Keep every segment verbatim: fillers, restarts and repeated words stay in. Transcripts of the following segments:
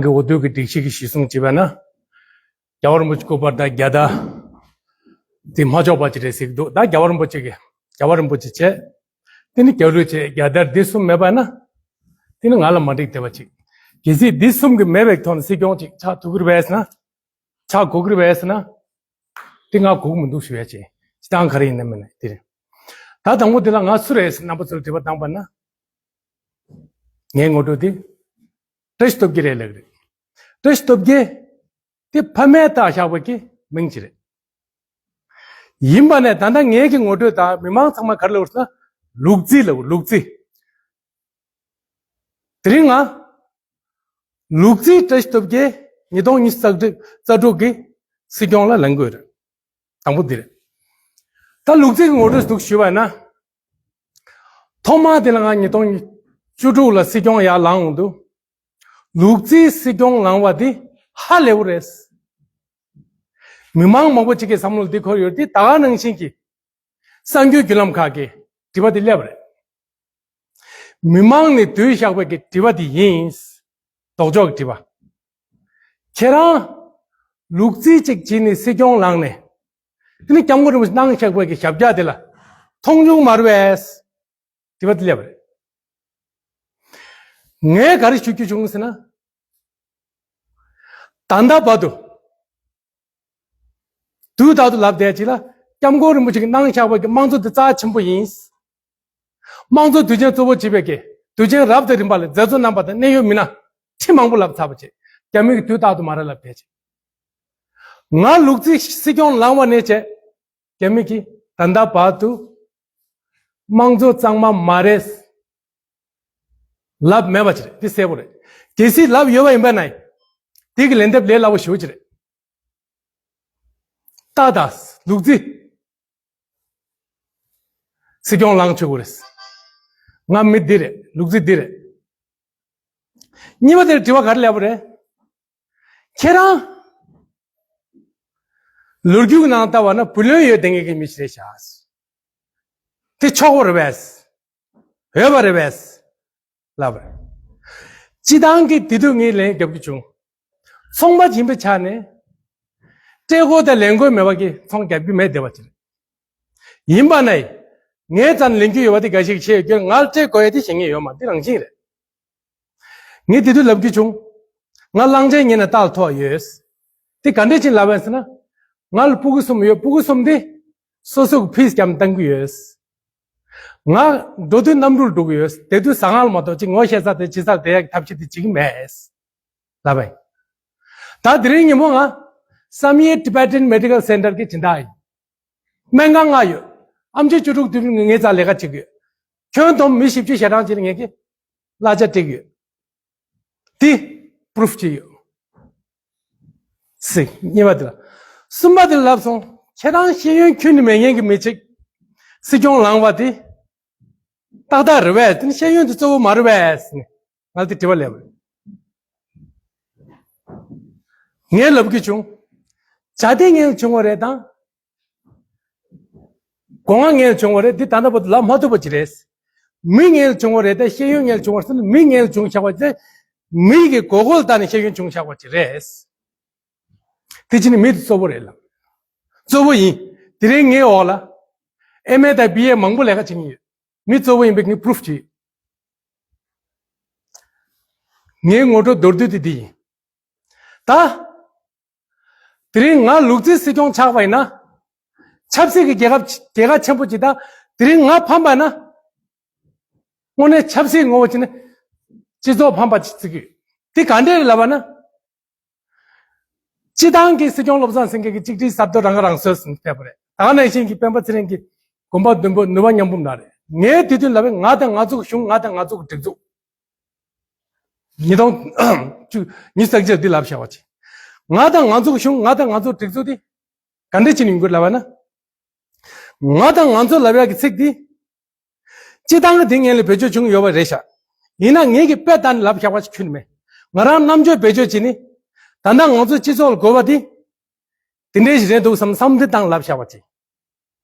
གི་འོ་དོད་ཀྱི་སྒྲིག་གཞི་གི་གཞི་བཟུང་བྱས་པ་ན། རྒྱལ་བ་རིན་པོ་ཆེ་སྐུ་པར་དང་རྒྱལ་དར་དེ་མ་ཆོག་པ་ཅིག་རེད་ཟེར་གྱི་འདུག་ད་རྒྱལ་བ་རིན་པོ་ཆེ་གིས་རྒྱལ་བ་རིན་པོ་ཆེ་བྱས། དེ་ནི་རྒྱལ་གླུ་བྱས། རྒྱལ་དར་འདི་གསུམ་མེད་པ་ན། དེ་ནི་ང་ལ་མ་འགྲིག་བསྡད་པ་ཅིག་གལ་སྲིད་འདི་གསུམ་གྱི་མེད་པའི་ཐོག་ནས་སྲིད་སྐྱོང་ཅིག་ཆགས་ཐུབ་ཀྱི་རེད་པས་ཟེར་ན། ཆགས་དགོས་ཀྱི་རེད་པས་ཟེར་ན། དེ་ང་དགོས་ཀྱི་མི་འདུག་ཞུ་ཡ་ཅིག་སྤྱིར་བཏང་ག་རེ་ཡིན་ན་མིན་ན་དེ་རེད། ད་དང་པོ་དེ་ལ་ང་སུ་རེད་ཟེར་རྣམ་པ་ཚོར་དྲི་བ་བཏང་པ་ན། ངའི་ངོ་སྤྲོད་དེ། བཀྲ་ཤིས་སྟོབས་རྒྱལ་རེད་ལབ་ཀྱི་རེད། བཀྲ་ཤིས་སྟོབས་རྒྱལ་དེ་ཕ་མས་བཏགས་བཞག་པ་གི་མིང་ཅིག་རེད། ཡིན་པ་ནས་ད་ལྟ་ངའི་གི་ངོ་སྤྲོད་དང་མི་མང་ཚང་མ་ག་རེ་ལབ་ཟེར་ན། ལུག་རྫི་ལབ། ལུག་རྫི། དེ་རིང་ང་ལུག་རྫི་བཀྲ་ཤིས་སྟོབས་རྒྱལ་ཉིས་སྟོང་ཉི་ཤུ་རྩ་དྲུག་རྩ་དྲུག་གི་སྲིད་སྐྱོང་ལ་ལངས་དགོས་རེད། དང་པོ་འདི་རེད། ད་ལུག་རྫི་གི་ངོ་སྤྲོད་འདུག་ཞུས་པ་ན། ཐོག་མ་དེ་ལ་ང་ཉིས་སྟོང་བཅུ་དྲུག་ལ་སྲིད་སྐྱོང་ཡར་ལངས་འོང་དུས། ལུག་རྫིའི་སྲིད་སྐྱོང་ལངས་པ་འདི་ཧ་ལས་པོ་རེད། མི་མང་མང་པོ་ཅིག་གི་བསམ་བློ་འདི་འཁོར་ཡོད་དེ། ད་ག་ནང་བཞིན་གྱི་གསར་འགྱུར་བརྒྱུད་ལམ་ཁག་གིས་དྲི་བ་འདི་སླེབས་པ་རེད། མི་མང་ནས་བསྡུས་བཞག་པའི་གི་དྲི་བ་འདི་ཡིན། ལྡོག་ཕྱོགས་ཀྱི་དྲི་བ། ཁྱེད་རང་ལུག་རྫི་གཅིག་བྱས་ནས་སྲིད་སྐྱོང་ལངས་ནས། དེ་ནི་སྐྱབས་མགོན་རིན་པོ་ཆེ་གནང་བཞག་པའི་གི་ཞབས་བཀྱག་དེ་ལ་མཐོང་ཆུང་མ་རེད་པས། དྲི་བ་དེ་སླེབས་པ་རེད། ངས་ག་རེ་ཞུ་རྒྱུ་བྱུང་ཟེར་ན། ད་ལྟ་བར་དུ། དུས་རྟག་ཏུ་ལབ་བསྡད་ཅིག་ལ། སྐྱབས་མགོན་རིན་པོ་ཆེ་གིས་གནང་བཞག་པའི་གི་དམངས་གཙོ་དེ་རྩ་ཆེན་པོ་ཡིན། དམངས་གཙོ་དུས་ཆེན་གཙོ་བོ་བྱེད་པའི་གི་དུས་ཆེན་རབ་དང་རིམ་པ་ལ་མཛད་གཙོ་རྣམ་པ་དང་གནད་ཡོད་མི་སྣ་ཁྲི་མང་པོ་ལབ་ཚར་བ་བྱས། རྒྱ་མི་གིས་དུས་རྟག་ཏུ་མ་རེད་ལབ་བསྡད་ཅིག་ང་ལུག་རྫི་སྲིད་སྐྱོང་ལངས་པ་ནས་བྱས། རྒྱ་མི་གིས་ད་ལྟ་བར་དུ་དམངས་གཙོ་གཙང་མ་མ་རེད་ལབ་མེད་པ་ཅིག་རེད། འདི་གསལ་པོ་རེད། གལ་སྲིད་ལབ་ཡོད་པ་ཡིན་པ་ན། དེ་གི་ལན་འདེབས་ལས་སླ་པོ་ཞེ་པོ་ཅིག་རེད། ཏག་ཏག་ལུག་རྫི་སྲིད་སྐྱོང་ལངས་ཆོག་གི་རེད། ང་མི་འདི་རེད། ལུག་རྫི་འདི་རེད། གཉིས་པ་དེར་དྲི་བ་ག་རེ་སླེབས་པ་རེད། ཁྱེད་རང་ལོ་རྒྱུས་ནང་ལྟ་བ་ན་བུ་ལོན་ཡོད་བསྡད་མཁན་གྱི་མི་ཞིག་རེད་ཤག་དེ་ཆོག་པ་རེད་པས། འོས་པ་རེད་པས་ལབ་པ་རེད། སྤྱིར་བཏང་གི་དེ་དུས་ངས་ལན་རྒྱབ་རྒྱུ་བྱུང་། ཚོང་པ་ཡིན་པའི་ཆ་ནས། སྤྲད་དགོས་དང་ལེན་དགོས་མེད་པ་གི་ཚོང་རྒྱག་རྒྱུ་མེད་བསྡད་པ་ཅིག་རེད། ཡིན་པ་ན། ངའི་རྩ་ནས་ལེན་རྒྱུ་ཡོད་པ་དེ་འགའ་ཞིག་བཤད་ཡོད་རྒྱུ། ང་ལ་སྤྲད་དགོས་ཡ་དེ་བཤད་མཁན་ཡོད་མ་རེད། དེ་རང་བཞིན་རེད། ངས་དེ་དུས་ལབ་རྒྱུ་བྱུང་། ང་གླང་ཆེན་ཉོས་ནས་རྟ་ལ་ཐོགས་ཡོད། དེ་ག་འདྲས་ཅིག་ལབ་པ་ཡིན་ཟེར་ན། ང་ལ་ཕྲུ་གུ་གསུམ་ཡོད། ཕྲུ་གུ་གསུམ་དེ་སོ་སོ་གི་ཕིས་བརྒྱབ་ནས་གཏོང་གི་ཡོད། ང་འགྲོ་དུས་གནམ་གྲུར་འགྲོ་གི་ཡོད། བསྡད་དུས་ཟ་ཁང་ལ་མ་གཏོགས་ཅིག་ངོ་ཤེས་ས་དེ་ཇེ་མཐོར་བསྡད་ཡག་གི་ཐབས་ཤེས་དེ་བྱེད་ཀྱི་མེད། ལབ་པ་ཡིན། ད་དེ་རིང་ཉིན་མོ་ང་བསམ་ཡས་Tibetan Medical Center གི་སྦྱིན་བདག་ཡིན། སྨན་ཁང་ལྔ་ཡོད། ཨེམ་ཆི་བཅུ་དྲུག་དུས་ངའི་རྩར་ལས་ཀ་བྱེད་ཀྱི་ཡོད། ཁྱོན་བསྡོམས་མི་བཞི་བཅུ་ཞེ་གྲངས་ཅིག་ལ་ངས་ཀྱི་གླ་ཆ་སྤྲད་ཀྱི་ཡོད། དེ་པུ་རུབ་བྱས་ཡོད། ཟེར། གཉིས་པ་དེ་ལ། གསུམ་པ་དེ་ལ་ལབ་སོང་། ཁྱེད་རང་ཤེས་ཡོན་ཁྱོན་ནས་མེད་མཁན་གྱི་མི་ཅིག་སྲིད་སྐྱོང་ལངས་པ་དེ་ཏག་ཏག་རེད་པས། དེ་ནི་ཤེས་ཡོན་དེ་གཙོ་བོ་མ་རེད་པས་ཟེར་ནས་ང་ལ་དེ་དྲི་བ་སླེབས་པ་རེད། ངས་ལབ་ཀྱི་བྱུང་། བྱ་དེ་ངན་བྱུང་བ་རེད་དང་། སྒོ་ང་ངན་བྱུང་བ་རེད། འདི་ད་ལྟ་བར་དུ་ལབ་མ་ཐུབ་པ་ཅིག་རེད། མི་ངན་བྱུང་བ་རེད་དེ་ཤེས་ཡོན་ངན་བྱུང་བ་རེད་ཟེར་ན། མི་ངན་བྱུང་བཞག་པ་དེ་མི་གི་མགོ་སྐོར་བཏང་ནས་ཤེས་ཡོན་བྱུང་བཞག་པ་ཅིག་རེད། དེ་ཅི་ནི་མི་དེ་གཙོ་བོ་རེད་ལ། གཙོ་བོ་ཡིན། དེ་རིང་ངའི་འོག་ལ་ཨེམ་ཨེ་དང་བི་ཨེ་མང་པོ་ལས་ཀ་བྱེད་ཀྱི་ཡོད། མི་གཙོ་བོ་ཡིན་པའི་ངས་པུ་རུབ་བྱེད། ངའི་ངོ་སྤྲོད་མདོར་བསྡུས་དེ་འདི་ཡིན། ད། དེ་རིང་ང་ལུག་རྫི་སྲིད་སྐྱོང་ཆགས་པ་ཡིན་ན། ཆབ་སྲིད་ཀྱི་རྒྱལ་ཁབ་རྒྱལ་ཁ་ཆེན་པོ་ཅིག་དང་། དེ་རིང་ང་ཕམ་པ་ན། དངོས་གནས་ཆབ་སྲིད་ངོ་བོ་བྱས་ན། སྤྱི་ཚོགས་ཕམ་པ་ཅིག་བརྩི་གི་ཡོད། དེ་ག་འདྲས་རེད་ལབ་པ་ན། སྤྱི་བཏང་གི་སྲིད་སྐྱོང་བློ་བཟང་སེང་གེ་གིས་གཅིག་སྒྲིལ་ཟབ་ཏོག་རང་ཁ་རང་གསོ་ཟེར་ནས་ཕེབས་པ་རེད། ད་ག་ནང་བཞིན་གྱི་སྤེན་པ་ཚེ་རིང་གིས་གོམ་པ་མདུན་སྤོས་ནུས་པ་མཉམ་སྤུངས་གནང་རེད། ངས་དེ་དུས་ལབ་པའི་ང་དང་ང་ཚོ་གི་གཞུང་། ང་དང་ང་ཚོ་གི་སྒྲིག་འཛུགས། ཉིས་སྟོང་བཅུ། ཉི་ཤུ་རྩ་གཅིག་འདི་ལབ་བཞག་པ་ཅིག་ང་དང་ང་ཚོ་གི་གཞུང་། ང་དང་ང་ཚོ་གི་སྒྲིག་འཛུགས་འདི་ག་འདྲས་ཅིག་ནས་ཡོང་གི་ལབ་པ་ན། ང་དང་ང་ཚོ་ལབ་ཡག་གི་ཚིག་འདི། སྤྱི་བཏང་གི་དེ་སྔོན་ལ་བེད་སྤྱོད་བྱུང་ཡོད་པ་རེད་ཤག་ཡིན་ན་ངེད་ཀྱིས་དཔེ་ལྟ་ནས་ལབ་བཞག་པ་ཞིག་ཁྱོན་ནས་མེད། ང་རང་རྣམ་དཔྱོད་བེད་སྤྱོད་བྱས་ནས། ད་ལྟ་ང་ཚོ་སྤྱི་ཚོགས་ལ་དགོས་པ་དེ། དེ་འདྲས་ཞིག་རེད་འདུག་བསམ་བསམ་འདི་བཏང་ལབ་བཞག་པ་ཅིག་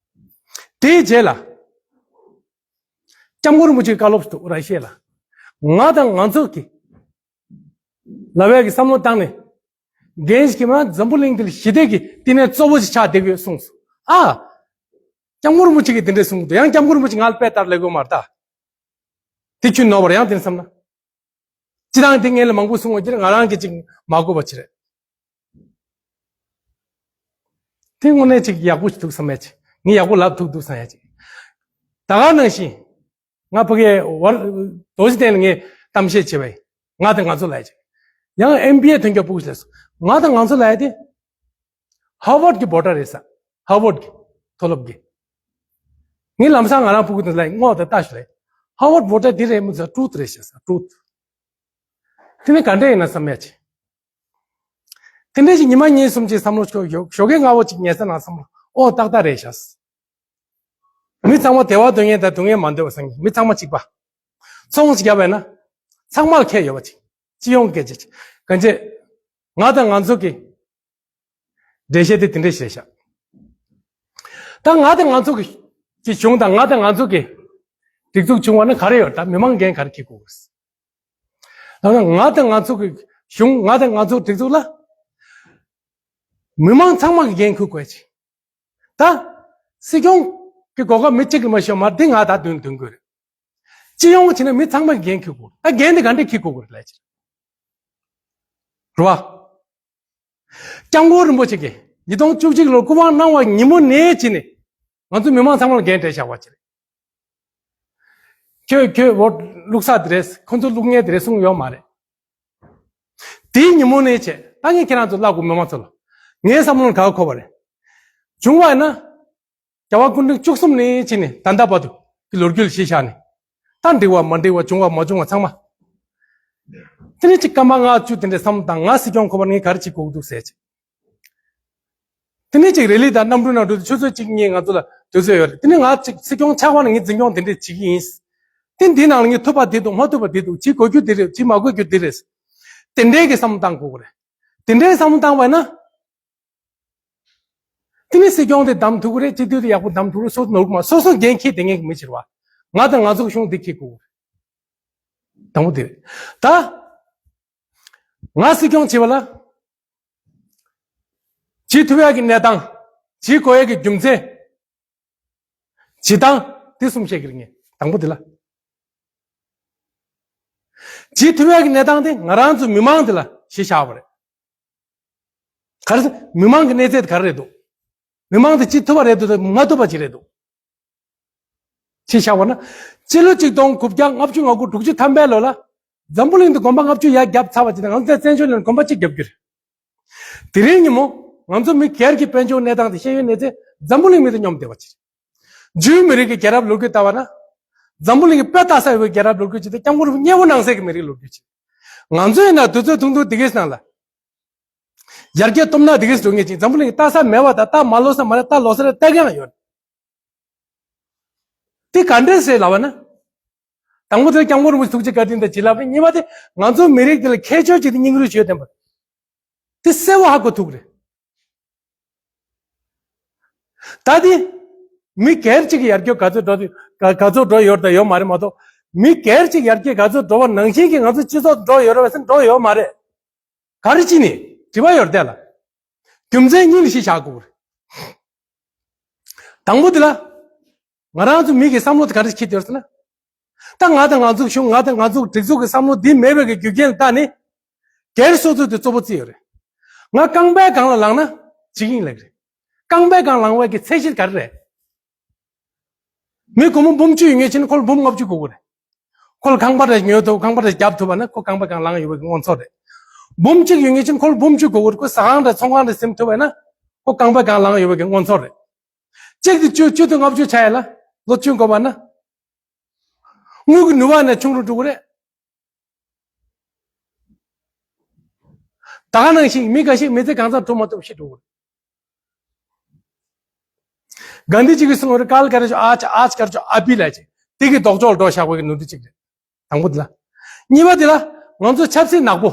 དེའི་རྗེས་ལ། སྐྱབས་མགོན་རིན་པོ་ཆེའི་བཀའ་སློབ་སུ་འདུག་ར་ཤེས་ལ། ང་དང་ང་ཚོ་གི་ ལབ་ཡག་གི་བསམ་བློ་བཏང་ནས། རྒན་ཞིག་གིས་མ་འཛམ་བུ་གླིང་འདི་ལ་ཞི་བདེ་གི་བསྟི་གནས་གཙོ་བོ་ཞིག་ཆགས་བསྡད་ཀྱི་ཡོད་གསུངས་སོང་། ཨ། སྐྱབས་མགོན་རིན་པོ་ཆེ་གིས་དེ་འདྲས་གསུངས་འདུག། ཡང་སྐྱབས་མགོན་རིན་པོ་ཆེ་ང་ལ་དཔེ་ལྟར་ལས་དགོས་མ་རེད་ད། དེ་ཁྱོད་ནོར་བར་ཡང་དེ་བསམ་ན། སྤྱི་བཏང་དེ་ངས་ལ་མང་པོ་གསུང་བ་ཅིག་ང་རང་གིས་ཅིག་མ་གོ་བ་ཅིག་རེད། དེ་དངོས་གནས་ཅིག་ཡག་པོ་ཞིག་འདུག་བསམ་ཡ་ཅིག། ངས་ཡག་པོ་ལབ་ཐུབ་འདུག་བསམ་ཡ་ཅིག། ད་ག་ནང་བཞིན། ང་ཕ་གིའི་བར་རྡོ་རྗེ་གདན་ལ་ངས་གཏམ་བཤད་བྱས་པས། ང་དང་ང་ཚོ་ལ་ཡ་ཅིག། ཡང་ཨེམ་བི་ཨེ་ཐོན་རྒྱུ་ཕྲུ་གུ་ཞིག་ལ་སོང་། ང་དང་ང་ཚོ་ལ་ཡ་དེ། ཧར་ཝརཌ་གི་བྷོ་ཊར་རེད་ས། ཧར་ཝརཌ་གི་མཐོ་སློབ་གི། ངས་ལམ་སང་ང་རང་ཕྲུ་གུ་དེ་ལ་ངོ་དེ་ལྟ་ཞུ་རེད། ཧར་ཝརཌ་བྷོ་ཊར་འདི་རེད་མི་ཚོ་ཊུ་རུཐ་རེད་ཤག་ས། ཊུ་རུཐ། དེ་ནི་ག་འདྲ་ཡིན་ན་བསམ་ཡ་ཅིག། དེ་འདྲ་ཞིག་ཉི་མ་གཉིས་གསུམ་ཅིག་བསམ་བློ་ཞོག་ཞོག་ཞོགས་ཀས་སྔ་བོ་ཅིག་ཉལ་ས་ན་བསམ་བློ་ཨོ་ཏག་ཏག་རེད་ཤག། མི་ཚང་མ་དེ་བ་སྡོད་མཁན་དང་སྡོད་མཁན་མ་འདོད་པ་སང་མི་ཚང་མ་གཅིག་པ། ཚོང་ཞིག་བརྒྱབ་པས་ན། ཚང་མར་ཁེ་ཡོད་པ་ཅིག། སྤྱི་ཡོངས་སྐད་ཆ་ཅིག། གང་ཅི། ང་དང་ང་ཚོ་གི། འགྲེལ་བཤད་དེ་དེ་འདྲས་བྱས་ཤག། ད་ང་དང་ང་ཚོ་གི་གི་གཞུང་དང་ང་དང་ང་ཚོ་གི་སྒྲིག་འཛུགས་བྱུང་བ་ན་ག་རེ་ཡོད། ད་མི་མང་འགན་ག་རེ་འཁྱེར་དགོས་རེད། ད་ང་དང་ང་ཚོ་གི་གཞུང་ང་དང་ང་ཚོ་སྒྲིག་འཛུགས་ལ་མི་མང་ཚང་མ་གི་འགན་འཁུར་དགོས་ཅིག། ད་སྲིད་སྐྱོང་གི་གོ་སྐབས་མི་གཅིག་གི་མ་ཤོར་མ་འདི་ང་ད་འདོན་འདོན་དགོས་རེད། སྤྱི་ཡོངས་བྱས་ན་མི་ཚང་མ་གི་འགན་འཁྱེར་དགོས། ད་འགན་འདི་ག་འདྲས་འཁྱེར་དགོས་རེད་ལབ་ཅིག། རེད་བ། སྐྱབས་མགོན་རིན་པོ་ཆེ་གིས་ཉིས་སྟོང་བཅུ་གཅིག་ལོར་སྐུ་དབང་གནང་བ་ཉིན་མོ་ནས་བྱས་ནས་ང་ཚོ་མི་མང་ཚང་མ་ལ་འགན་སྤྲད་བཞག་པ་ཅིག་རེད། ཁྱོད་ཁྱོད་འོ་བླུག་ས་དེ་རེད། ཁོ་ཚོ་བླུག་མཁན་དེ་རེད་གསུངས་ཡོད་མ་རེད། དེའི་ཉིན་མོ་ནས་བྱས་ད་ངས་ཁྱེད་རང་ཚོ་བཀླག་དགོས། མི་མང་ཚོ་ལ་ངའི་བསམ་བློར་ག་གོ་བ་རེད། བྱུང་བ་ཡིན་ན། རྒྱལ་བ་སྐུ་ཕྲེང་བཅུ་གསུམ་ནས་བྱས་ནས་ད་ལྟ་བར་དུ་གི་ལོ་རྒྱུས་ལ་གཞི་བཞག་ནས། ད་འགྲིག་པ་མ་འགྲིག་པ་བྱུང་བ་མ་བྱུང་བ་ཚང་མ། དེ་ནས་ཅིག་སྐར་མ་ལྔ་བཅུ་དེ་འདྲའི་བསམ་བློ་བཏང་། ང་སྲིད་སྐྱོང་ཁོ་པར་ངས་ག་རེ་བྱེད་དགོས་ཀྱི་འདུག་ཟེར་ཅིག། དེ་ནས་ཅིག་རེ་ལི་དང་གནམ་གྲུ་ནང་འགྲོ་དུས་ཆུ་ཚོད་གཅིག་གཉིས་ང་ཚོ་ལ་དུས་ཚོད་ཡོད་རེད། དེ་ནས་ང་ཅིག་སྲིད་སྐྱོང་ཆགས་པ་ན་ངས་འཛིན་སྐྱོང་དེ་འདྲས་བྱེད་ཀྱི་ཡིན། དེ་འདི་ནང་ལ་ངས་ཐུབ་པ་འདི་འདུག། མ་ཐུབ་པ་འདི་འདུག། བྱེད་དགོས་རྒྱུ་འདི་རེད། བྱེད་མ་དགོས་རྒྱུ་འདི་རེད། དེ་འདྲའི་གི་བསམ་བློ་བཏང་དགོས་ཀྱི་རེད། དེ་འདྲའི་བསམ་བློ་བཏང་བ་ཡིན་ན། དེ་ནི་སྲིད་སྐྱོང་དེ་བདམས་ཐུབ་ཀྱི་རེད། སྤྱི་འཐུས་དེ་ཡག་པོ་བདམས་ཐུབ་ཀྱི་རེད། སོ་སོ་ནོར་གི་མ། སོ་སོ་འགན་འཁྱེར་བསྡད་མཁན་གྱི་མི་ཕྱིར་བ། ང་དང་ང་ཚོ་གི་གཞུང་འདི་འཁྱེར་དགོས་ཀྱི་རེད། དང་པོ་དེ་རེད། ད་ང་སྲིད་སྐྱོང་བྱེད་པ་ལ་བྱེད་ཐུབ་ཡག་གི་གནས་སྟངས། བྱེད་དགོས་ཡག་གི་རྒྱུ་མཚན། བྱེད་སྟངས་དེ་གསུམ་བཤད་ཀྱི་རེད། ངས་དང་པོ་དེ་ལ། བྱེད་ཐུབ་ཡག་གི་གནས་སྟངས་དེ་ང་རང་ཚོ་མི་མང་དེ་ལ་གཞི་བཞག་པ་རེད། ག་རེ་ཟེར། མི་མང་གི་གནས་ཚད་ག་རེ་རེད་འདུག། མི་མང་དེ་བྱེད་ཐུབ་པ་རེད་འདུག་དང་མ་ཐུབ་པ་ཅིག་རེད་འདུག། ཅིག་བཞག་པ་ན། སྤྱི་ལོ་གཅིག་སྟོང་དགུ་བརྒྱ་ལྔ་བཅུ་ང་དགུ་དྲུག་ཅུ་ཐམ་པའི་ལོ་ལ། འཛམ་བུ་གླིང་དུ་གོམ་པ་ལྔ་བཅུ་ཡར་བརྒྱབ་ཚར་བ་ཅིག་དང་། ང་ཚོས་བཙན་བྱོལ་ནང་གོམ་པ་གཅིག་བརྒྱབ་རྒྱུ་རེད། དེ་རིང་ཉིན་མོ་ང་ཚོ་མི་སྒེར་གྱི་དཔལ་འབྱོར་གནས་སྟངས་དེ་ཤེས་ཡོན་གནས་ཚད་འཛམ་བུ་གླིང་མི་དང་མཉམ་བསྡད་པ་ཅིག། འཇུའི་མི་རིགས་ཀྱི་རྒྱལ་རབས་ལོ་རྒྱུས་ལྟ་བ་ན། འཛམ་བུ་གླིང་གི་དཔེ་ལྟ་ས་ཡོད་པའི་རྒྱལ་རབས་ལོ་རྒྱུས་ཅིག་དང་། སྐྱབས་མགོན་རིན་པོ་ཆེ་མཉེས་པོ་གནང་སའི་གི་མི་རིགས་ལོ་རྒྱུས་ཅིག། ང་ཚོ་ཡིན་ན་དུས་ཚོད་ཐུང་ཐུང་འདི་གའི་ནང་ལ། ཡར་རྒྱས་སྟོབས་ན་འདི་གའི་འགྲོ་ངེས་ཅིག། འཛམ་བུ་གླིང་གི་ལྟ་ས་མེད་པ་དང་། ལྟ་མ་ལོག་ས་མ་རེད། ལྟ་ལོག་ས་རེད། ལྟ་གི་ཡང་ཡོད། དེ་ག་འདྲས་ཟེར་ལབ་པ་ན། དང་པོ་དེ་སྐྱབས་མགོན་རིན་པོ་ཆེ་ཐུགས་རྗེ་བཀའ་དྲིན་དང་བྱིན་རླབས་རེད། གཉིས་པ་དེ་ང་ཚོ་མི་རིགས་འདི་ལ་ཁྱད་ཆོས་ཅིག་དང་སྙིང་རུས་ཆེ་ཡོད་བསྟན་པ། དེ་གསལ་བོ་ཧ་གོ་ཐུབ་རེད། ད་དེ་མི་སྒེར་གཅིག་གི་ཡར་རྒྱས་ག་ཚོད་འགྲོ་དུས་ག་ག་ཚོད་འགྲོ་ཡོད་དང་ཡོད་མ་རེད་མ་གཏོགས། མི་སྒེར་གཅིག་ཡར་རྒྱས་ག་ཚོད་འགྲོ་བ་ནང་བཞིན་གྱི་ང་ཚོ་སྤྱི་ཚོགས་འགྲོ་ཡོད་རེད་པས་ཟེར་འགྲོ་ཡོད་མ་རེད། ག་རེ་བྱས་ནས་དྲི་བ་ཡོད་རེད་དེ་ལ། རྒྱུ་མཚན་གཉིས་ལ་གཞི་བཞག་དགོས་རེད། དང་པོ་དེ་ལ། ང་རང་ཚོ་མི་གི་བསམ་བློ་དེ་ག་རེ་འཁྱེར་ཡོད་ཟེར་ན། ད་ང་དང་ང་ཚོ་གཞུང་། ང་དང་ང་ཚོ་སྒྲིག་འཛུགས་ཀྱི་བསམ་བློ་འདི་མེད་པའི་གི་རྒྱུ་རྐྱེན་ལ་བརྟེན་ནས། སྒེར་སོ་སོ་དེ་གཙོ་བོ་བརྩིས་ཡོད་རེད། ང་རྐང་པའི་སྒང་ལ་ལངས་ན་བྱེད་ཀྱི་ཡིན་ལབ་ཀྱི་རེད། རྐང་པའི་སྒང་ལངས་པའི་གི་ཚད་གཞི་ག་རེ་རེད། མི་སྒོར་མོ་འབུམ་གཅིག་ཡོད་མཁན་ཅིག་ན་ཁོ་ལ་འབུམ་ལྔ་བཅུ་དགོས་ཀྱི་རེད། ཁོ་ལ་ཁང་པ་རེ་ཉོ་ཐུབ། ཁང་པ་རེ་རྒྱབ་ཐུབ་པ་ན་ཁོ་རྐང་པའི་སྒང་ལངས་ཡོད་པའི་གི་མངོན་ཚོར་རེད། འབུམ་གཅིག་ཡོད་མཁན་ཅིག་ན་ཁོ་ལ་འབུམ་བཅུ་དགོས་ཀྱི་རེད། ཁོ་ཟ་ཁང་རེ་ཚོང་ཁང་རེ་ཟིན་ཐུབ་པ་ན་ཁོ་རྐང་པའི་སྒང་ལངས་ཡོད་པའི་གི་མངོན་ཚོར་རེད། གཅིག་དེ་བཅུ་བཅུ་དང་ལྔ་བཅུ་ཆགས་ཡ་ལ་ལོ་བཅུ་འགོར་བ་ན། དངུལ་གྱི་ནུས་པ་ནི་ཆུང་རུ་འགྲོ་གི་རེད། ད་ག་ནང་བཞིན་མི་འགའ་ཤས་མི་ཚེ་གང་ཚང་སྒྲུབ་མ་ཐུབ་ཤི་འགྲོ་གི་རེད། གྷན་དྷི་ཇི་གིས་གསུངས་པ་རེད། ཀལ་ཀར་ཇོ་ཨཱཇ། ཨཱཇ་ཀར་ཇོ་ཨབྷི་ལབ་ཅིག། དེ་གི་ལྡོག་ཕྱོགས་འགྲོ་བཞག་པའི་གི་ནོར་འཁྲུལ་གཅིག་རེད། དང་པོ་དེ་ལ། གཉིས་པ་དེ་ལ། ང་ཚོ་ཆབ་སྲིད་ནག་པོ།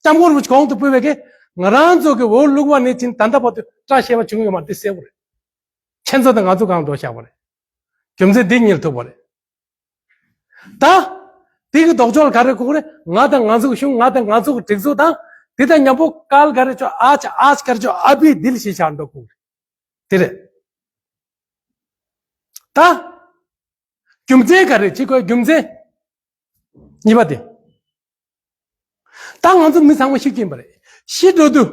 སྐྱབས་མགོན་རིན་པོ་ཆེ་གོང་དུ་སྤོས་པའི་གི། ང་རང་ཚོ་གི་འོག་བླུགས་པ་ནས་བྱིན་ད་ལྟ་བར་དུ་བཀྲ་ཤིས་པ་བྱུང་ཡོད་མ་རེད། དེ་གསལ་པོ་རེད། ཁྱེད་ཚོ་དང་ང་ཚོ་གང་འགྲོ་བཞག་པ་རེད། རྒྱུ་མཚན་འདི་གཉིས་ལ་ཐུག་པ་རེད། ད། དེ་གི་ལྡོག་ཕྱོགས་ལ་ག་རེ་དགོས་རེད། ང་དང་ང་ཚོ་གི་གཞུང་། ང་དང་ང་ཚོ་གི་སྒྲིག་འཛུགས་དང་། དེ་དང་མཉམ་པོ་ཀལ་ག་རེ་ཆོ་ཨ་ཆ་ཨ་ཆ་ག་རེ་ཆོ་ཨ་བི་དིལ་ཞེས་བྱ་འགྲོ་དགོས་རེད། དེ་རེད། ད་རྒྱུ་མཚན་ག་རེ་ཅི་དགོས་རྒྱུ་མཚན། གཉིས་པ་དེ། ད་ང་ཚོ་མི་ཚང་མ་ཤི་གི་ཡིན་པ་རེད། ཤི་འགྲོ་དུས་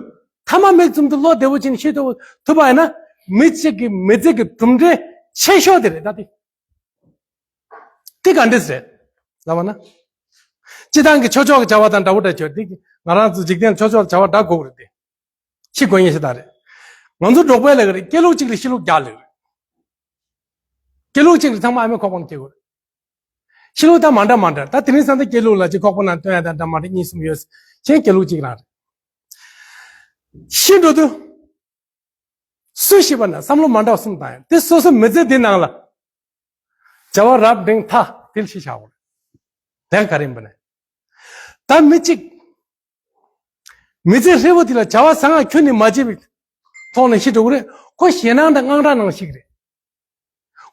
ཐ་མ་མིག་བཙུམ་དུས་བློ་བདེ་བོ་བྱས་ནས་ཤི་ཐུབ་པ་ཡིན་ན། མི་གཅིག་གི་མི་ཚེ་གི་གྲུབ་འབྲས་ཆེ་ཤོས་དེ་རེད། ད་དེ་དེ་ག་འདྲས་རེད་ལབ་པ་ན། སྤྱི་བཏང་གི་ཆོས་ཕྱོགས་ཀྱི་བྱ་བ་དང་འདྲ་བོ་འདྲ་བྱོས་དེ། ང་རང་ཚོ་འཇིག་རྟེན་ཆོས་ཕྱོགས་བྱ་བ་འདྲ་དགོས་རེད་དེ། ཤི་དགོས་ངེས་ཤ་སྟག་རེད། ང་ཚོ་འབྲོག་པའི་ལས་ཀ་རེད། སྐྱེ་ལུགས་གཅིག་ལ་ཤི་ལུགས་བརྒྱ་ལས་རེད། སྐྱེ་ལུགས་གཅིག་ལ་ཚང་མ་ཨ་མའི་ཁོག་པ་ནས་སྐྱེ་དགོས་རེད། ཤི་ལུགས་དང་མ་འདྲ་མ་འདྲ། ད་དེ་རིང་སང་ད་སྐྱེ་ལུགས་ལ་ཅིག་ཁོག་པ་ནང་སྟོན་ཡ་དང་འདྲ་མ་འདྲ་གཉིས་གསུམ་ཡོད། ཁྱེད་སྐྱེ་ལུགས་གཅིག་རང་རེད། ཤི་འགྲོ་དུས། སུ་ཤི་བ་ན་བསམ་བློ་མ་འདྲ་བ་གསུམ་བཏང་ཡ། དེ་སོ་སོ་མི་ཚེ་འདི་ནང་ལ་བྱ་བ་རབ་འབྲིང་ཐ་དིལ་ཤི་བྱ་བ་རེད། ལས་ཀ་ག་རེ་ཡིན་པ་ནས། ད་མི་གཅིག་མི་ཚེ་ཧྲིལ་བོ་དེ་ལ་བྱ་བ་བཟང་ང་ཁྱོན་ནས་མ་བྱས་པའི་ཐོག་ནས་ཤི་འགྲོ་གི་རེད། ཁོ་ཞེད་སྣང་དང་དངངས་སྐྲག་ནང་ཤི་གི་རེད།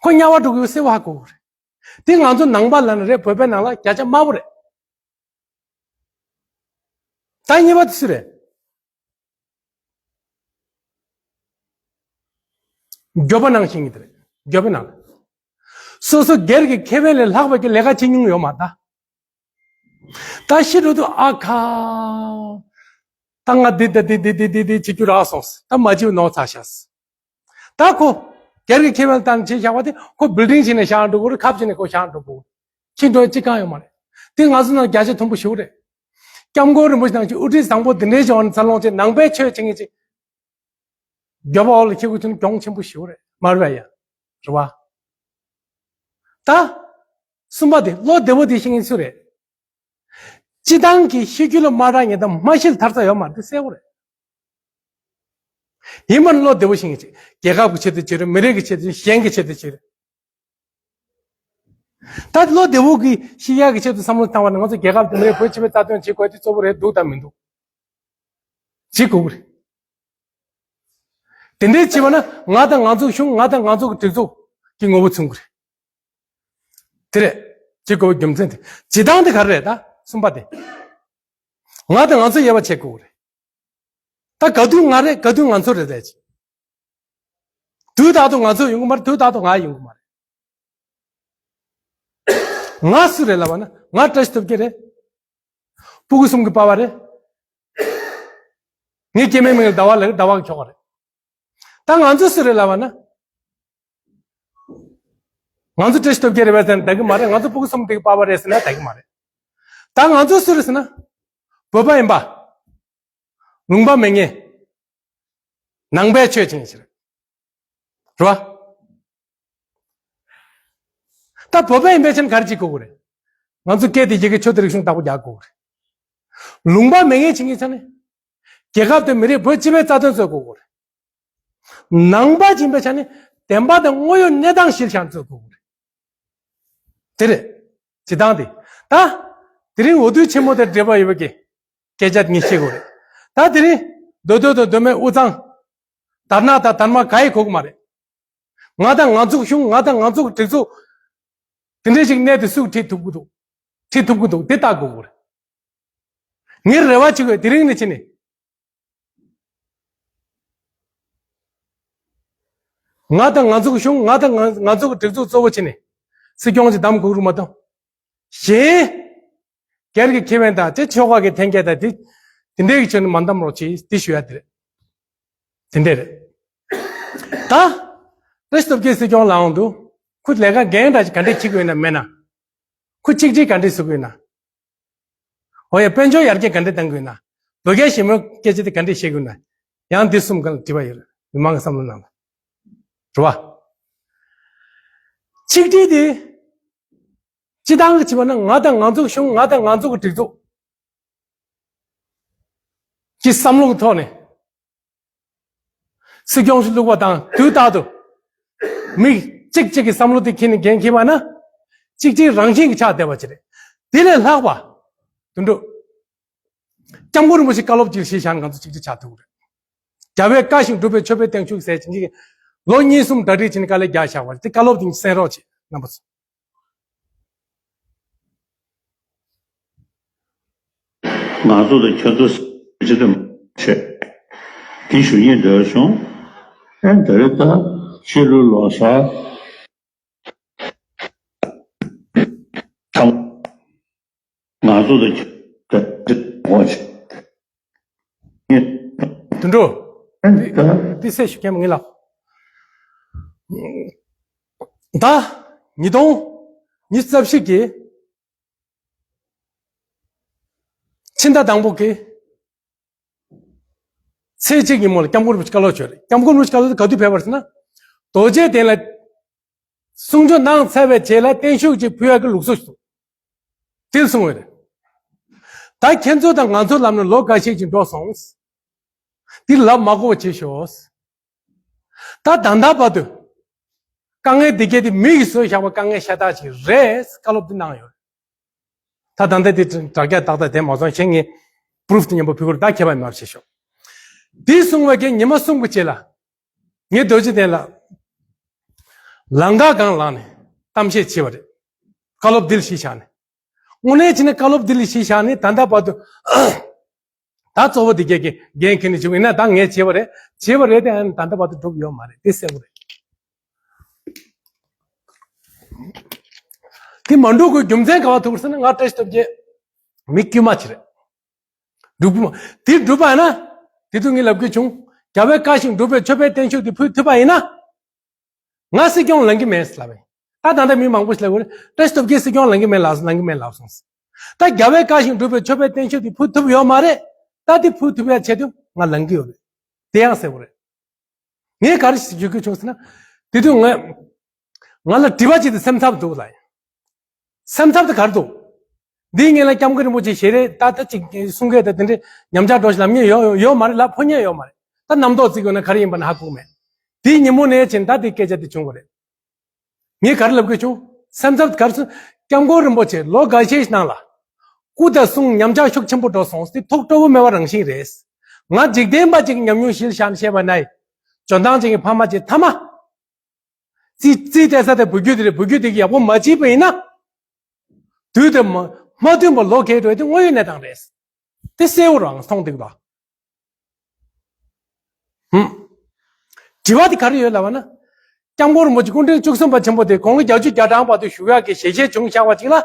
ཁོ་དམྱལ་བ་འགྲོ་གི་ཡོད་གསལ་བོ་ཧ་གོ་གི་རེད། དེ་ང་ཚོ་ནང་པ་ལ་ནི་རེད། བོད་པའི་ནང་ལ་བརྒྱ་ཆ་དམའ་བོ་རེད། ད་གཉིས་པ་དེ་སུ་རེད། འགྱོད་པ་ནང་ཤི་གི་དེ་རེད། འགྱོད་པའི་ནང་ལ། སོ་སོ་སྒེར་གྱི་ཁེ་ཕན་ལས་ལྷག་པའི་གི་ལས་ཀ་བྱེད་མྱོང་ཡོད་མ་རེད་ད། ད་ཤི་འགྲོ་དུས་ཨ་ཁ། ད་ང་འདི་འདི་འདི་བྱེད་རྒྱུ་རག་སོང་། ད་མ་བྱེད་ནོར་ཚར་ཤག། ད་ཁོ་སྒེར་གྱི་ཁེ་ཕན་ལ་བརྟེན་བྱས་བཞག་པ་དེ། ཁོ་བིལ་ཌིང་བྱས་ནས་བཞག་འགྲོ་གི་རེད། ཁབ་བྱས་ནས་ཁོ་བཞག་འགྲོ་གི་རེད། ཁྱི་འགྲོ་ཅི་གང་ཡོད་མ་རེད། དེ་ང་ཚོ་ནང་བརྒྱ་ཆ་མཐོན་པོ་ཞེ་པོ་རེད། སྐྱབས་མགོན་རིན་པོ་ཆེ་ནང་བཞིན་དབུ་ཁྲིད་བཟང་པོ་འདི་འདྲའི་བྱུང་བ་ནི་འཚར་ལོངས་ཆེ། ནང་པའི་ཆོས་བྱེད་མཁན་ཅིག་འགྱོད་པ་འོག་ལ་འཁྱེར་དགོས་བྱུང་ན་གྱོང་ཆེན་པོ་ཞེ་པོ་རེད། མ་རེད་པ་ཡ། རེད་བ། ད་གསུམ་པ་དེ་བློ་བདེ་བོ་དེ་ཤེས་མཁན་སུ་རེད། སྤྱི་བཏང་གི་ཤི་རྒྱུ་ལ་མ་རག་ཉེ་དང་མ་ཤི་ལ་ཐར་ས་ཡོད་མ་རེད། དེ་གསལ་བོ་རེད། ཡིན་པར་བློ་བདེ་བོ་ཤེས་མཁན་ཅིག་རྒྱལ་ཁབ་ཀྱི་ཆེད་དུ་བྱེད་རེད། མི་རིགས་ཀྱི་ཆེད་དུ། གཞན་གྱི་ཆེད་དུ་བྱེད་རེད། ད་བློ་བདེ་བོ་གི་ཤི་ཡག་གི་ཆེད་དུ་བསམ་བློ་བཏང་བ་ན། ང་ཚོ་རྒྱལ་ཁབ་དེ་མི་རིགས་བོད་སྤྱི་པའི་རྩ་དོན་བྱེད་དགོས་དེ་གཙོ་བོ་རེད་འདུག་དང་མི་འདུག་བྱེད་དགོས་ཀྱི་རེད། དེ་འདྲའི་བྱེད་པ་ན་ང་དང་ང་ཚོའི་གཞུང་། ང་དང་ང་ཚོ་གི་སྒྲིག་འཛུགས་ཀྱི་ངོ་བོ་མཚོན་གྱི་རེད། དེ་རེད། བྱེད་དགོས་པའི་རྒྱུ་མཚན་དེ། བྱེད་སྟངས་དེ་ག་རེ་རེད། ད་གསུམ་པ་དེ། ང་དང་ང་ཚོ་དབྱེ་བ་ཕྱེ་དགོས་ཀྱི་རེད། ད་ག་དུས་ང་རེད། ག་དུས་ང་ཚོ་རེད་ཟེར་ཅིག་དུས་རྟག་ཏུ་ང་ཚོ་ཡོང་གི་མ་རེད། དུས་རྟག་ཏུ་ང་ཡོང་གི་མ་རེད། ང་སུ་རེད་ལབ་པ་ན། ང་བཀྲ་ཤིས་སྟོབས་རྒྱལ་རེད། སྤུ་གུ་གསུམ་གྱི་པ་ཕ་རེད། ངའི་སྐྱེ་དམན་མིང་ལ་ཟླ་བ་ལབ། ཟླ་བ་གི་ཁྱོ་ག་རེད། ད་ང་ཚོ་སུ་རེད་ལབ་པ་ན། ང་ཚོ་བཀྲ་ཤིས་སྟོབས་རྒྱལ་རེད་པས་ཟེར་ན་འགྲིག་གི་མ་རེད། ང་ཚོ་སྤུ་གུ་གསུམ་དེ་གི་པ་ཕ་རེད་ཟེར་ན་འགྲིག་གི་མ་རེད། ད་ང་ཚོ་སུ་རེད་ཟེར་ན། བོད་པ་ཡིན་པ། ལུང་པ་མེད་མཁན། ནང་པའི་ཆོས་བྱེད་མཁན་ཞིག་རེད། རེད་བ། ད་བོད་པ་ཡིན་པའི་ཆ་ནས་ག་རེ་བྱེད་དགོས་ཀྱི་རེད། ང་ཚོ་སྐད་དེ་རྒྱ་སྐད། ཆོས་དེ་རིག་གཞུང་བདག་པོ་རྒྱག་དགོས་ཀྱི་རེད། ལུང་པ་མེད་མཁན་བྱེད་མཁན་ཆ་ནས། རྒྱལ་ཁབ་དེ་མི་རིགས་བོད་སྤྱི་པའི་རྩ་དོན་རྩོད་དགོས་ཀྱི་རེད། ནང་པ་ཡིན་པའི་ཆ་ནས་བདེན་པ་དང་དངོས་ཡོད་གནས་སྟངས་གཞིར་བཞག་རྩོད་དགོས་ཀྱི་རེད། དེ་རེད། བྱེད་སྟངས་དེ། ད་དེ་རིང་འོས་བསྡུ་ཆེན་མོ་དེ་འབྲེལ་བ་ཡོད་པའི་གི་སྐད་ཆ་ངས་བཤད་དགོས་རེད། ད་དེ་རིང་མདོ་སྟོད་དང་མདོ་སྨད། དབུས་གཙང་། དར་ནག་དང་དར་དམར་ག་ཡེ་གོ་གི་མ་རེད། ང་དང་ང་ཚོ་གི་གཞུང་། ང་དང་ང་ཚོ་གི་སྒྲིག་འཛུགས། དེ་འདྲ་ཞིག་གནས་དེ་སུས་ཁྲིད་ཐུབ་ཀྱི་འདུག་ཁྲིད་ཐུབ་ཀྱི་འདུག་དེ་བལྟ་དགོས་ཀྱི་རེད། ངས་རེ་བ་བྱེད་དགོས། དེ་རིང་ནས་བྱས་ནས། ང་དང་ང་ཚོ་གི་གཞུང་། ང་དང་ང་ང་ཚོ་གི་སྒྲིག་འཛུགས་གཙོ་བོ་བྱས་ནས། སྲིད་སྐྱོང་ཅིག་གདམ་དགོས་རུ་མ་གཏོགས། གཞན་སྒེར་གྱི་ཁེ་ཕན་དང་དེ་ཆོལ་ཁ་གི་འཐེན་འཁྱེར་དང་དེ་དེ་འདྲའི་གི་ཆོས་ནི་མ་འདམ་རོགས་གྱིས། དེ་ཞུ་ཡ་དེ་རེད། དེ་འདྲ་རེད། ད་བཀྲ་ཤིས་སྟོབས་རྒྱལ་སྲིད་སྐྱོང་ལངས་འདུག་ཁོ་ལས་ཀ་འགན་འདྲ་ཞིག་ག་འདྲས་བྱེད་དགོས་ན་མེད་ན། ཁོ་གཅིག་སྒྲིལ་ག་འདྲས་བཟོ་དགོས་ན། འོ་ཡ། དཔལ་འབྱོར་ཡར་རྒྱས་ག་འདྲས་གཏང་དགོས་ན། བོད་རྒྱ་ཞི་མོལ་སྐད་ཆ་དེ་ག་འདྲས་བཤད་དགོས་ན། ཡང་འདི་གསུམ་ག་ལ་དྲི་བ་ཡོད་རེད། མི་མང་གི་བསམ་བློ་ནང་ལ། རེད་བ། གཅིག་སྒྲིལ་དེ། སྤྱི་བཏང་གི་བྱས་པ་ན་ང་དང་ང་ཚོ་གི་གཞུང་། ང་དང་ང་ཚོ་གི་སྒྲིག་འཛུགས་ཀྱི་བསམ་བློ་གི་ཐོག་ནས་སྲིད་སྐྱོང་ཞིག་བླུགས་པ་དང་། དུས་རྟག་ཏུ་མི་གཅིག་གཅིག་གི་བསམ་བློ་དེ་འཁྱེར་ནས་འགན་འཁྱེར་བ་ན། གཅིག་སྒྲིལ་རང་བཞིན་གྱི་ཆགས་བསྡད་པ་ཅིག་རེད། དེ་ལས་ལྷག་པ་དོན་གྲུབ། སྐྱབས་མགོན་རིན་པོ་ཆེ་བཀའ་སློབ་ཅིག་བཞེས་བཞག་ན་ང་ཚོ་གཅིག་སྒྲིལ་ཆགས་ཐུབ་ཀྱི་རེད། རྒྱལ་བས་བཀའ་བཞིན་སྒྲུབ་པའི་མཆོད་པའི་བརྟན་བཞུགས་ཟེར་བྱས་ཀྱི་ལོ་གཉིས་གསུམ་གྲ་སྒྲིག་བྱས་ནས་དཀའ་ལས་རྒྱག་བཞག་པ་དེ། བཀའ་སློབ་དེ་གསན་རོགས་བྱེད། རྣམ་པ་ཚོ། ང་ཚོ་དང་ཁྱེད་ཚོ་ཟེར་གྱི་རེད་མ་ཤེས། དེ་ཞུ་སྙིང་འདོད་བྱུང་། ཨེ་འདི་རེད། ད་ཕྱི་ལོ་ལོ་གསར་ད་ང་ཚོ་དང་ཁྱེད་ཚོ་ཟེར་གྱི་རེད་མ་ཤེས། དུད་འགྲོ། ཨེ་ད་དེ་སེ་ཞུ་མཁན་མ་ངེས་ལགས། ད་ཉིས་སྟོང་ཉི་ཤུ་རྩ་བཞི་གི་ཕྱི་ཟླ་དང་པོ་གི་ཚེས་གཅིག་ཉིན་མོ་ལ་སྐྱབས་མགོན་རིན་པོ་ཆེ་བཀའ་སློབ་བྱས་རེད། སྐྱབས་མགོན་རིན་པོ་ཆེ་བཀའ་སློབ་དེ་ག་དུས་ཕེབས་པ་རེད་ཟེར་ན། རྡོ་རྗེ་གདན་ལ་གསུང་ཆོས་གནང་ཚར་བའི་རྗེས་ལ་བརྟན་བཞུགས་ཅིག་ཕུལ་ཡག་གི་ལུགས་སྲོལ་ཞིག་འདུག་དེ་གསུངས་པ་རེད། ད་ཁྱེད་ཚོ་དང་ང་ཚོའི་ལམ་ནས་ལོ་འགའ་ཤས་ཅིག་འགྲོ་སོང་། དེ་ལབ་མ་དགོས་པ་བྱེད་ཤོག་ད་ད་ལྟ་བར་དུ་དཀའ་ངལ་འདི་གས་དེ་མི་ཡིས་བཟོས་བཞག་པའི་དཀའ་ངལ་ཤ་སྟག་ཅིག་རེད། བཀའ་སློབ་འདི་གནང་ཡོད། ད་ད་ལྟ་འདི་དྲ་རྒྱ་ཏག་ཏག་དེ་མ་སོང་ཞེས་ངས་པུ་རུབ་དེ་མཉམ་པོ་ཕུལ་གྱི་རེད། ད་ཁྱད་པར་མེད་པ་བྱེད་ཤོག་དེ་གསུངས་པའི་གི་ཉི་མ་གསུམ་གྱི་རྗེས་ལ་ངས་རྡོ་རྗེ་གདན་ལ་ལང་ཀ་སྒང་ལངས་ནས་གཏམ་བཤད་བྱས་པ་རེད། བཀའ་སློབ་འདི་ལ་གཞི་བཞག་ནས། དངོས་གནས་བྱས་ན་བཀའ་སློབ་འདི་ལ་གཞི་བཞག་ནས་ད་ལྟ་བར་དུ། ད་གཙོ་བོ་དེ་གས་ཀྱི་འགན་འཁྱེར་ནས་བྱུང་ཡིན་ན་ད་ངས་བྱས་པ་རེད། བྱས་པ་རེད་དེ་ཨ་ནི་ད་ལྟ་བར་དུ་འགྲུབ་ཡོད་མ་རེད། དེ་གསལ་པོ་རེད། དེ་མ་འགྲུབ་དགོས་རྒྱུ་མཚན་ག་པར་ཐུག་ཟེར་ན། ང་བཀྲ་ཤིས་སྟོབས་རྒྱལ་མི་དཀྱུས་མ་ཅིག་རེད། འགྲུབ་མ་དེ་འགྲུབ་པ་ཡིན་ན། དེ་དུས་ངས་ལབ་དགོས་བྱུང་། རྒྱལ་བའི་བཀའ་བཞིན་སྒྲུབ་པའི་མཆོད་པའི་བརྟན་བཞུགས་དེ་ཕུལ་ཐུབ་པ་ཡིན་ན། ང་སྲིད་སྐྱོང་ལངས་ཀྱི་མེད་ལབ་པས། ད་ད་ལྟ་མི་མང་པོ་ཞིག་ལབ་ཀྱི་རེད། བཀྲ་ཤིས་སྟོབས་རྒྱལ་སྲིད་སྐྱོང་ལངས་ཀྱི་མེད་ལབ་སོང་། ལངས་ཀྱི་མེད་ལབ་སོང་། ད་རྒྱལ་བའི་བཀའ་བཞིན་སྒྲུབ་པའི་མཆོད་པའི་བརྟན་བཞུགས་དེ་ཕུལ་ཐུབ་ཡོད་མ་རེད། ད་དེ་ཕུལ་ཐུབ་ཡ་ཆེད་དུ་ང་ལངས་ཀྱི་ཡོད་རེད། དེ་ཡང་གསལ་པོ་རེད། ངས་ག་རེ་ཞིག་བརྗོད་དགོས་བྱུང་ཟེར་ན། དེ་དུས་ང་ང་ལ་དྲི་བ་ཅིག་དེ་སེམས་འཚབ་འདུག་ལ། སེམས་འཚབ་དེ་ག་རེ་འདུག་འདིའི་སྔོན་ལ་སྐྱབས་མགོན་རིན་པོ་ཆེ་ཞལ་རས་ད་ལྟ་ཅིག་གསུང་སྐད་དང་དེ་འདྲའི་ཉམས་ཆག་འགྲོ་ཞིག་ལབ་མཁན་ཡོད་ཡོད་མ་རེད་ལ། ཕོ་ཉ་ཡོད་མ་རེད། ད་རྣམ་རྟོག་བརྩི་དགོས་ན་ག་རེ་ཡིན་པ་ན་ཧ་གོ་མེད། དེའི་ཉིན་མོ་ནས་བྱས་ད་དེ་སྐད་ཆ་དེ་བྱུང་བ་རེད། ངས་ག་རེ་ལབ་དགོས་བྱུང་། སེམས་འཚབ་ག་རེ་སོང་། སྐྱབས་མགོན་རིན་པོ་ཆེ་ལོ་འགའ་ཤས་ནང་ལ་སྐུ་དང་གསུང་ཉམས་ཆག་ཤུགས་ཆེན་པོ་འགྲོ་སོང་། དེ་ཐུགས་སྤྲོ་བོ་མེད་པ་རང་བཞིན་རེད། ང་འཇིག་རྟེན་པ་ཅིག་གི་ཉམས་མྱོང་གཞིར་བཞག་ནས་བཤད་པ་ན། འཇོན་ཐང་ཅན་གྱི་ཕ་མ་ཅིག་མཐའ་མ། རྩིས་རྩིས་སྤྲད་ས་དེ་བུ་རྒྱུད་དེ་རེད། བུ་རྒྱུད་དེ་གི་ཡག་པོ་མ་བྱས་པ་ཡིན་ན། དུས་དེ་མ་མ་བསྟུན་པར་ལོ་འགའ་འགྲོ་ཡ་དེ་དངོས་ཡོད་གནས་སྟངས་རེད། དེ་གསལ་བོ་རང་མཐོང་འདུག་ལ། ཧུམ། དྲི་བ་དེ་ག་རེ་ཡོད་ལབ་པ་ན། སྐྱབས་མགོན་རིན་པོ་ཆེ་སྐུ་ཕྲེང་བཅུ་གསུམ་པ་ཆེན་པོ་དེ་དགུང་ལོ་བརྒྱད་ཅུ་གྱ་གྲངས་བར་དུ་བཞུགས་ཡག་གི་ཞལ་བཞེས་བྱུང་བཞག་པ་ཅིག་ལ།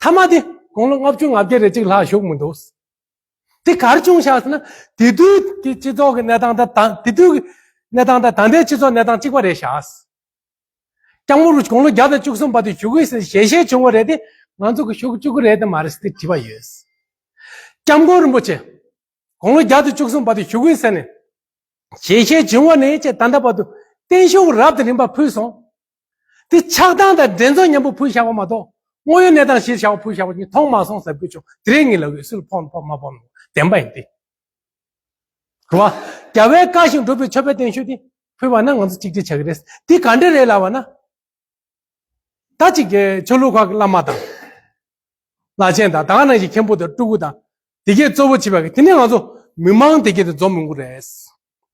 མཐའ་མ་དེ་དགུང་ལོ་ལྔ་བཅུ་ང་བརྒྱད་རེ་གཅིག་ལྷག་བཞུགས་མི་འདུག་དེ་ག་རེ་བྱུང་བཞག་ཟེར་ན། དེ་དུས་ཀྱི་སྤྱི་ཚོགས་ཀྱི་གནས་སྟངས་དང་ད་དེ་དུས་ཀྱི་གནས་སྟངས་དང་ད་ལྟའི་སྤྱི་ཚོགས་གནས་སྟངས་གཅིག་པ་རེད་བཞག་སྐྱབས་མགོན་རིན་པོ་ཆེ་དགུང་ལོ་བརྒྱ་དང་བཅུ་གསུམ་བར་དུ་བཞུགས་ཀྱི་ཟེར་ཞལ་བཞེས་བྱུང་བ་རེད་དེ། ང་ཚོ་གི་བཞུགས་བཅུག་གི་རེད་དམ་མ་རེད་ཟེར་དེ་དྲི་བ་ཡོད། སྐྱབས་མགོན་རིན་པོ་ཆེ་དགུང་ལོ་བརྒྱ་དང་བཅུ་གསུམ་བར་དུ་བཞུགས་ཀྱི་ཟེར་ནས་ཞལ་བཞེས་བྱུང་བ་ནས་བྱས་ད་ལྟ་བར་དུ་བརྟན་བཞུགས་རབ་དང་རིམ་པ་ཕུལ་སོང་། དེ་ཆགས་སྡང་དང་འགྲན་རྩོད་མཉམ་པོ་ཕུལ་བཞག་པ་མ་གཏོགས། དངོས་ཡོད་གནས་སྟངས་གཞིར་བཞག་པ་ཕུལ་བཞག་པ་ཉིད་མཐོང་མ་སོང་ཟེར་དགོས་བྱུང་། དེ་རིང་ངས་ལབ་ཡོད། སུ་ལ་ཕོག་ན་ཕོག་མ་ཕོག་ན་བདེན་པ་ཡིན་ཏེ། རེད་བ། རྒྱལ་བའི་བཀའ་བཞིན་སྒྲུབ་པའི་མཆོད་པའི་བརྟན་བཞུགས་དེ་ཕུལ་བ་ན་ང་ཚོ་གཅིག་སྒྲིལ་བྱ་གི་རེད། དེ་ག་འདྲ་རེད་ལབ་པ་ན། ད་ཅིག་གི་ཆོས་ལུགས་ཁག་གི་བླ་མ་དང་། བླ་ཆེན་དང་ད་ག་ནང་བཞིན་མཁན་པོ་དང་སྤྲུལ་སྐུ་དང་། དེ་གས་གཙོ་བོ་བྱེད་པ་གི་དེ་ནས་ང་ཚོ་མི་མང་དེ་གས་དེ་འཛོམས་མི་འགུ་རེད།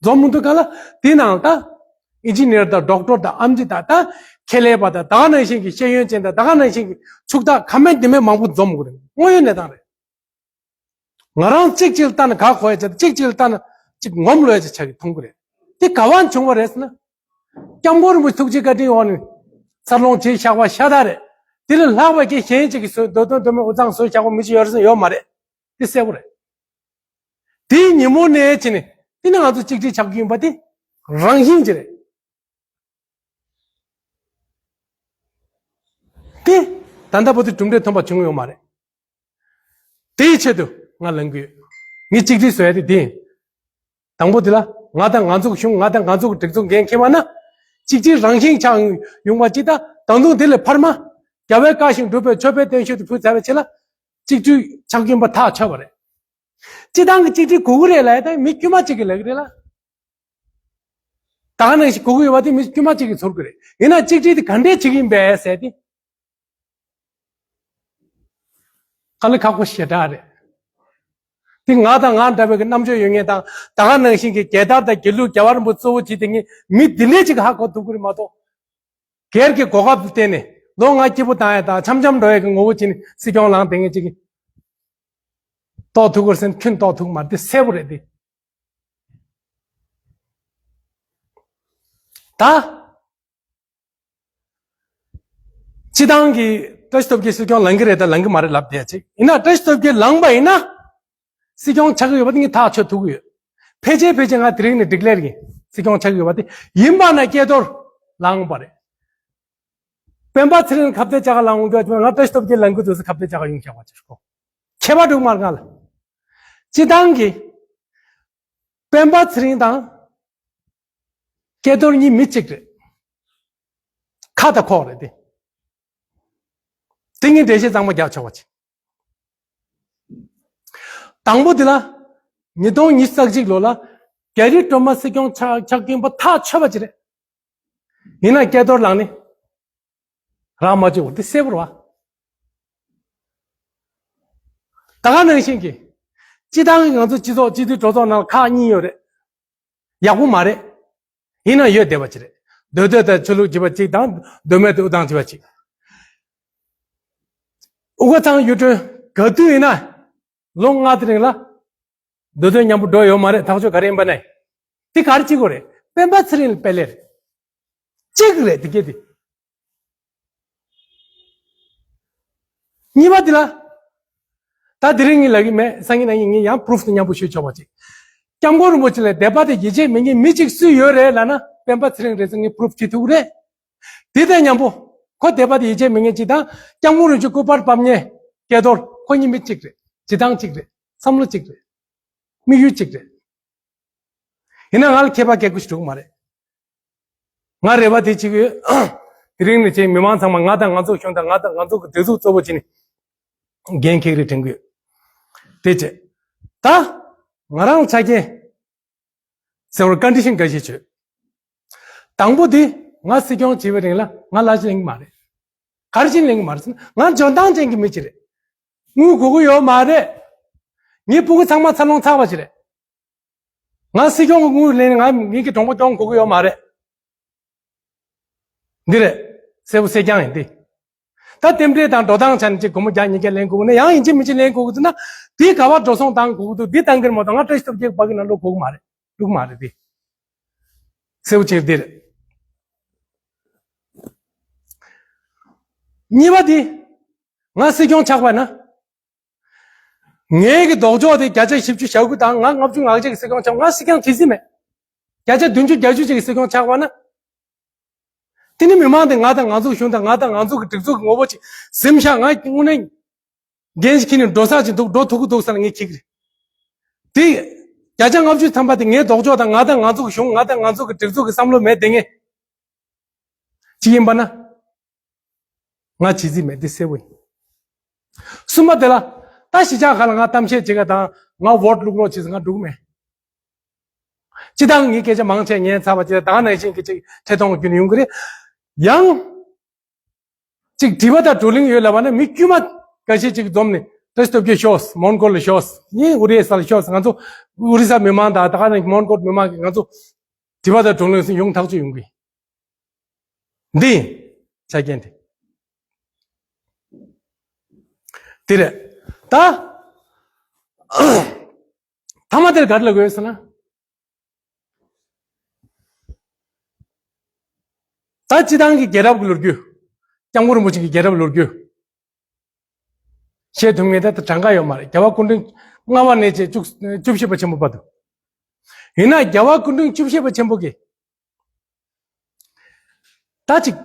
འཛོམས་མི་འདུག་ག་ལ། དེ་ནང་ད་ཨིན་ཇི་ནིར་དང་ཌོག་ཊར་དང་ཨེམ་ཆི་དང་ད་ཁེ་ལས་པ་དང་ད་ག་ནང་བཞིན་གི་ཤེས་ཡོན་ཅན་དང་ད་ག་ནང་བཞིན་གི་ཕྱུག་བདག་ཁ་མེད་འདི་མེད་མང་པོ་འཛོམས་མི་འགུ་རེད། དངོས་ཡོད་གནས་སྟངས་རེད། ང་རང་གཅིག་གཅིག་ལ་ལྟ་ན་ག་གོ་ཡ་ཆ་གཅིག་གཅིག་ལ་ལྟ་ན་གཅིག་ངོམ་ལོས་ཡ་ཆ་ཆགས་ཀྱི་མཐོང་གི་རེད། དེ་ག་བ་བྱུང་བ་རེད་ཟེར་ན། སྐྱབས་མགོན་རིན་པོ་ཆེ་ཐུགས་རྗེ་བཀའ་དྲིན་འོག་ནས་འཚར་ལོངས་བྱས་བཞག་པ་ཤ་སྟག་རེད། དེ་ལས་ལྷག་པའི་གི་གཞན་གཅིག་གི་བཟོས་མདོ་དོན་མདོ་སྨད་དབུས་གཙང་བཟོས་བཞག་པ་མི་གཅིག་ཡོད་རེད་ཟེར་ཡོད་མ་རེད། དེ་གསལ་པོ་རེད། དེའི་ཉིན་མོ་ནས་བྱས་ནས་དེ་ནི་ང་ཚོ་གཅིག་སྒྲིལ་ཆགས་ཀྱི་ཡིན་པ་དེ་རང་བཞིན་གྱིས་རེད། དེ་ད་ལྟ་བར་དུ་གྲུབ་འབྲས་ཐོན་པ་བྱུང་ཡོད་མ་རེད། དེའི་ཆེད་དུ་ང་ལངས་ཀྱི་ཡོད། ངས་གཅིག་སྒྲིལ་བཟོ་ཡ་དེ་དེ་ཡིན། དང་པོ་དེ་ལ་ང་དང་ང་ཚོ་གི་གཞུང་ང་དང་ང་ཚོ་གི་སྒྲིག་འཛུགས་འགན་འཁྱེར་བ་ན། གཅིག་སྒྲིལ་རང་བཞིན་ཆགས་ཡོང་བ་ཅིག་དང་། ད་དུང་དེ་ལས་འཕར་མ། རྒྱལ་བའི་བཀའ་བཞིན་སྒྲུབ་པའི་མཆོད་པའི་བརྟན་བཞུགས་དེ་ཕུལ་ཚར་བའི་ཆེད་ལ། གཅིག་སྒྲིལ་ཆགས་ཀྱིན་པ་ཐག་ཆོད་པ་རེད། སྤྱི་བཏང་གི་གཅིག་སྒྲིལ་དགོས་ཀྱི་རེད་ལབ་ཡ་ད་མི་དཀྱུས་མ་གཅིག་གིས་ལབ་ཀྱི་རེད་ལ། ད་ག་ནང་བཞིན་དགོས་ཀྱི་ཡོད་པ་དེ་མི་དཀྱུས་མ་གཅིག་གིས་ཚོར་གྱི་རེད། ཡིན་ན་གཅིག་སྒྲིལ་དེ་ག་འདྲས་བྱེད་ཀྱི་ཡིན་པས་ཟེར་ཏེ། དཀའ་ལས་ཁག་པོ་ཞེ་དྲག་རེད། དེ་ང་དང་ང་འདྲ་བའི་གི་རྣམ་དཔྱོད་ཡོད་མཁན་དང་། ད་ག་ནང་བཞིན་གྱི་རྒྱལ་དར་དང་དགེ་ལུགས་རྒྱལ་བ་རིན་པོ་ཆེ་གཙོ་བོ་བྱེད་དེ་ངས་མི་འདི་འདྲས་ཅིག་ཧ་གོ་ཐུབ་ཀྱི་རེད་མ་གཏོགས། སྒེར་གྱི་གོ་སྐབས་དེ་བརྟེན་ནས་ལོ་ལྔ་སྐྱིད་པོ་བཏང་ཡ་དང་འཆམ་འཆམ་འགྲོ་ཡ་གི་ངོ་བོ་བྱས་ནས་སྲིད་སྐྱོང་ལངས་བསྡད་མཁན་ཅིག་གིས། གཏོགས་ཐུབ་ཀྱི་རེད་ཟེར་ན་ཁྱོན་གཏོགས་ཐུབ་ཀྱི་མ་རེད། དེ་གསལ་པོ་རེད་དེ། ད། སྤྱི་བཏང་གི་བཀྲ་ཤིས་སྟོབས་རྒྱལ་སྲིད་སྐྱོང་ལངས་ཀྱི་རེད་དང་ལངས་ཀྱི་མ་རེད་ལབ་བསྡད་ཅིག་ཡིན་ན། བཀྲ་ཤིས་སྟོབས་རྒྱལ་ལངས་པ་ཡིན་ན། སྲིད་སྐྱོང་ཆགས་ཀྱི་ཡོད་པ་དེ་ངས་ཐག་ཆོད་ཐུབ་ཀྱི་ཡོད། ཕལ་ཆེར་ཕལ་ཆེར་ང་དེ་རིང་ནས་ཌི་ཀི་ལེར་ཡིན། སྲིད་སྐྱོང་ཆགས་ཀྱི་ཡོད་པ་དེ་ཡིན་པ་ན་སྐལ་རྡོར་ལངས་པ་རེད། སྤེན་པ་ཚེ་རིང་ཁ་གཏད་བཅག་ག་ལངས་འོང་རྒྱུ་ང་བཀྲ་ཤིས་སྟོབས་རྒྱལ་ལངས་ཀྱི་འདུག་ཟེར་ཁ་གཏད་བཅག་ག་ཡོང་བཞག་པ་ཅིག་གོ། ཁྱད་པར་འདུག་མ་རེད་ང་ལ། སྤྱི་བཏང་གི་སྤེན་པ་ཚེ་རིང་དང་སྐལ་རྡོར་གཉིས་མི་གཅིག་རེད། ཁ་དང་ཁོག་རེད་དེ། དེ་གཉིས་འགྲེལ་བཤད་གཙང་མ་རྒྱག་ཆོག་པ་ཅིག་དང་པོ་དེ་ལ། ཉིས་སྟོང་ཉི་ཤུ་རྩ་གཅིག་ལོ་ལ་རྒྱ་རི་སྒྲོལ་མ་སྲིད་སྐྱོང་ཆགས་ཆགས་ཀྱིན་པ་ཐག་ཆོད་པ་ཅིག་རེད། ཡིན་ན་སྐལ་རྡོར་ལངས་ནས་རང་མ་བཅོས་པ་དེ་གསལ་པོ་རེད་བ། ད་ག་ནང་བཞིན་གྱི། སྤྱི་བཏང་གི་ང་ཚོ་སྤྱི་ཚོགས་སྤྱི་འཐུས་གྲོས་ཚོགས་ནང་ལ་ཁག་གཉིས་ཡོད་རེད། ཡག་པོ་མ་རེད། ཡིན་ན་ཡོད་བསྡད་པ་ཅིག་རེད། མདོ་སྟོད་དང་ཆོས་ལུགས་བརྗེ་པ་གཅིག་དང་མདོ་སྨད་དུ་དབུ་ཐང་བརྗེ་པ་གཅིག་དབུ་དཀར་ཚང་གཡུ་སྒྲོན་ག་དུས་ཡིན་ན། ལོ་ལྔ་དེ་རིང་ལ། མདོ་སྟོད་མཉམ་པོ་འགྲོ་ཡོད་མ་རེད། ཐག་ཆོད་ག་རེ་ཡིན་པ་ནས། དེ་ག་རེ་བྱེད་དགོས་རེད། སྤེན་པ་ཚེ་རིང་ལ་དཔེ་ལེན་རེད། གཅིག་རེད་དེ་གས་དེ། གཉིས་པ་དེ་ལ། ད་དེ་རིང་ངས་ལབ་ཀྱི་མེད། སང་ཉིན་གནངས་ཉིན་ངས་ཡང་པུ་རུབ་དེ་མཉམ་པོ་ཞུས་ཆོག་པ་ཅིག་སྐྱབས་མགོན་རིན་པོ་ཆེ་ལ་དད་པ་དང་ཡིད་ཆེས་མེད་མཁན་མི་གཅིག་སུ་ཡོད་རེད་ལབ་ན་སྤེན་པ་ཚེ་རིང་རེད་ཟེར་ངས་པུ་རུབ་བྱེད་ཐུབ་ཀྱི་རེད། དེ་དང་མཉམ་པོ། ཁོ་དད་པ་དང་ཡིད་ཆེས་མེད་མཁན་གཅིག་དང་སྐྱབས་མགོན་རིན་པོ་ཆེ་སྐུ་པར་ཕབ་མཁན་སྐལ་རྡོར་ཁོ་གཉིས་མི་གཅིག་རེད། བྱེད་སྟངས་གཅིག་རེད། བསམ་བློ་གཅིག་རེད། དམིགས་ཡུལ་གཅིག་རེད། ཡིན་ན་ང་ལ་ཁྱད་པར་སྐྱེ་དགོས་ཞིག་འགྲོ་གི་མ་རེད། ང་རེ་བ་དེ་གཅིག་ཡོད། དེ་རིང་ནས་བྱས་མི་མང་ཚང་མ་ང་དང་ང་ཚོ་གཞུང་དང་ང་དང་ང་ཚོ་གི་སྒྲིག་འཛུགས་གཙོ་བོ་བྱས་ནས་འགན་འཁྱེར་རེ་དྲན་གི་ཡོད། དེ་བྱས། ད། ང་རང་ཆ་རྐྱེན་ཟེར་བར་ཀོན་ཌི་ཤན་འགའ་ཤས་བྱོས། དང་པོ་དེ་ང་སྲིད་སྐྱོང་བྱེད་པའི་རིང་ལ་ང་ལ་ཅི་ལེན་གི་མ་རེད། ག་རེ་ཅི་ལེན་གི་མ་རེད་ཟེར་ན་ང་འཇོན་ཐང་ཅན་གྱི་མི་ཅིག་རེད། དངུལ་དགོས་ཀྱི་ཡོད་མ་རེད། ངའི་སྤུ་གུ་ཚང་མ་འཚར་ལོངས་ཚར་བ་ཅིག་རེད། ང་སྲིད་སྐྱོང་གི་དངུལ་ལེན་ང་ངེད་ཀྱི་གྲོང་པ་སྐྱོང་དགོས་ཀྱི་ཡོད་མ་རེད། འདི་རེད། གསལ་པོ་གསལ་རྐྱང་ཡིན་འདི། ད་རྟེན་འབྲེལ་དང་འགྲོ་སྟངས་ཆ་ནས་གཅིག་སྒོར་མོ་བརྒྱ་ཉིས་བརྒྱ་ལེན་དགོས་ཀྱི་ན་ཡང་ཡིན་གཅིག་མིན་གཅིག་ལེན་དགོས་ཀྱི་འདུག་ན། དེའི་ག་བ་འགྲོ་སོང་བཏང་དགོས་ཀྱི་འདུག་འདི་བཏང་གི་རེད་མ་གཏོགས་ང་བཀྲ་ཤིས་སྟོབས་རྒྱལ་ཕ་གི་ནང་ལོག་དགོས་ཀྱི་མ་རེད། འགྲོ་གི་མ་རེད་འདི། གསལ་པོ་ཆེ་འདི་རེད། གཉིས་པ་འདི། ང་སྲིད་སྐྱོང་ཆགས་པ་ན། ངའི་གི་ལྡོག་ཕྱོགས་དེ་བརྒྱ་ཆ་བཞི་བཅུ་ཞེ་དགུ་དང་ང་ལྔ་བཅུ་ང་གཅིག་གི་སྲིད་སྐྱོང་ཆགས་ང་སྲིད་སྐྱོང་བྱེད་རྩིས་མེད། བརྒྱ་ཆ་བདུན་ཅུ་བརྒྱད་ཅུ་ཅིག་གི་སྲིད་སྐྱོང་ཆགས་པ་ན། དེ་ནི་མི་མང་དེ་ང་དང་ང་ཚོ་གཞུང་དང་ང་དང་ང་ཚོ་གི་སྒྲིག་འཛུགས་ཀྱི་ངོ་བོ་ཅིག་ཟིན་ཤག་ང་དངོས་གནས་འགན་ཞིག་འཁྱེར་ནས་འགྲོ་ས་ཅིག་འདུག་འགྲོ་ཐུབ་ཀྱི་འདུག་ཟེར་ནས་ངས་འཁྱེར་གི་རེད། དེ་བརྒྱ་ཆ་ལྔ་བཅུ་ཐམ་པ་དེ་ངའི་ལྡོག་ཕྱོགས་དང་ང་དང་ང་ཚོ་གི་གཞུང་ང་དང་ང་ཚོ་གི་སྒྲིག་འཛུགས་ཀྱི་བསམ་བློ་མེད་དེ་ངས་ཅིག་ཡིན་པ་ན། ང་བྱེད་རྩིས་མེད་འདི་གསལ་པོ་ཡིན། གསུམ་པ་དེ་ལ། ད་གཞིས་ཆགས་ཁག་ལ་ང་གཏམ་བཤད་བྱེད་ག་དང་ང་ཝོ་ཊི་བླུག་རོགས་བྱེད་ཟེར་ང་འགྲོ་གི་མེད། སྤྱི་བཏང་ངའི་སྐད་ཆ་མང་ཆེ་ཉན་ཚར་བ་བྱས་ད་ག་ནང་བཞིན་གྱི་ཅིག་ཐད་གཏོང་རྒྱུ་ནས་ཡོང་གི་རེད། ཡང་། ཅིག་དྲི་བ་དང་བགྲོ་གླེང་ཡོད་ལབ་པ་ན་མི་དཀྱུས་མ་འགའ་ཤས་ཅིག་འཛོམས་ནས་ད་སྟོབས་རྒྱལ་ཤོག་མོན་གྷོ་ལ་ཤོག་ངས་ཨོ་རི་ས་ལ་ཤོག་ང་ཚོ་ཨོ་རི་ས་མི་མང་དང་ད་ག་ནང་མོན་གྷོ་མི་མང་གིས་ང་ཚོ་དྲི་བ་དང་བགྲོ་གླེང་ཡོང་ཐག་ཆོད་ཡོང་གི། འདི་ཡིན། ཆ་རྐྱེན་དེ། དེ་རེད། ད། ཐ་མ་དེར་ག་རེ་ལབ་དགོས་ཟེར་ན། ད་སྤྱི་བཏང་གི་རྒྱལ་རབས་ཀྱི་ལོ་རྒྱུས། སྐྱབས་མགོན་རིན་པོ་ཆེ་གི་རྒྱལ་རབས་ལོ་རྒྱུས། བཤད་ཐུབ་མཁན་ད་ལྟ་གྲངས་ཀ་ཡོད་མ་རེད། རྒྱལ་བ་སྐུ་ཕྲེང་ལྔ་པ་ནས་བྱས་བཅུ་བཅུ་བཞི་པ་ཆེན་པོ་བར་དུ། ཡིན་ན་རྒྱལ་བ་སྐུ་ཕྲེང་བཅུ་བཞི་པ་ཆེན་པོ་གིས། ད་ཅིག་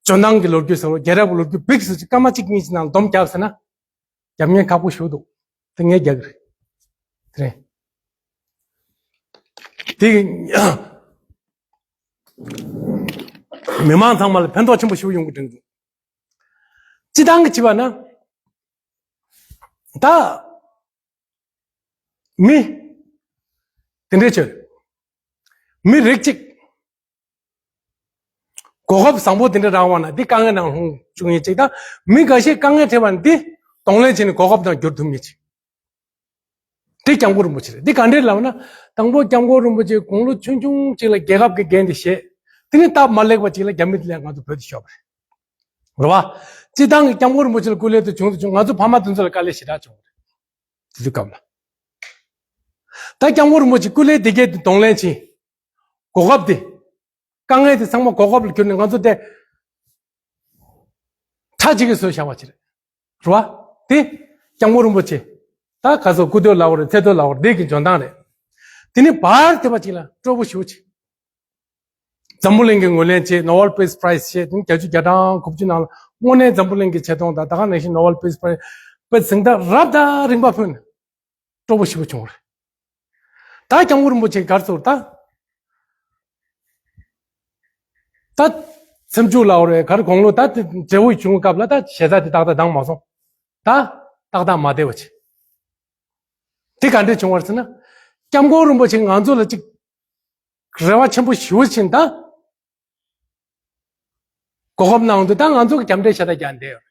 འཇོན་ཐང་གི་ལོ་རྒྱུས་ཟེར་བ་རྒྱལ་རབས་ཀྱི་ལོ་རྒྱུས་བིག་སུ་ཅིག་སྐར་མ་གཅིག་གཉིས་ཅིག་ནང་སྡོམ་བརྒྱབ་ཟེར་ན། རྒྱབ་ངན་ཁག་པོ་ཞིག་འདུག་དེ་ངས་རྒྱག་གི་རེད། དེ་རེད། དེ་མི་མང་ཚང་མ་ལ་ཕན་ཐོགས་ཆེན་པོ་ཞིག་ཡོང་གི་དྲན་འདུག་སྤྱི་བཏང་གི་བྱས་པ་ན། ད། མི། དེ་འདྲའི་ཆོས། མི་རིགས་གཅིག་གོ་སྐབས་བཟང་པོ་དེ་འདྲ་རག་པ་ན་འདི་དཀའ་ངལ་ནང་ལྷུང་བཅུག་མཁན་གཅིག་དང་མི་འགའ་ཤས་དཀའ་ངལ་འཕྲད་པ་ན་འདི་གདོང་ལེན་བྱས་ནས་གོ་སྐབས་ནང་བསྒྱུར་ཐུབ་མཁན་གཅིག་འདི་སྐྱབས་མགོན་རིན་པོ་ཆེ་རེད། འདི་ག་འདྲས་ལབ་ན་དང་པོ་སྐྱབས་མགོན་རིན་པོ་ཆེ་དགུང་ལོ་ཆུང་ཆུང་གཅིག་ལ་རྒྱལ་ཁབ་ཀྱི་འགན་དེ་བཞེས། དེ་ནས་སྟབས་མ་ལེགས་པ་གཅིག་ལ་རྒྱ་མི་དེ་ལས་ང་ཚོ་བོད་དེ་ཤོར་བ་རེད། རེད་བ། སྤྱི་བཏང་གི་སྐྱབས་མགོན་རིན་པོ་ཆེ་ལ་སྐུ་ལས་དེ་བྱུང་དུ་བྱུང་ང་ཚོ་ཕ་མ་དེ་ཚོ་ལ་དཀའ་ལས་ཞེ་དྲག་བྱུང་བ་རེད། དེ་དུས་སྐབས་ལ། ད་སྐྱབས་མགོན་རིན་པོ་ཆེ་སྐུ་ལས་དེ་གའི་གདོང་ལེན་བྱས། གོ་སྐབས་དེ། དཀའ་ངལ་དེ་ཚང་མ་གོ་སྐབས་ལ་གྱུར་ནས་ང་ཚོ་དེ་ཁྲ་གཅིག་གིས་བཟོས་བཞག་པ་ཅིག་རེད། རེད་བ། དེ་སྐྱབས་མགོན་རིན་པོ་ཆེ། ད་ག་ཚོད་སྐུ་ཐོག་ལ་བོར་ཚེ་ཐོག་ལ་བོར་འདི་གི་འཇོན་ཐང་རེད། དེ་ནི་བར་དེ་བ་ཅིག་ལ་སྤྲོ་པོ་ཞེ་པོ་ཅིག་འཛམ་བུ་གླིང་གི་ངོས་ལེན་བྱས། Nobel Peace Prize བྱས། དེ་ནི་བརྒྱད་ཅུ་གྱ་གྲངས་དགུ་བཅུ་ནང་ལ་དངོས་གནས་འཛམ་བུ་གླིང་གི་ཆེ་མཐོང་དང་ད་ག་ནང་བཞིན་Nobel Peace Prize་དཔེ་གཟེངས་རྟགས་རབ་དང་རིམ་པ་ཕུལ་ནས་སྤྲོ་པོ་ཞེ་པོ་བྱུང་བ་རེད། ད་སྐྱབས་མགོན་རིན་པོ་ཆེ་གར་ཚོར་ད། ད་སེམས་ཆུང་ལ་བོར་བའི་གར་དགུང་ལོ་ད་དེ་བགྲེས་པོ་བྱུང་སྐབས་ལ་ད་ཞེ་ས་དེ་ཏག་ཏག་འདང་མ་སོང་། ད་ཏག་ཏག་མ་བདེ་བ་ཆེ། དེ་ག་འདྲས་བྱུང་བ་རེད་ཟེར་ན། སྐྱབས་མགོན་རིན་པོ་ཆེ་ང་ཚོ་ལ་ཅིག་རེ་བ་ཆེན་པོ་ཞེ་པོ་ཕྱིན་ད། གོ་སྐབས་གནང་དུས་ད་ང་ཚོ་གི་རྒྱབ་འདྲེ་ཤ་སྟག་རྒྱག་འདེད་ཡོད།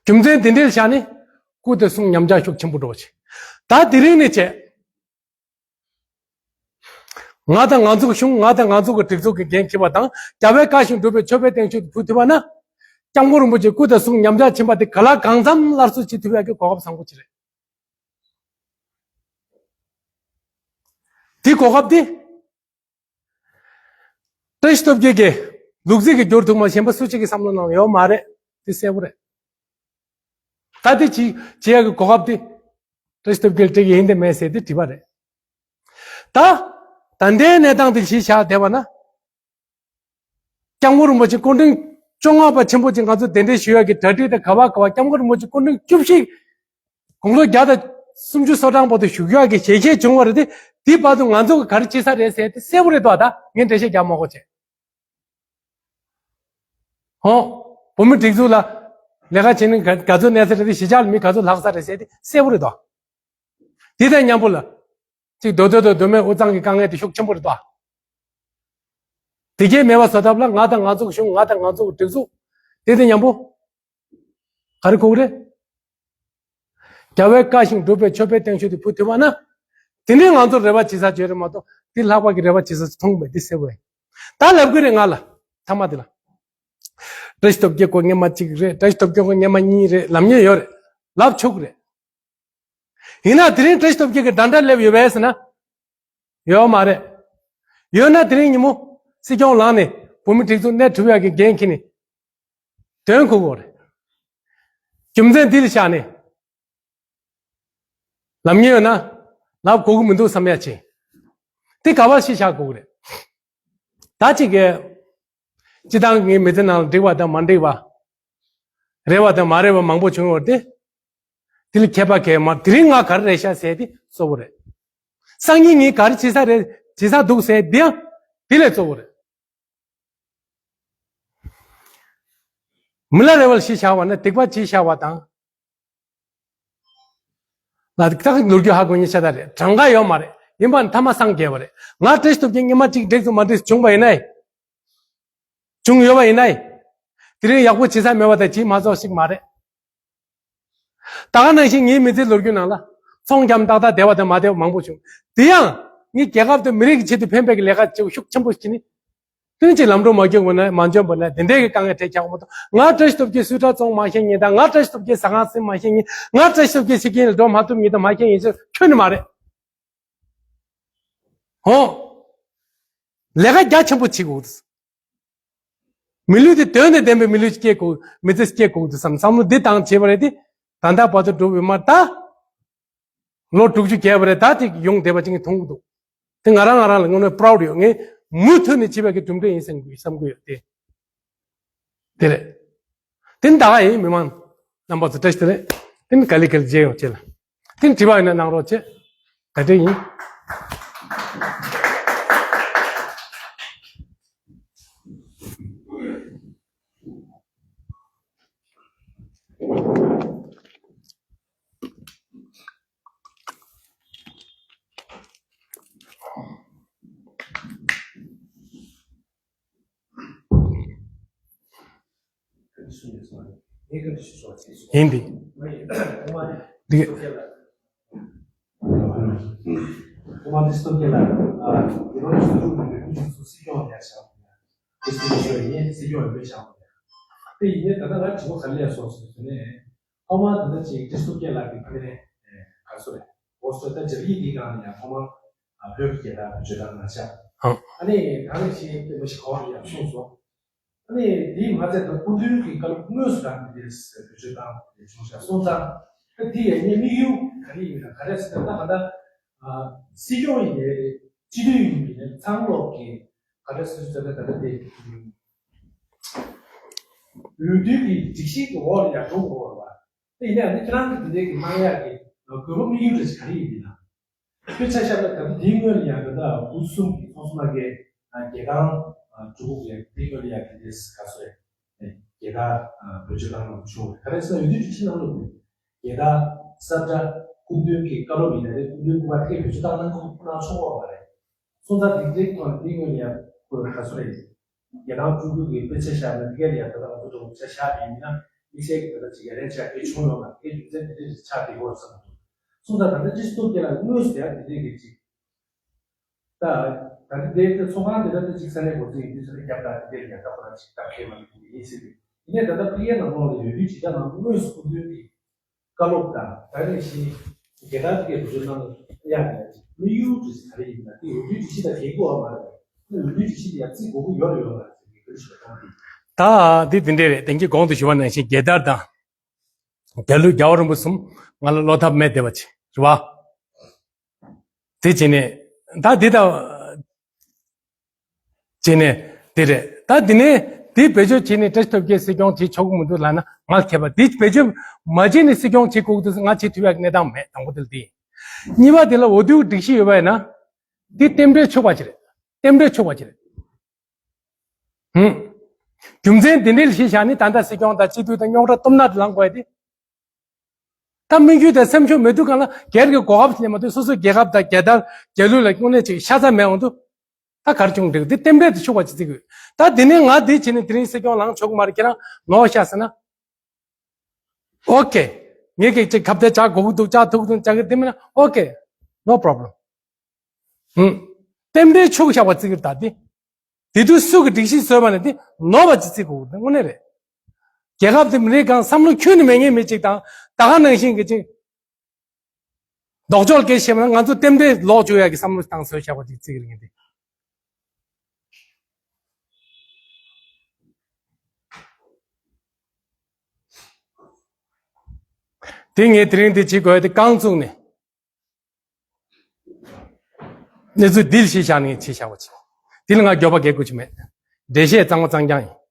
རྒྱུ་མཚན་དེ་འདྲའི་ཆ་ནས་སྐུ་དེ་གསུང་ཉམས་ཆག་ཤུགས་ཆེན་པོ་འགྲོ་བ་བྱས། ད་དེ་རིང་ནས་བྱས། ང་དང་ང་ཚོ་གི་གཞུང་། ང་དང་ང་ཚོ་གི་སྒྲིག་འཛུགས་ཀྱི་འགན་འཁྱེར་བ་དང་། རྒྱལ་བའི་བཀའ་བཞིན་སྒྲུབ་པའི་མཆོད་པའི་རྟེན་མཆོག་ཏུ་ཕུལ་ཐུབ་པ་ན། སྐྱབས་མགོན་རིན་པོ་ཆེ་སྐུ་དང་གསུང་ཉམས་ཆག་ཕྱིན་པ་དེ་ག་ལ་གང་འཚམ་སླར་གསོ་བྱེད་ཐུབ་ཡག་གི་གོ་སྐབས་བཟང་པོ་ཅིག་རེད། དེ་གོ་སྐབས་དེ། བཀྲ་ཤིས་སྟོབས་རྒྱལ་གྱིས་ལུག་རྫི་གིས་བསྒྱུར་ཐུབ་མ། གཞན་པ་སུ་གཅིག་གིས་བསམ་བློ་གནང་ཡོད་མ་རེད། དེ་གསལ་པོ་རེད། ད་དེ་ཅི་བྱེད་ཡག་གི་གོ་སྐབས་དེ་བཀྲ་ཤིས་སྟོབས་རྒྱལ་སྤྲད་ཀྱི་ཡིན་དེ་མེད་ཟེར་དེ་དྲིས་པ་རེད། ད་ད་ལྟའི་གནས་སྟངས་དེ་གཞི་བཞག་བསྡད་པ་ན། སྐྱབས་མགོན་རིན་པོ་ཆེ་སྐུ་ཕྲེང་བཅོ་ལྔ་པ་ཆེན་པོ་ཅིག་ང་ཚོ་གདན་འདྲེན་ཞུ་ཡག་གི་གྲ་སྒྲིག་དང་། ག་བ་ག་བ་སྐྱབས་མགོན་རིན་པོ་ཆེ་སྐུ་ཕྲེང་བཅུ་བཞི། དགུང་ལོ་བརྒྱ་དང་སུམ་ཅུ་སོ་གྲངས་བར་དུ་བཞུགས་ཡག་གི་ཞལ་བཞེས་བྱུང་བ་རེད་དེ། དེའི་བར་དུ་ང་ཚོ་གི་ག་རེ་བྱེད་ས་རེད་ཟེར་དེ་གསལ་པོ་རེད་དོ། ད་ངས་འགྲེལ་བཤད་རྒྱག་མ་དགོས་བྱས། ཧོ། བོད་མི་སྒྲིག་འཛུགས་ལ་ལས་ཀ་བྱེད་ནི་ག་ག་ཚོད་གནས་ཚད་རེད་དེ། གཞིས་ཆགས་ལ་མི་ག་ཚོད་ལྷག་ས་རེད་ཟེར་དེ་གསལ་པོ་རེད་དོ། དེ་དང་མཉམ་པོ་ལ། གཅིག་མདོ་སྟོད་དང་མདོ་སྨད་དབུས་གཙང་གི་དཀའ་ངལ་དེ་ཤུགས་ཆེན་པོ་རེད་དོ། དེ་གས་མེད་པ་བཟོ་ཐབས་ལ་ང་དང་ང་ཚོ་གི་གཞུང་། ང་དང་ང་ཚོ་གི་སྒྲིག་འཛུགས། དེ་དང་མཉམ་པོ་ག་རེ་དགོས་ཀྱི་རེད། རྒྱལ་བའི་བཀའ་བཞིན་སྒྲུབ་པའི་མཆོད་པའི་རྟེན་མཆོག་དེ་ཕུལ་ཐུབ་པ་ན། དེ་ནས་ང་ཚོར་རེ་བ་བྱེད་ས་ཅིག་ཡོད་རེད་མ་གཏོགས། དེ་ལྷག་པ་གི་རེ་བ་བྱེད་ས་ཅིག་མཐོང་མེད། དེ་གསལ་པོ་རེད། ད་ལབ་གི་རེད་ང་ལ། མཐའ་མ་དེ་ལ། བཀྲ་ཤིས་སྟོབས་རྒྱལ་ཁོ་སྔོན་མ་གཅིག་རེད། བཀྲ་ཤིས་སྟོབས་རྒྱལ་ཁོ་སྔོན་མ་གཉིས་རེད། ལབ་མཁན་ཡོད་རེད། ལབ་ཆོག་གི་རེད། ཡིན་ན་དེ་རིང་བཀྲ་ཤིས་སྟོབས་རྒྱལ་གྱི་འདྲ་འདྲ་སླེབས་ཡོད་པས་ཟེར་ན། ཡོད་མ་རེད། ཡོད་ན་དེ་རིང་ཉིན་མོ་སྲིད་སྐྱོང་ལངས་ནས་བོད་མི་སྒྲིག་འཛུགས་གནས་ཐུབ་ཡག་གི་འགན་འཁྱེར་ནས་དོན་གོ་དགོས་རེད། རྒྱུ་མཚན་འདི་ལ་བཞག་ནས་ལབ་མཁན་ཡོད་ན་ལབ་དགོས་ཀྱི་མི་འདུག་བསམ་ཡག་ཅིག། དེ་ག་བ་ཞིག་བཞག་དགོས་ཀྱི་རེད། ད་ཅིག་གི། སྤྱི་བཏང་ངའི་མི་ཚེ་ནང་ལ་འགྲིག་པ་དང་མ་འགྲིག་པ། རེད་པ་དང་མ་རེད་པ་མང་པོ་བྱུང་ཡོད་རེད་དེ། དེ་ལ་མཁས་པ་མཁས་མ། དེ་རིང་ང་ག་རེ་རེད་ཤག་ཟེར་དེ་གཙོ་བོ་རེད། སང་ཉིན་ངས་ག་རེ་བྱེད་ས་རེད། བྱེད་ས་འདུག་ཟེར་དེ་ཡང་དེ་ལས་གཙོ་བོ་རེད། མི་ལ་རེ་བ་ལ་གཞི་བཞག་པ་ན་སྡིག་པ་གཞི་བཞག་པ་དང་། ལ་ཏག་ཏག་ལོ་རྒྱུས་ཧ་གོ་ཉེན་ཆེ་ད་རེད། གྲངས་ཀ་ཡོད་མ་རེད། ཡིན་པ་ནི་ཐ་མ་སངས་རྒྱས་པ་རེད། ང་བཀྲ་ཤིས་སྟོབས་རྒྱལ་སྔོན་མ་གཅིག་འགྲིག་སོང་མ་འགྲིག་སོང་བྱུང་བ་ཡིན་ནའི། བྱུང་ཡོད་པ་ཡིན་ནའི། དེ་རིང་ཡག་པོ་བྱེད་ས་མེད་པ་དང་བྱེད་མ་ཆོག་ཞིག་མ་རེད། ད་ག་ནང་བཞིན་ངའི་མི་ཚེའི་ལོ་རྒྱུས་ནང་ལ་ཚོང་རྒྱག་ཏག་ཏག་བདེ་བ་དང་མ་བདེ་བ་མང་པོ་བྱུང་། དེ་ཡང་ངས་རྒྱལ་ཁབ་དང་མི་རིགས་ཀྱི་ཆེད་དུ་ཕན་པའི་ལས་ཀ་བྱེད་ཤུགས་ཆེན་པོ་ཞིག་ནི། དོན་གྱི་ལམ་འགྲོ་མ་བསྐྱོད་པ་ན་མ་འཇོན་པ་ན་དེ་འདྲའི་གི་དཀའ་ངལ་འཕྲད་ཀྱང་མ་གཏོགས། ང་བཀྲ་ཤིས་སྟོབས་རྒྱལ་སུའི་ཊར་བཙོང་མ་ཤེས་ཉིན་དང་། ང་བཀྲ་ཤིས་སྟོབས་རྒྱལ་ཟ་ཁང་ཟིན་མ་ཤེས་ཉིན། ང་བཀྲ་ཤིས་སྟོབས་རྒྱལ་ཕྱི་རྒྱལ་ལ་འགྲོ་མ་ཐུབ་ཉིན་དང་མ་ཤེས་ཉིན་ཟེར་ཁྱོན་ནས་མ་རེད། ཧོ། ལས་ཀ་རྒྱ་ཆེན་པོ་བྱེད་དགོས། མི་ལུས་དེ་དོན་དང་ལྡན་པའི་མི་ལུས་སྐྱེ་དགོས། མི་ཚེ་སྐྱེ་དགོས་དུས་བསམ་བསམ་བློ་འདི་བཏང་བྱས་པ་རེད་དེ། ད་ལྟ་བར་དུ་འགྲོ་བའི་མ་ད། ལོ་དྲུག་ཅུ་བརྒལ་བ་རེད། ད་དེ་ཡོང་བསྡད་པ་ཅིག་ངས་མཐོང་གི་འདུག། དེ་ང་རང་ང་རང་ལ་དངོས་གནས་པ་རའུ་ཌི་ཡོད། ངས་མུ་མཐུད་ནས་བྱས་པའི་གི་གྲུབ་འབྲས་ཡིན་བསམ་གི་བསམ་གི་ཡོད་དེ། དེ་རེད། དེ་ནི་ད་ག་ཡིན། མི་མང་རྣམ་པ་ཚོ་བཀྲ་ཤིས་བདེ་ལེགས། དེ་ནི་ག་ལེ་ག་ལེ་མཇལ་ཡོང་བྱས་ལ། དེ་ནི་དྲི་བ་ཡོད་ན་གནང་རོགས་བྱེད། ག་འདྲ་ཡིན། ཡིན་ཏེ། འདི། དེ་ཡིན་ནའི་ད་ལྟ་ང་དྲི་བ་ག་རེ་སླེབས་སོང་ཟེར་ནས། ཐོག་མར་ད་ལྟ་ཅིག་ཀྲི་སྟོབས་རྒྱལ་ལགས་ཀྱིས་ཕ་གི་ནས་ག་རེ་ཟེར་རེད། འོ་སོ་ད་སྦྱར་ཡིག་འདིའི་སྒང་ནས་ཡང་ཐོག་མར་བོད་ཀྱི་རྒྱལ་དར་བེད་སྤྱོད་བཏང་གནང་ཤག་ཨང་། ཨ་ནི་ད་ནི་ཅིག་དཔེ་མི་ཞིག་གོ་བ་ཡང་གསུངས་སོང་། ཨ་ནི་དེའི་མ་ཚད་ད་སྐུ་མདུན་གྱི་བཀའ་སློབ་དངོས་སུ་རང་གིས་དེ་བེད་སྤྱོད་བཏང་བྱུང་ཤག་སོང་ཙང་ཨ་དེ་ཡང་ངའི་དམིགས་ཡུལ་ག་རེ་ཡིན་ན་ག་རེ་ཟེར་ན་ད་ད་སྲིད་སྐྱོང་ཡིན་ནའི་རེད། སྤྱི་འཐུས་ཡིན་ནའི་རེད། ཚང་སློབ་ཀྱི་ག་རེ་ཟེར་ཟེར་ན་ད་ལྟ་དེ་འོས་བསྡུ་གི་སྒྲིག་གཞི་གི་འོག་ལ་ཡང་འགྲོ་དགོས་པ་རེད་པ། དེ་ཡིན་ན་ཁྱེད་རང་གི་དེ་འདྲའི་གི་གནང་ཡག་གི་དགོས་པ་དམིགས་ཡུལ་རེ་ཞིག་ག་རེ་ཡིན་མིན་ན། དཔེ་ཆ་བཞག་ན་ད་ལྟ་འདིའི་སྔོན་ལ་ཡང་ད་ལྟ་དབུས་གསུམ་གྱི་ཚོགས་གཙོ་མ་གི་རྒྱལ་ཁང་གྲུ་གུ་ཡང་འདིའི་སྔོན་ལ་ཡང་དེ་འདྲའི་ག་ཚོད་རྒྱལ་དར་བེད་སྤྱོད་བཏང་གནང་བྱུང་། ག་རེ་ཟེར་ན་འོས་བསྡུ་སྒྲིག་གཞི་ནང་ལོགས་ནས་རྒྱལ་དར་ས་བཀྲ་སྐུ་མདུན་གྱི་བཀའ་སློབ་ཡིན་ན་རེད། སྐུ་མདུན་སྐུ་པར་ཐད་བེད་སྤྱོད་བཏང་གནང་ཁོ་གནང་ཆོག་གི་མ་རེད། སོང་ཙང་དེ་འདྲའི་ཐོག་ནས་དེའི་སྔོན་ལ་ཡང་ཁོས་ག་ཚོད་རེད། རྒྱལ་ཁང་སྤྲུལ་སྐུ་གི་དཔེ་ཆ་བཞག་ན་དེ་ག་ལ་ཡང་ད་ལྟ་ང་ཚོ་འགྲོ་དཔེ་ཆ་བཞག་པ་ཡིན་ན་དམིགས་བསལ་གྱི་ད་ལྟ་ཅིག་ཡ་ལན་ཆགས་དེ་བྱུང་ཡོད་མ་རེད། རྒྱུ་མཚན་དེ་འདྲ་ཞིག་ཆགས་བསྡད་ཡོད་བསམ་འདུག་སོང་ཙང་ད་ལྟ་ཀྲི་སྟོབས་རྒྱལ་ལགས་དངོས་སུ་ཡང་དེ་འདྲའི་གི་ཅིག་ད་ད་ལྟ་དེ་ཚོགས་ཁང་དེ་ད་ལྟ་ཅིག་ས་གནས་འགོ་འཛིན་ཡིན་དུས་ས་གནས་རྒྱབ་དང་དེ་འདྲ་ཡང་ད་ཁོ་རང་ཅིག་ད་ཁེལ་མ་ཐུབ་ཡིན་སྲིད་པས། ཡིན་ནའི་ད་ལྟ་ཕ་གིའི་ནང་ལོགས་ལ་ཡོད་དུས་ཇི་ལྟར་ནང་དངོས་སུ་སྐུ་མདུན་གྱི་བཀའ་སློབ་དང་ད་རེས་བཞིན་རྒྱལ་དར་དེ་གའི་བཟོ་གནང་ཡག་གི་དམིགས་ཡུལ་དེ་ག་རེ་ཡིན་ན། དེ་འོས་བསྡུའི་སྒྲིག་གཞི་དང་འགལ་གྱི་ཡོད་མ་རེད། དེ་འོས་བསྡུའི་སྒྲིག་གཞི་དེ་ཡང་བརྩི་དགོས་ཀྱི་ཡོད་རེད་ཡོད་མ་རེད་ཟེར་གྱི་བཀའ་འདྲི་ཞུ་བ་དང་། ད་འདི་འདི་འདྲས་རེད། དེང་གི་གོང་དུ་ཞུ་བ་ནང་བཞིན་རྒྱལ་དར་དང་རྒྱལ་གླུ་རྒྱལ་བ་རིན་པོ་གསུམ་ང་ལ་བློ་ཐབས་མེད་བསྡད་པ་ཅིག་རེད་བ། དེ་བྱས་ནས་ད་འདི་ད། བྱས་ནས་དེ་རེད། ད་དེ་ནས་དེ་བེད་སྤྱོད་བྱས་ནས་བཀྲ་ཤིས་སྟོབས་རྒྱལ་སྲིད་སྐྱོང་བྱེད་ཆོག་གི་མི་འདུག་ལབ་ན་ང་ཁྱད་པར། དེ་བེད་སྤྱོད་མ་བྱས་ནས་སྲིད་སྐྱོང་བྱེད་དགོས་ཀྱི་འདུག་ང་བྱེད་ཐུབ་ཡག་གི་གནས་སྟངས་མེད། དང་པོ་དེ་ལ་དེ་ཡིན། གཉིས་པ་དེ་ལ་འོས་བསྡུ་སྒྲིག་གཞི་ཡོད་པ་ཡིན་ན་དེ་རྟེན་འབྲེལ་ཆོག་པ་ཅིག་རེད། རྟེན་འབྲེལ་ཆོག་པ་ཅིག་རེད། ཧུམ། རྒྱུ་མཚན་དེ་འདྲའི་གཞི་བཞག་ནས་ད་ལྟ་སྲིད་སྐྱོང་དང་སྤྱི་འཐུས་དང་རྙོག་དྲ་གཏུབ་ན་དེ་ལངས་དགོས་ཡ་དེ། ད་དམིགས་ཡུལ་དང་སེམས་ཤུགས་མེད་དུས་སྒང་ལ་སྒེར་གྱི་གོ་སྐབས་ནས་མ་གཏོགས་སོ་སོའི་རྒྱལ་ཁབ་དང་རྒྱལ་དར་རྒྱལ་གླུ་ལ་དངོས་གནས་ཅིག་ཤ་ཚ་མེད་འོང་དུས། ད་གར་བྱུང་འགྲིག་འདི་རྟེན་འབྲེལ་དུ་ཆུག་པ་ཅི་བརྩི་དགོས། ད་འདི་ནས་ང་འདི་བྱས་ནས་དེ་རིང་སྲིད་སྐྱོང་ལངས་ཆོག་གི་མ་རེད། ཁྱེད་རང་ནོར་ཤག་ཟེར་ན། ཨོ་ཀེ། ངས་ཀྱི་ཅིག་ཁ་གཏད་བཅག་དགོས་ཀྱི་འདུག་བཅག་ཐུབ་ཀྱི་འདུག་བཅག་གི་འདི་མིན་ན་ཨོ་ཀེ། ནོ་པོ་རོབ་ལེམ། ཧུམ། རྟེན་འབྲེལ་ཆུག་བཞག་པ་བརྩི་གི་རེད་ད་འདི། དེ་དུས་སུ་གི་སྒྲིག་གཞི་བཟོས་པ་ནས་དེ་ནོར་བ་ཅི་བརྩི་དགོས་དེ་དངོས་གནས་རེད། རྒྱལ་ཁབ་དེ་མི་རིགས་གང་བསམ་བློ་ཁྱོན་ནས་མེད་མཁན་མི་གཅིག་དང་ད་ག་ནང་བཞིན་གྱི་ཅིག་ལྡོག་ཕྱོགས་སྐད་བཤད་པ་ན་ང་ཚོ་རྟེན་འབྲེལ་ལོག་བཅུག་ཡག་གི་བསམ་བློ་བཏང་བཟོས་བཞག་པ་ཅིག་བརྩི་གི་རེད་ངས་དེ། དེ་ངས་དེ་རིང་འདི་བྱེད་དགོས་དེ་རྐང་བཙུགས་ནས། གནས་ཚུལ་འདི་ལ་གཞི་བཞག་ནས་ཆེ་བཞག་པ་བྱེད། འདི་ལ་ང་འགྱོད་པ་གལ་དགོས་ཀྱི་མེད། འགྲེལ་བཤད་གཙང་མ་གཙང་རྐྱང་ཡིན།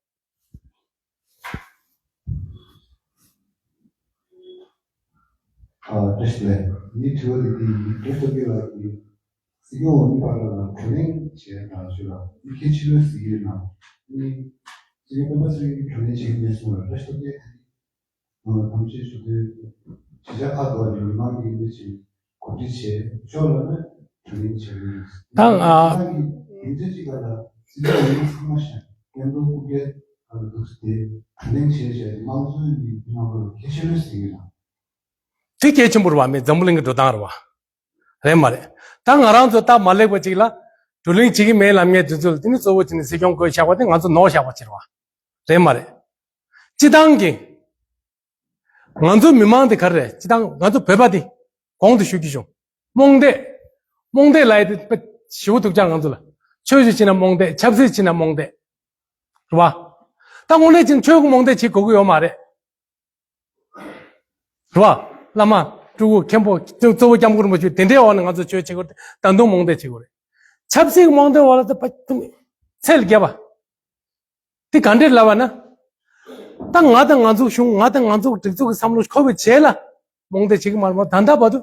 ཨ་བཀྲ་ཤིས་བདེ་ལེགས། ངའི་དྲི་བ་དེ་འདི་ཡིན། བཀྲ་ཤིས་རྡོ་རྗེ་ལགས་ཀྱིས་སྲིད་སྐྱོང་འོས་མི་ཁག་ལ་བགྲོ་གླེང་བྱས་གནང་ཞུ་ལ་འདི་གལ་ཆེ་ལོས་ཟེར་གྱི་ཡོད་ན། ཨ་ནི་སྲིད་སྐྱོང་སྤེན་པ་ཚེ་རིང་གིས་བགྲོ་གླེང་བྱེད་ཀྱི་མེད་གསུངས་ལ་བཀྲ་ཤིས་རྡོ་རྗེ་ཐམས་ཅད་ཞུ་དོན་གཞིས་ཆགས་ཁག་ཏུ་མི་མང་གི་འདི་བྱེད་གོ་སྒྲིག་བྱེད་ཆོག་ལ་ནི་དྲི་ལན་བྱེད་ཀྱི་ཡོད། ད་ང་ཁྱེད་རང་གི་འདི་ཚོ་གཅིག་ལ་སྲིད་སྐྱོང་འོས་མི་ཚང་མ་ཞིག་སྐད་འབོད་སྐུ་སྒེར་ཁག་ཏུ་འདུག་སྟེ་དྲི་ལན་བྱེད་བྱས་དམངས་གཙོའི་མི་མང་པོར་ཁྱད་ཆོས་ལོས་ཟིན་ཡོད་ན། དེ་གལ་ཆེན་པོ་རེད་བ། མི་འཛམ་བུ་གླིང་གི་འགྲོ་སྟངས་རེད་བ། རེད་མ་རེད། ད་ང་རང་ཚོ་སྟབས་མ་ལེགས་པ་ཅིག་ལ་བགྲོ་གླེང་བྱེད་ཀྱི་མེད་ལབ་མཁན་དེ་ཚོ་ལ་དེ་ནི་གཙོ་བོ་བྱས་ནས་སྲིད་སྐྱོང་བསྐོས་བཞག་པ་དེ་ང་ཚོ་ནོར་བཞག་པ་ཅིག་རེད་བ། རེད་མ་རེད། སྤྱི་བཏང་གི་ང་ཚོ་མི་མང་དེ་ག་རེ་རེད། སྤྱི་བཏང་ང་ཚོ་བོད་པ་དེ་གོང་དུ་ཞུ་རྒྱུ་བྱུང་། རྨོངས་དད། རྨོངས་དད་ལབ་ཡ་དེ་དཔེ་ཞེ་པོ་འདུག་ཅག་ང་ཚོ་ལ། ཆོས་ཞུ་བྱས་ན་རྨོངས་དད། ཆབ་སྲིད་བྱས་ན་རྨོངས་དད། རེད་བ། ད་དངོས་གནས་བྱས་ན་ཆོས་ཀྱི་རྨོངས་དད་བྱེད་དགོས་ཀྱི་ཡོད་མ་རེད། རེད་བ། བླ་མ་སྤྲུལ་སྐུ་མཁན་པོ་གཙོ་བོ་སྐྱབས་མགོན་རིན་པོ་ཆེ་དེ་འདྲའི་འོག་ནས་ང་ཚོ་ཆོས་བྱེད་དགོས་རེད། ད་དུང་རྨོངས་དད་བྱེད་དགོས་རེད། ཆབ་སྲིད་ཀྱི་རྨོངས་དད་འོག་ལ་ད་ཕ་ཚད་ལ་བརྒལ་བ། དེ་ག་འདྲས་ལབ་པ་ན། ད་ང་དང་ང་ཚོ་གཞུང་ང་དང་ང་ཚོ་སྒྲིག་འཛུགས་ཀྱི་བསམ་བློ་འཁོར་བའི་རྗེས་ལ་རྨོངས་དད་བྱེད་ཀྱི་མ་རེད་མོ། ད་ལྟ་བར་དུ་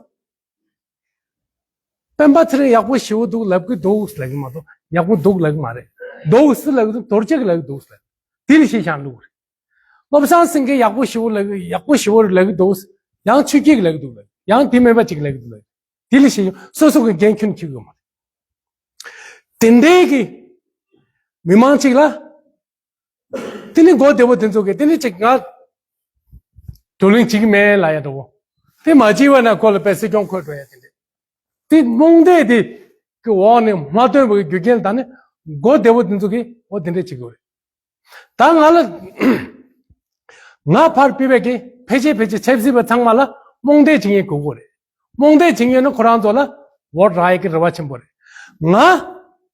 སྤེན་པ་ཚེ་རིང་ཡག་པོ་ཞེ་པོ་འདུག་ལབ་ཀྱི་འདུག་ལབ་ཀྱི་མ་གཏོགས་ཡག་པོ་འདུག་ལབ་ཀྱི་མ་རེད། འདུག་སེ་ལབ་ཀྱི་འདུག་རྡོ་རྗེ་གིས་ལབ་ཀྱི་འདུག་ལབ། དེ་ལ་ཤེས་བྱ་བླུགས་རེད། བློ་བཟང་སེང་གེ་ཡག་པོ་ཞེ་པོ་ལབ་ཀྱི་ཡག་པོ་ཞེ་པོ་རེད་ལབ་ཀྱི་འདུག་ཡང་ཆོས་སྐྱིད་ལབ་ཀྱི་འདུག་ལབ། ཡང་དེ་མེད་པ་ཅིག་ལབ་ཀྱི་འདུག་ལབ། དེ་ལ་ཤེས་སོ་སོ་གི་འགན་ཁྱོན་འཁྱེར་དགོས་མ་རེད། དེ་འདྲའི་གི་མི་མང་ཅིག་ལ་དེ་ནི་མགོ་བདེ་པོ་དེ་ཚོ་གིས་དེ་ནི་ཅིག་ང་བགྲོ་གླེང་བྱེད་ཀྱི་མེད་ལབ་ཡ་འདྲ་བོ། དེ་མ་བྱས་པ་ན་ཁོ་ལ་དཔེ་སྲིད་སྐྱོང་འཁོད་འགྲོ་ཡ་དེ་འདྲ། དེ་རྨོངས་དད་དེ་གི་འོག་ནས་མ་ཐོན་པའི་རྒྱུ་རྐྱེན་དང་ནི་མགོ་བདེ་པོ་དེ་ཚོ་གིས་འོ་དེ་འདྲ་བྱེད་ཀྱི་ཡོད་རེད། ད་ང་ལ་ང་ཕར་ཕུད་པའི་གི་ ཕལ་ཆེར་ཕལ་ཆེར་ཆབ་སྲིད་པ་ཚང་མ་ལ་རྨོངས་དད་བྱེད་མཁན་དགོས་ཀྱི་རེད། རྨོངས་དད་བྱེད་མཁན་ཡོད་ན་ཁོ་རང་ཚོ་ལ་འོ་རག་ཡག་གི་རེ་བ་ཆེན་པོ་རེད། ང་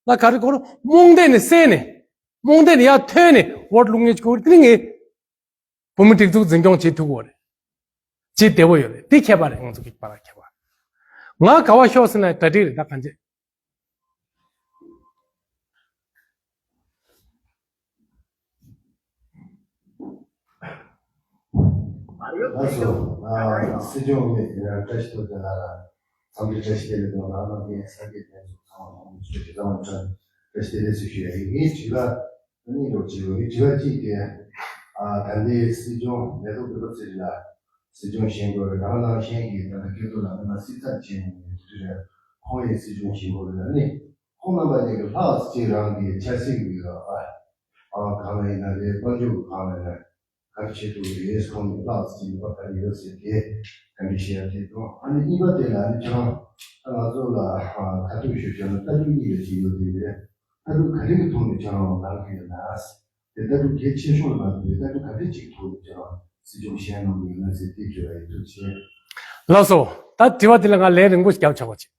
ལ་ག་རེ་དགོས་རེད། རྨོངས་དད་ནས་བསལ་ནས། རྨོངས་དད་ནས་ཡར་ཐོན་ནས་འོ་བླུག་མཁན་ཅིག་དགོས་ཀྱི་རེད། དེ་ནི་ངས་བོད་མི་སྒྲིག་འཛུགས་འཛིན་སྐྱོང་བྱེད་ཐུབ་ཀྱི་རེད། བྱེད་བདེ་པོ་ཡོད་རེད། དེ་ཁྱད་པར་རེད། ང་ཚོ་གི་བར་ལ་ཁྱད་པར། ང་ག་བ་ཤོག་ཟེར་ན་གྲ་སྒྲིག་རེད། ད་གང་བྱེད། ལགས་སོ། ཨ། སྲིད་སྐྱོང་ངས་བཀྲ་ཤིས་རྡོ་རྗེ་ལགས་ལ་འཚམས་འདྲི་བཀྲ་ཤིས་བདེ་ལེགས་དང་། རང་རྣམ་པའི་ས་དགེ་ལྷན་ཚོགས་ཚང་མ་ལ་ཚང་མ་བཀྲ་ཤིས་བདེ་ལེགས་ཞུ་ཡ་ཡིན། ངའི་དྲི་བ་གཉིས་ལོག་བྱས་ཡོད། དྲི་བ་གཅིག་དེ། ཨ། ད་ལྟའི་སྲིད་སྐྱོང་མེ་ཏོག་ལྡན་པ་ཚེ་རིང་ལགས་སྲིད་སྐྱོང་བཞེངས་དགོས་རེད། རང་ནང་བཞིན་གྱི་ད་ལྟ་སྐལ་རྡོར་ལགས་མི་མང་སྲིད་ཚབ་བྱས་ནས་དེ་འདྲ་རེད། ཁོང་ཡང་སྲིད་སྐྱོང་བཞེངས་དགོས་རེད། ཨ་ནི་ཁོང་རྣམ་པ་གཉིས་ཀྱི་ལྷག་ཅིག་རང་གི་ཆབ་སྲིད་ཀྱི། ཨ། ཨ། སྒང་ལ་ཡིན་ན་རེད། དཔལ་འབྱོར་གྱི་སྒང་ལ་ཡིན་ན་ག་རེ་བྱེད་ཐུབ་རེད། ཁོང་གི་ལྷག་ཅིག་ནུས་པ་ག་རེ་ཡོད་ཟེར་དེ་ག་འདྲ་བཤད་ཡ་དེ་དང་། ཨ་ནི་གཉིས་པ་དེ་ལ་ཨ་ནི་ཁྱེད་རང་ད་ང་ཚོ་ལ། ཨ། ཁ་ཐུག་ཞུ་བྱས་ན་ལྟ་གྲུབ་གཉིས་ལ་ཅིག་ཡོད་དེ་རེད། ལྟ་གྲུབ་ག་རེ་གི་ཐོག་ནས་ཁྱེད་རང་ལངས་ཀྱི་ཡོད་ན། དེ་ལྟ་གྲུབ་གལ་ཆེ་ཤོས་ལ་མ་གཏོགས་པའི་ལྟ་གྲུབ་ག་རེ་ཅིག་ཐོག་ནས་ཁྱེད་རང་སྲིད་སྐྱོང་བཞེངས་གནང་གི་ཡོད་ན་ཟེར་དེ་བརྗོད་ཡ་ཡིན། ཐུགས་རྗེ་ཆེ། ལགས་སོ། ད་དྲི་བ་དེ་ལ་ང་ལན་རིང་པོ་ཞིག་རྒྱབ་ཆོག་པ་ཅིག་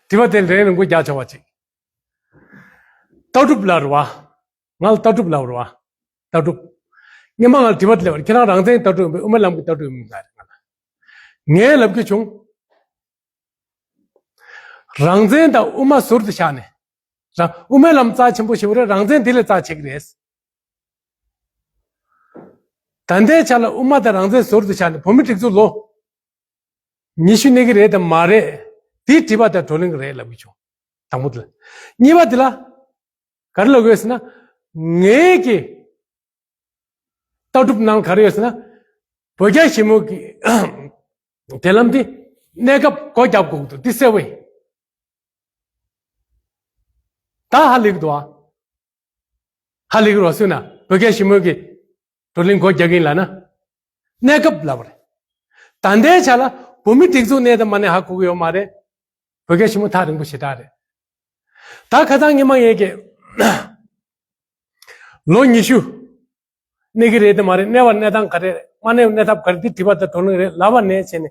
དྲི་བ་དེ་ལན་རིང་པོ་རྒྱབ་ཆོག་པ་ཅིག་ལྟ་གྲུབ་ལབ་རེད་བ། ང་ལ་ལྟ་གྲུབ་ལབ་རེད་བ། ལྟ་གྲུབ། སྔོན་མ་ང་ལ་དྲི་བ་དེ་སླེབས་པ་རེད། ཁྱེད་རང་རང་བཙན་ལྟ་གྲུབ་ཡིན་པས་དབུ་མའི་ལམ་གྱི་ལྟ་གྲུབ་ཡིན་པ་རེད། ང་ལ། ངས་ལབ་རྒྱུ་བྱུང་། རང་བཙན་དང་དབུ་མ་ཟུར་དུ་བཞག་ནས། རང་། དབུ་མའི་ལམ་རྩ་ཆེན་པོ་ཞེ་པོ་རེད། རང་བཙན་དེ་ལས་རྩ་ཆེ་གི་རེད། ད་ལྟའི་ཆ་ལ་དབུ་མ་དང་རང་བཙན་ཟུར་དུ་བཞག་ནས་བོད་མི་སྒྲིག་འཛུགས་ལོ་ཉི་ཤུ་གནས་ཀྱི་རེད་དམ་མ་རེད། དེའི་དྲི་བ་དང་བགྲོ་གླེང་རེད་ལབ་ཀྱི་བྱུང་། དང་པོ་དེ་ལ། གཉིས་པ་དེ་ལ་ག་རེ་ལབ་དགོས་ཟེར་ན། ངས་ཀྱི་ལྟ་གྲུབ་ནང་ག་རེ་ཡོད་ཟེར་ན། བོད་རྒྱ་ཞི་མོལ་གྱི་འབྲེལ་ལམ་དེ་གནས་སྐབས་སྒོ་རྒྱབ་དགོས་ཀྱི་འདུག་འདི་གསལ་བོ་ཡིན། ད་ཧ་ལས་ཀྱི་འདུག་ཨ། ཧ་ལས་ཀྱི་རོ་སུ་ན་བོད་རྒྱ་ཞི་མོལ་གྱི་བགྲོ་གླེང་སྒོ་རྒྱག་གིན་ལ་ན། གནས་སྐབས་ལབ་པ་རེད། ད་ལྟའི་ཆ་ལ་བོད་མི་སྒྲིག་འཛུགས་གནས་དང་མ་གནས་ཧ་གོ་གི་ཡོད་མ་རེད། བོད་རྒྱ་ཞི་མོལ་ཐག་རིང་པོ་ཞེ་དྲག་རེད། ད་ཁ་སང་ཉི་མ་ངས་ཀྱི་ལོ་ཉི་ཤུ་གནས་ཀྱི་རེད་དམ་མ་རེད། གནས་པ་གནས་སྟངས་ག་རེ་རེད། མ་གནས་པ་གནས་ཐབས་ག་རེ། འདི་དྲི་བ་དང་བགྲོ་གླེང་རེད་ལབ་པ་ནས་བྱས་ནས།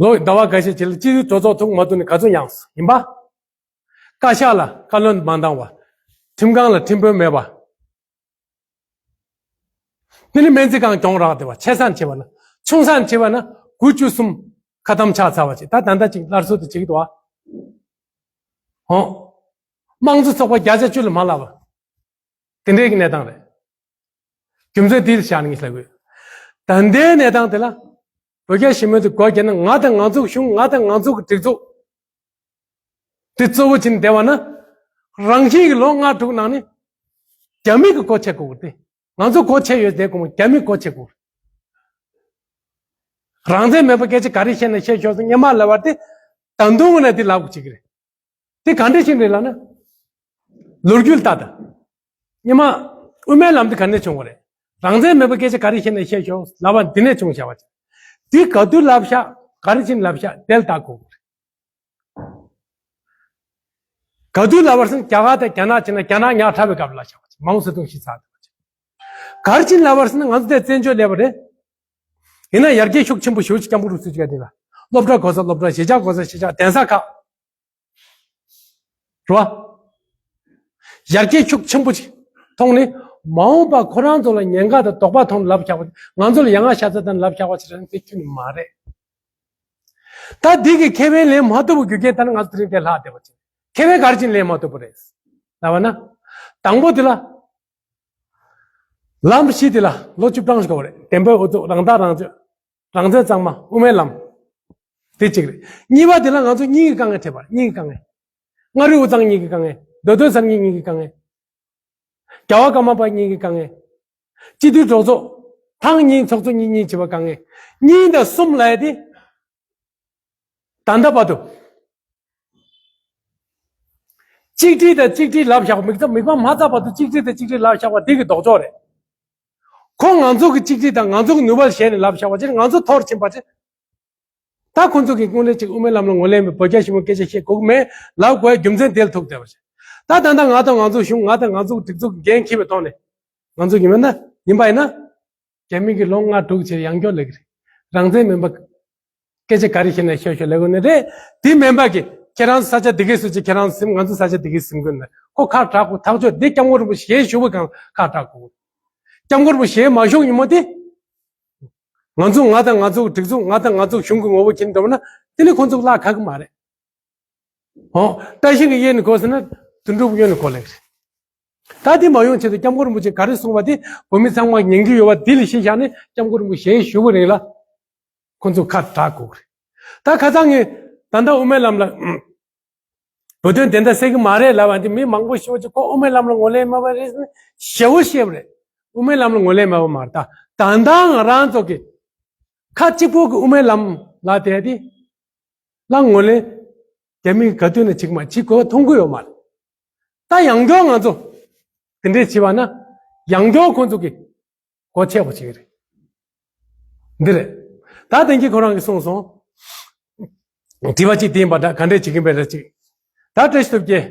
ལོ་ཟླ་བ་འགའ་ཤས་རྗེས་ལ་སྤྱི་འཐུས་གྲོས་ཚོགས་ཐུག་མ་ཐུག་ནས་ག་ཚོད་ཡངས་སོང་ཡིན་པ། བཀའ་ཤག་ལ་བཀའ་བློན་མ་འདང་བ། ཁྲིམས་ཁང་ལ་ཁྲིམས་དཔོན་མེད་པ། དེ་ནི་སྨན་རྩིས་ཁང་གྱོང་རག་བསྡད་པ། ཆེ་སར་བྱས་པ་ན། ཆུང་སར་བྱས་པ་ན་དགུ་བཅུ་གསུམ་ཁ་གཏམ་ཆགས་ཚར་བ་ཅིག་ད་ད་ལྟ་ཅིག་སླར་གསོ་དེ་བྱེད་ཀྱི་འདུག་ཨ། ཧོ། དམངས་གཙོ་ཚོགས་པ་བརྒྱ་ཆ་བཅུ་ལས་མ་ལྷག་པ། དེ་འདྲའི་གི་གནས་སྟངས་རེད། རྒྱུ་མཚན་དེ་བཞག་ནས་ངས་ལབ་དགོས། ད་ལྟའི་གནས་སྟངས་དེ་ལ་བོད་རྒྱ་ཞི་མོལ་དེ་སྒོ་རྒྱག་ན། ང་དང་ང་ཚོའི་གཞུང་། ང་དང་ང་ཚོའི་སྒྲིག་འཛུགས་དེ་གཙོ་བོ་བྱས་ནས་བསྡད་པ་ན། རང་བཞིན་གྱི་ལོ་ལྔ་དྲུག་ནང་ནས་རྒྱ་མི་གི་སྒོ་ཕྱེ་དགོས་ཀྱི་རེད། ང་ཚོ་སྒོ་ཕྱེ་ཡོད་དེ་དགོས་མོད་རྒྱ་མི་སྒོ་ཕྱེ་དགོས། རང་བཙན་མེད་པ་སྐད་ཆ་ག་རེ་བཤད་ན་བཤད་ཤོག་ཟེར་སྔོན་མ་ལབ་པ་དེ་ད་དུང་ནས་དེ་ལབ་དགོས་ཀྱི་རེད། དེ་ག་འདྲ་ཞིག་རེད་ལབ་ན། ལོ་རྒྱུས་ལ་ལྟ་དང་། སྔོན་མ་དབུ་མའི་ལམ་དེ་ག་ནས་བྱུང་བ་རེད། རང་བཙན་མེད་པའི་སྐད་ཆ་ག་རེ་བཤད་ན་བཤད་ཤོག་ལབ་པ་འདི་ནས་བྱུང་བཞག་པ་ཅིག་འདི་ག་དུས་ལབ་ཤག་ག་རེ་བྱས་ནས་ལབ་ཤག་དེ་ལ་ལྟ་དགོས་རེད། ག་དུས་ལབ་པ་རེད་ཟེར་ན། རྒྱ་གར་དང་རྒྱ་ནག་བྱས་ན་རྒྱ་ནག་ཉག་ཕྲ་བའི་སྐབས་ལ་ལབ་ཤག་པ་ཅིག་མའོ་ཙེ་ཏུང་ཤི་ཚར་བ་ཅིག་ག་རེ་བྱས་ནས་ལབ་པ་རེད་ཟེར་ན། ང་ཚོ་དེ་བཙན་བྱོལ་སླེབས་པ་རེད། ཡིན་ན་ཡར་རྒྱས་ཤུགས་ཆེན་པོ་ཞེ་པོ་ཅིག་སྐྱབས་མགོན་རིན་པོ་ཆེ་གིས་དེ་ལ་སློབ་གྲྭ་དགོས་ས་སློབ་གྲྭ། གཞིས་ཆགས་དགོས་ས་གཞིས་ཆགས། གདན་ས་ཁག་རེད་བ། ཡར་རྒྱས་ཤུགས་ཆེན་པོ་ཅིག་མཐོང་ནས། མ་འོངས་པ་ཁོ་རང་ཚོ་ལ་ཉེན་ཁ་དང་དོགས་པ་མཐོང་ནས་ལབ་བཞག་པ། ང་ཚོ་ལ་ཡ་ང་ཤ་ཚ་དང་ལབ་བཞག་པ་ཞིག་རེད་ན་དེ་ཁྱོན་ནས་མ་རེད། ད་འདི་གི་ཁེ་ཕན་ལེན་མ་ཐུབ་པའི་རྒྱུ་རྐྱེན་ལྟར་ང་ཚོ་དེ་རིང་དེ་ལྷག་བསྡད་པ་ཅིག་ཁེ་ཕན་ག་རེ་བྱས་ནས་ལེན་མ་ཐུབ་པ་རེད་ལབ་ན། དང་པོ་དེ་ལ། ལམ་བཞི་དེ་ལ་ལོ་བཅུ་གྲངས་ཤིག་འགོར་བ་རེད། བདེན་པའི་ཨུ་ཚུགས། རང་ཐག་རང་གཅོད། རང་བཙན་གཙང་མ། དབུ་མའི་ལམ། དེ་གཅིག་རེད། གཉིས་པ་དེ་ལ་ང་ཚོ་གཉིས་ཀྱི་དཀའ་ངལ་འཕྲད་པ་རེད། གཉིས་ཀྱི་དཀའ་ངལ། མངའ་རིས་དབུས་གཙང་གཉིས་ཀྱི་དཀའ་ངལ། མདོ་སྟོད་གསར་རྙིང་གཉིས་ཀྱི་དཀའ་ངལ། རྒྱལ་བ་ཀརྨ་པ་གཉིས་ཀྱི་དཀའ་ངལ། སྤྱི་འཐུས་གྲོས་ཚོགས་ཐེངས་གཉིས། ཚོགས་གཙོ་གཉིས་གཉིས་བྱེད་པའི་དཀའ་ངལ། གཉིས་དང་གསུམ་ལབ་ཡ་དེ། ད་ལྟ་བར་དུ། གཅིག་སྒྲིལ་དང་གཅིག་སྒྲིལ་ལབ་བཞག་པ། མིག་རྩ་མིག་དམར་མ་བཙགས་བར་དུ་གཅིག་སྒྲིལ་དང་གཅིག་སྒྲིལ་ལབ་བཞག་པ་འདི་གི་ལྡོག་ཕྱོགས་རེད། ཁོ་ང་ཚོ་གི་གཅིག་སྒྲིལ་དང་ང་ཚོ་གི་ནུས་པ་ལ་ཞེན་ནས་ལབ་བཞག་པ་ཅིག་ང་ཚོ་འཐོར་ཕྱིན་པ་ཅིག་ད་ཁོ་ཚོ་གི་དངོས་གནས་ཅིག་དབུ་མའི་ལམ་ལ་ངོས་ལེན་པའི་བོད་རྒྱ་ཞི་མོལ་སྐད་ཆ་བཤད་དགོས་ཀྱི་མེད་ལབ་དགོས་ཡ་རྒྱུ་མཚན་དེ་ལ་ཐུག་བསྡད་པ་ཅིག་ད་ད་ལྟ་ང་དང་ང་ཚོ་གཞུང་། ང་དང་ང་ཚོ་གི་སྒྲིག་འཛུགས་ཀྱི་འགན་འཁྱེར་བའི་ཐོག་ནས། ང་ཚོ་ཡིན་མིན་ན་ཡིན་པ་ཡིན་ན། རྒྱ་མི་གི་ལོ་ལྔ་དྲུག་བྱས་ཡང་སྐྱོར་ལས་ཀྱི་རེད། རང་བཙན་མིན་པ། སྐད་ཆ་ག་རེ་བཤད་ན་ཤོད་ཤོད་ལབ་དགོས་ནི་རེད། དེ་མིན་པ་གི་ཁྱེད་རང་ས་ཆ་དེ་གའི་སུ་ཅིག་ཁྱེད་རང་ཟིན། ང་ཚོ་ས་ཆ་དེ་གའི་ཟིན་དགོས་ནི། ཁོ་ཁ་གྲག་གོ། ཐག་ཆོད་དེ་སྐྱབས་མགོན་རིན་པོ་ཆེ་ཞུ་བའི་སྒང་ཁ་གྲག་གོ། སྐྱབས་མགོན་རིན་པོ་ཆེ་མ་ཞུ་ཡིན་མོ་དེ། ང་ཚོ་ང་དང་ང་ཚོ་སྒྲིག་འཛུགས། ང་དང་ང་ཚོ་གཞུང་གི་ངོ་བོ་མཁྱེན་འགྲོ་ན། དེ་ནི་ཁོ་ཚོ་ལ་ཁག་གི་མ་རེད། ཨོ། བཀྲ་ཤིས་ཀྱི་གཡས་ནས་གོ་ཟེར་ན་དོན་གྲུབ་གཡོན་ནས་གོ་ལེགས་རེད། ད་དེ་མ་ཡོང་ཆེད་དུ་སྐྱབས་མགོན་རིན་པོ་ཆེ་ག་རེ་གསུངས་པ་དེ་བོད་མི་ཚང་མ་ཉན་གྱི་ཡོད་པ་དེ་ལ་གཞི་བཞག་ནས་སྐྱབས་མགོན་རིན་པོ་ཆེ་ཞུ་བ་རེད་ལ། ཁོ་ཚོ་ཁ་གྲག་དགོས་རེད། ད་ཁ་སང་ངས་ད་ལྟ་དབུ་མའི་ལམ་ལ་བོད་དོན་བདེན་མཐའ་གསལ་གྱི་མ་རེད་ལབ་པ་འདི། མི་མང་པོ་ཞེ་པོ་ཅིག་ཁོ་དབུ་མའི་ལམ་ལ་ངོས་ལེན་མེད་པ་རེད་ཟེར་ནས་ཞེ་པོ་བཤད་པ་རེད། དབུ་མའི་ལམ་ལ་ངོས་ལེན་མེད་པ་མ་རེད། ད་ད་ལྟ་ང་རང་ཚོ་གི་ཁ་གཅིག་པོ་གི་དབུ་མའི་ལམ་ལ་བལྟས་ཏེ་ལ་ངོས་ལེན་རྒྱ་མི་ག་དུས་ནས་བྱེད་ཀྱི་མ། བྱེད་དགོས་པ་མཐོང་གི་ཡོད་མ་རེད། ད་ཡང་བསྐྱར་ང་ཚོ་དེ་འདྲས་བྱེད་པ་ན་ཡང་བསྐྱར་ཁོ་ཚོ་གི་སྒོ་ཕྱེ་བ་བྱེད་ཀྱི་རེད། འདི་རེད། ད་བདེན་སྐྱིད་ཁོ་རང་གིས་གསུངས་སོང་། དྲི་བ་གཅིག་དེ་ཡིན་པ་འདྲ། ག་འདྲས་བྱེད་ཀྱིན་པའི་རེད་ཅིག། ད་བཀྲ་ཤིས་སྟོབས་རྒྱལ།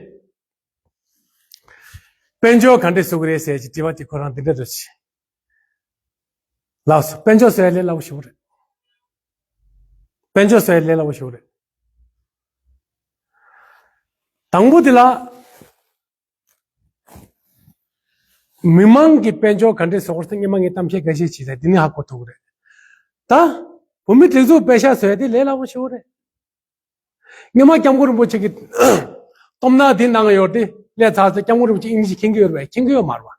དཔལ་འབྱོར་ག་འདྲས་བཟོ་གི་རེད་ཟེར་གྱི་དྲི་བ་དེ་ཁོ་རང་འདི་འདྲ་རེད་ཅིག། ལགས་སོ། དཔལ་འབྱོར་བཟོ་ཡ་ལས་སླ་པོ་ཞེ་པོ་རེད། དཔལ་འབྱོར་བཟོ་ཡ་ལས་སླ་པོ་ཞེ་པོ་རེད། དང་པོ་དེ་ལ། མི་མང་གི་དཔལ་འབྱོར་ག་འདྲས་བཟོ་དགོས་ཟེར་སྔོན་མ་ངས་གཏམ་བཤད་འགའ་ཤས་བྱས་ཙང་འདི་ནས་ཧ་གོ་ཐུབ་ཀྱི་རེད། ད་བོད་མི་སྒྲིག་འཛུགས་པད་ཤག་བཟོ་ཡ་དེ་ལས་སླ་པོ་ཞེ་པོ་རེད། སྔོན་མ་སྐྱབས་མགོན་རིན་པོ་ཆེ་གི་རྟོགས་སྣང་དེ་གནང་ཡོད་དེ་སླེབས་ཚར་ཚེ་སྐྱབས་མགོན་རིན་པོ་ཆེ་ཨིན་ཇི་མཁྱེན་གྱི་ཡོད་རེད་པས། མཁྱེན་གྱི་ཡོད་མ་རེད་པ།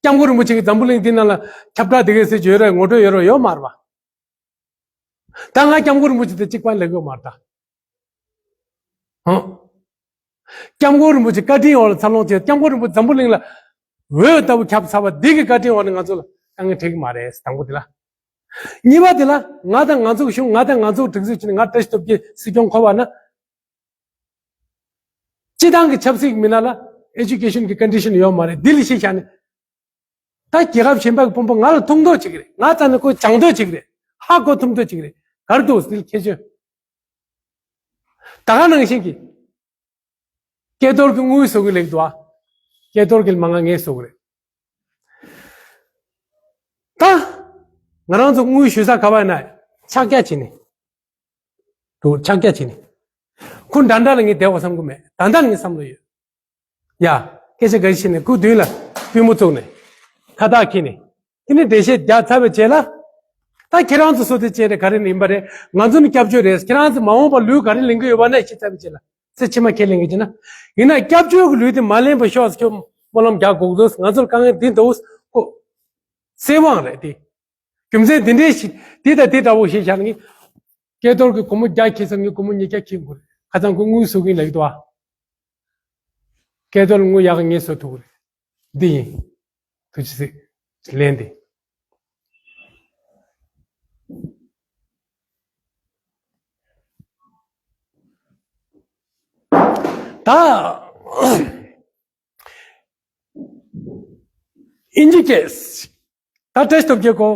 སྐྱབས་མགོན་རིན་པོ་ཆེ་གི་འཛམ་བུ་གླིང་འདི་ནང་ལ་ཁྱབ་བསྒྲགས་དེ་གའི་ཟེར་གྱི་ཡོད་རེད། ངོ་སྤྲོད་ཡོད་རེད་ཡོད་མ་རེད་པ། ད་ང་སྐྱབས་མགོན་རིན་པོ་ཆེ་དེ་གཅིག་པ་ལབ་ཀྱི་ཡོད་མ་རེད་ད། ཧང་། སྐྱབས་མགོན་རིན་པོ་ཆེ་བཀའ་དྲིན་འོག་ལ་འཚར་ལོངས་བྱས། སྐྱབས་མགོན་རིན་པོ་ཆེ་འཛམ་བུ་གླིང་ལ་འོད་ལྟ་བུ་ཁྱབ་ཚར་བ་འདི་གི་བཀའ་དྲིན་འོག་ནས་ང་ཚོ་ལ་དཀའ་ངལ་འཕྲད་ཀྱི་མ་རེད། དང་པོ་དེ་ལ། གཉིས་པ་དེ་ལ་ང་དང་ང་ཚོ་གཞུང་། ང་དང་ང་ཚོ་སྒྲིག་འཛུགས་བྱས་ནས་ང་བཀྲ་ཤིས་སྟོབས་རྒྱལ་སྲིད་སྐྱོང་འཁོར་བ་ན། སྤྱི་བཏང་གི་ཆབ་སྲིད་མི་སྣ་ལ་ཨེ་ཇུ་ཀེ་ཤན་གྱི་ཀོན་ཌི་ཤན་ཡོད་མ་རེད། འདི་ལ་གཞི་བཞག་ནས། ད་རྒྱལ་ཁབ་གཞན་པ་གི་དཔོན་པོ་ང་ལ་ཐུག་མདོག་བྱེད་ཀྱི་རེད། ང་རྩ་ནས་ཁོ་སྦྱང་མདོག་བྱེད་ཀྱི་རེད། ཧ་གོ་ཐུབ་མདོག་བྱེད་ཀྱི་རེད། ག་རེ་འདུག་ཟེར་ཁྱེད་ཚོས། ད་ག་ནང་བཞིན་གྱི། སྐལ་རྡོར་གྱི་དངུལ་བཟོ་གི་ལེགས་འདུག་ཨ། སྐལ་རྡོར་གྱི་མ་ང་ངས་བཟོ་གི་རེད། ད། ང་རང་ཚོ་དངུལ་ཞུ་ས་ག་པར་ན་ཕྱག་རྒྱ་བྱེད་ནི། འདུག་ཕྱག་རྒྱ་བྱེད་ནི། ཁོ་འདྲ་འདྲ་ལ་ངས་བསྡད་པ་བསམ་གི་མེད། ད་ལྟ་ངའི་བསམ་བློ་ཡོད། ཡ། སྐད་ཆ་འགའ་ཤས་བཤད་ནས་སྐུ་མདུན་ལ་པུས་མོ་བཙུགས་ནས། ཁ་བཏགས་འཁྱེར་ནས། དེ་ནས་འགྲེལ་བཤད་རྒྱག་ཚར་བའི་རྗེས་ལ། ད་ཁྱེད་རང་ཚོ་བཟོ་དེ་བྱས་ནས་ག་རེ་ཡིན་པ་རེད། ང་ཚོ་ནི་སྐྱབས་བཅོལ་རེད། ཁྱེད་རང་ཚོ་མ་འོངས་པར་ལུས་ག་རེ་ལེན་གི་ཡོད་པ་ན་ཤེས་ཚར་བའི་རྗེས་ལ། ཚེ་ཕྱི་མ་ཁས་ལེན་གི་བྱས་ན། ཡིན་ན་སྐྱབས་བཅོལ་གྱི་ལུས་དེ་མ་ལེན་པར་ཤོག་ཟེར་ཁྱོད་སྨོན་ལམ་རྒྱག་དགོས་འདུག་ང་ཚོར་དཀའ་ངལ་འདི་འདུག་ཁོ། སེམས་དབང་རེད་དེ། རྒྱུ་མཚན་འདི་འདྲའི་ཞིག་འདི་དང་འདི་འདྲ་བོ་ཞིག་བཞག་ནས། སྐལ་རྡོར་གྱིས་སྒོར་མོ་བརྒྱ་འཁྱེར་སོང་། ངས་སྒོར་མོ་ཉིས་བརྒྱ་འཁྱེར་དགོས་རེད། ཁ་སང་ཁོ་དངུལ་བཟོ་གིན་ལབ་ཀྱི་འདུག་ཨ། སྐལ་རྡོར་དངུལ་ཡག་ག་ངས་བཟོ་ཐུབ་ཀྱི་རེད། འདི་ཡིན། ཐུགས་རྗེ་ཆེ། ལན་འདི། ད། ཨིན་ཇི་སྐད། ད་བཀྲ་ཤིས་སྟོབས་རྒྱལ་ཁོ།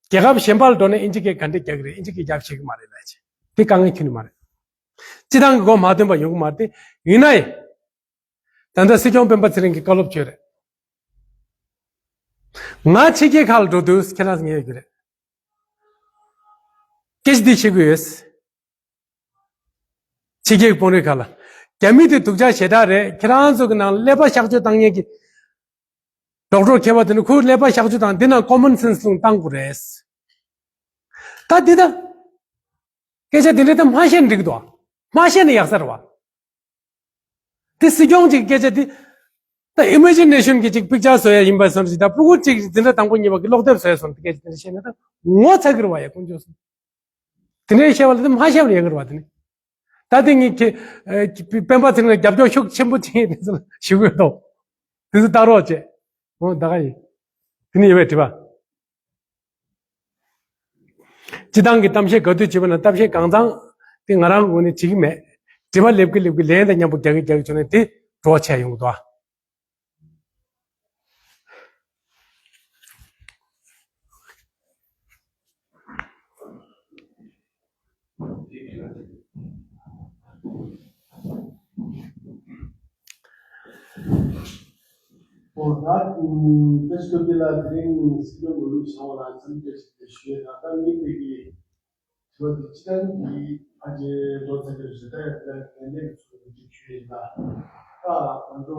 རྒྱལ་ཁབ་གཞན་པ་ལ་འགྲོ་ནས་ཨིན་ཇི་སྐད་ག་འདྲས་རྒྱག་གི་རེད། ཨིན་ཇི་སྐད་རྒྱབ་ཤེས་ཀྱི་མ་རེད་ལབ་བྱས། དེ་དཀའ་ངལ་ཁྱོན་ནས་མ་རེད། སྤྱི་བཏང་གི་མགོ་མ་ཐོན་པ་ཡོང་གི་མ་རེད་དེ། ཡིན་ན་ཡང་། ད་ལྟ་སྲིད་སྐྱོང་སྤེན་པ་ཚེ་རིང་གིས་བཀའ་སློབ་བྱས་རེད། ང་ཕྱི་རྒྱལ་ཁག་ལ་འགྲོ་དུས་ཁྱེད་རང་ཚོ་ངེས་ཡོད་ཀྱི་རེད། སྐད་ཆ་འདི་བཤད་ཀྱི་ཡོད། ཕྱི་རྒྱལ་གྱི་དཔོན་རིགས་ཁག་ལ། རྒྱ་མི་དེ་སྡུག་ཅག་ཞེ་དྲག་རེད། ཁྱེད་རང་ཚོ་གི་ནང་ཀླད་པ་གཤག་བཅོས་བཏང་མཁན་གྱི་ཌོག་ཊར་མཁས་པ་དེ་ནི་ཁོའི་ཀླད་པ་གཤག་བཅོས་དང་འདི་ནང་ཀོ་མོན་སེན་སི་ལུང་བཏང་དགོས་རེད། ད་འདི་ད། སྐད་ཆ་འདི་འདྲ་ད་མ་བཤད་ན་འགྲིག་འདུག་མ་བཤད་ན་ཡག་ས་རེད་བ། དེ་སྲིད་སྐྱོང་གཅིག་སྐད་ཆ་དེ། ད་ཨི་མེ་ཇི་ནེ་ཤན་གྱི་གཅིག་པིག་ཅར་བཟོ་ཡ་ཡིན་པ་བསམ་ཞིག་ད་སྤུ་གུ་གཅིག་འཛིན་གྲྭ་དང་པོ་གཉིས་པ་གི་ཀློག་དེབ་བཟོ་ཡ་སོང་དེ་སྐད་ཆ་དེ་འདྲ་བཤད་ན་ད་ངོ་ཚ་གི་རེད་བ་ཡ། དཀོན་མཆོག་གསུམ། དེ་འདྲའི་བཤད་པ་ལ་དེ་མ་བཤད་པ་ཡག་གི་རེད་བ། དེ་ནི། ད་དེ་ངས་ཁྱེད། སྤེན་པ་ཚེ་རིང་ལ་རྒྱབ་སྐྱོར་ཤུགས་ཆེན་པོ་བྱེད་དེ་ཚོ་ཞུ་གི་ཡོད་དོ། དེ་ཚོ་ལྟ་རོགས་བྱེད། འོ་ད་ག་ཡིན། དེ་ནི་ཡོད་པའི་དྲི་བ། སྤྱི་བཏང་གི་གཏམ་བཤད་ག་དུས་བྱེད་པ་ན་གཏམ་བཤད་གང་ཚང་དེ་ང་རང་ངོས་ནས་བྱེད་ཀྱི་མེད། དྲི་བ་ལེབ་ཀི་ལེབ་ཀི་ལན་དང་མཉམ་པོ་རྒྱག་གི་རྒྱག་གི་བྱུང་ན་དེ་བྲོ་བ་ཆད་ཡོང་གི་འདུག་ཨ། ང་ཨུམ་བཀྲ་ཤིས་སྟོབས་རྒྱལ་ལགས། དེ་རིང་སྲིད་སྐྱོང་མི་ལུགས་བྱ་བ་ལ་འཚམས་འདྲི་ཞུ་ཡས་དང་། ད་ངས་དེ་གི་དྲི་བ་འདི་སྤྱི་བཏང་གི་ཕལ་ཆེར་འགྲོ་ཚར་གྱི་རེད་ཟེར། ད་ཡང་ད་ངས་ལན་འདེབས་ཚོ་འདི་ཞུ་ཡས་ད། ད་ང་ཚོ་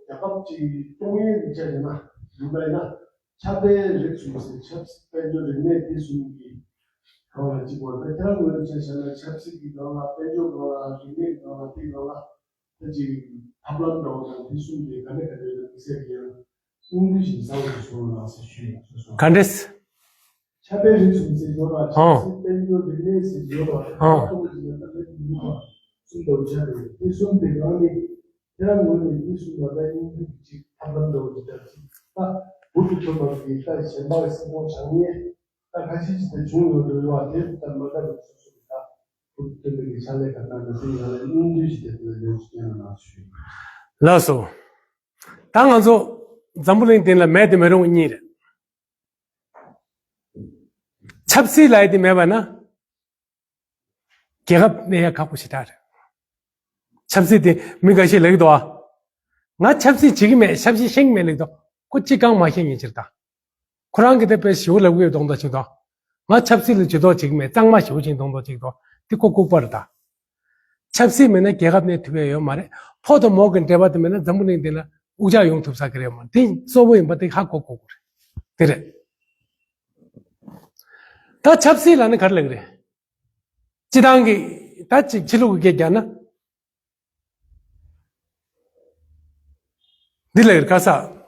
རྒྱལ་ཁབ་ཅིག་སྐྱོང་ཡས་ཀྱི་ཆ་བཞག་ན་ཡིན་པ་ཡིན་ན། ཆབ་དཔལ་རིག་གསུམ་ཟེར། ཆབ་སྲིད་དཔལ་འབྱོར་རིག་གནས་འདི་གསུམ་གྱི་སྒང་ལ་གཅིག་པ། ད་ཁྱེད་རང་ངོས་ནས་ཆ་བཞག་ན་ཆབ་སྲིད་ཀྱི་སྒང་ལ། དཔལ་འབྱོར་སྒང་ལ། རིག་གནས་སྒང་ལ། འདི་སྒང་ལ་ད་ཅིག་ཐབས་ལམ་འདྲ་བོ་དང་འདི་གསུམ་གྱི་ག་འདྲ་ག་འདྲ་ཡོད་ན་དམིགས་བསལ་གྱི་ཡང་སྙིང་བསྡུས་ཤིག་གསལ་པོ་ཞིག་བྱུང་རོགས་གནང་ཟེར་ཞུ་ཡིན། སོ་སོ་ག་འདྲས། ཆབ་དཔལ་རིག་གསུམ་ཟེར་ཡོད་པ། ཨང་། ཆབ་སྲིད་དཔལ་འབྱོར་རིག་གནས་ཟེར་ཡོད་པ། ཨང་། ཏོག་ཙམ་ཡང་ད་ལྟ་མི་འདུག་པ། གསུམ་འདྲ་བོ་ཆགས་འདུག་དེ་གསུམ་དེ་གང་ནས་ཁྱེད་རང་ངོས་ནས་འདི་གསུམ་ལ་ད་སྙིང་བསྡུས་ཀྱི་ཅིག་ཐབས་ལམ་འདྲ་བོ་ཅིག་ད་ཅིག་ད་འུ་ཐུག་ཐུབ་པ་གི་ད་གཞན་པ་གི་སྲིད་སྐྱོང་བྱང་ཉེས་ད་ཁ་ཤས་ཅིག་ད་བྱུང་ཡོད་འགྲོ་ཡོད་པ། དེ་ད་མ་ད་གི་སོ་སོ་གི་ད་འུ་ཐུག་ཐུབ་པའི་གི་ཕྱག་ལས་ག་ད་འདི་ཚོའི་ནང་ལ་སྙིང་བསྡུས་ཅིག་དེ་ད་ཡོངས་སུ་བསྟན་གནང་ཞུ། ལགས་སོ། ད་ང་ཚོ་འཛམ་བུ་གླིང་སྟེང་ལ་མེད་དེ་མི་རུང་གཉིས་རེད། ཆབ་སྲིད་ལབ་ཡས་དེ་མེད་པ་ན་རྒྱལ་ཁབ་གནས་ཡ་ཁག་པོ་ཞེ་དྲག་རེད། ཆབ་སྲིད་དེ་མི་འགའ་ཤས་ལབ་ཀྱི་འདུག་ཨ། ང་ཆབ་སྲིད་བྱེད་ཀྱི་མེད། ཆབ་སྲིད་ཤེས་ཀྱི་མེད་ལབ་ཀྱི་འདུག་ཁོ་ཅི་གང་མ་ཤེས་མཁན་ཅིག་རེད་ད། ཁོ་རང་གི་དེ་དཔེ་ཞེ་པོ་ལབ་ཀྱི་ཡོད་མདོག་མདོག་ཅིག་འདུག་ང་ཆབ་སྲིད་ལ་ཇུས་གཏོགས་བྱེད་ཀྱི་མེད། གཙང་མ་ཞེ་པོ་ཅིག་མདོག་མདོག་ཅིག་འདུག་དེ་ཁོ་ལྐུགས་པ་རེད་ད། ཆབ་སྲིད་མེད་ན་རྒྱལ་ཁབ་གནས་ཐུབ་ཡ་ཡོད་མ་རེད། ཕོ་དང་མོ་གི་འབྲེལ་བ་དེ་མེད་ན་འཛམ་བུ་གླིང་འདི་ལ་དབུགས་ཆག་ཡོང་ཐུབ་ས་གི་རེད་ཡོད་མ་རེད། དེ་གཙོ་བོ་ཡིན་པ་དེ་ཧ་གོ་དགོས་ཀྱི་རེད། དེ་རེད། ད་ཆབ་སྲིད་ལབ་ན་ག་རེ་ལབ་ཀྱི་རེད། སྤྱི་བཏང་གི་ད་ཅིག་ཕྱི་ལོགས་ཀྱི་སྐད་རྒྱག་ན། འདི་ལབ་ཀྱི་རེད། ག་ས།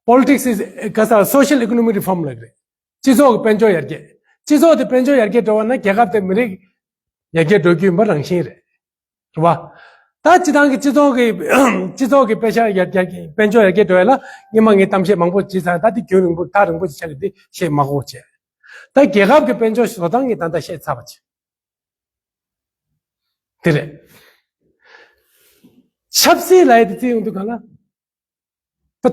Politics is ག་ས། Social economic reform ལབ་ཀྱི་རེད། སྤྱི་ཚོགས་ཀྱི་དཔལ་འབྱོར་ཡར་རྒྱས། སྤྱི་ཚོགས་དེ་དཔལ་འབྱོར་ཡར་རྒྱས་འགྲོ་བ་ན་རྒྱལ་ཁབ་དེ་མི་རིགས་ཡར་རྒྱས་འགྲོ་རྒྱུ་ཡིན་པ་རང་བཞིན་རེད། རེད་བ། ད་སྤྱི་བཏང་གི་སྤྱི་ཚོགས་ཀྱི་སྤྱི་ཚོགས་ཀྱི་དཔལ་ཤ་ཡར་རྒྱས་དཔལ་འབྱོར་ཡར་རྒྱས་འགྲོ་ཡ་ལ་སྔོན་མ་ངས་གཏམ་བཤད་མང་པོ་བྱས་ཚར། ད་འདི་རྒྱུན་རིང་པོ་ཐག་རིང་པོ་ཞིག་ཆགས་ཀྱི་འདི་བཤད་མ་དགོས་བྱས། ད་རྒྱལ་ཁབ་ཀྱི་དཔལ་འབྱོར་བཟོ་སྟངས་ངས་ད་ལྟ་བཤད་ཚར་བ་བྱས། དེ་རེད། ཆབ་སྲིད་ལབ་ཡ་དེ་བརྩི་ཡོང་དུས་གང་ལ། པ།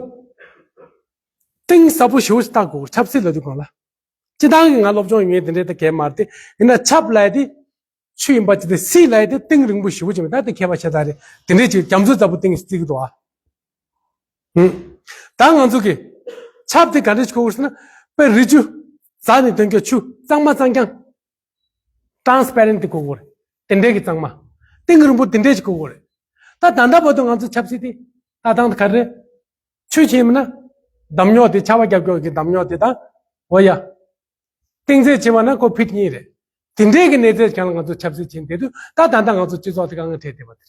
གཏིང་ཟབ་པོ་ཞེ་པོ་ཞིག་བལྟ་དགོས། ཆབ་སྲིད་ལབ་དུས་གང་ལ། སྤྱི་བཏང་གི་ང་སློབ་སྦྱོང་ཡོད་དེ་འདྲའི་ད་གས་མ་རེད་དེ། ཡིན་ན་ཆབ་ལབ་ཡ་དེ་ཆུ་ཡིན་པ་ཅིག་དེ། སྲིད་ལབ་ཡ་དེ་གཏིང་རིང་པོ་ཞེ་པོ་ཅིག་མེད། ད་དེ་མཁས་པ་ཤ་སྟག་རེད། དེ་འདྲའི་ཅིག་རྒྱ་མཚོ་ལྟ་བུ་གཏིང་ཞིག་བརྩི་གི་འདུག་ཨ། ཧུམ། ད་ང་ཚོ་གི་ཆབ་དེ་ག་འདྲ་ཞིག་གོ་དགོས་ཟེར་ན། དཔེ་རི་ཆུ་འཛག་ནས་ཐོན་རྒྱུ་ཆུ་གཙང་མ་གཙང་རྐྱང་། transparent དེ་གོ་དགོས་རེད། དེ་འདྲའི་གི་གཙང་མ། གཏིང་རིང་པོ་དེ་འདྲའི་ཞིག་གོ་དགོས་རེད། ད་ད་ལྟ་བར་དུ་ང་ཚོ་ཆབ་སྲིད་དེ་ལྟ་སྟངས་དེ་ག་རེ་རེད། ཆུ་ཆེན་མིན་ན་འདམ་རྙོག་དེ། ཆར་པ་རྒྱབ་རྒྱབ་ཀྱི་འདམ་རྙོག་དེ་དང་། འོ་ཡ། གཏིང་ཚད་ཆེ་བ་ན་ཁོ་ཕིཊ་གཉིས་རེད། དེ་འདྲའི་གི་གནས་ཚད་ཀྱང་ང་ཚོ་ཆབ་སྲིད་བྱེད་བསྡད་དུས། ད་ད་ལྟ་ང་ཚོ་སྤྱི་ཚོགས་དེ་དཀའ་ངལ་འཕྲད་བསྡད་པ་དེ་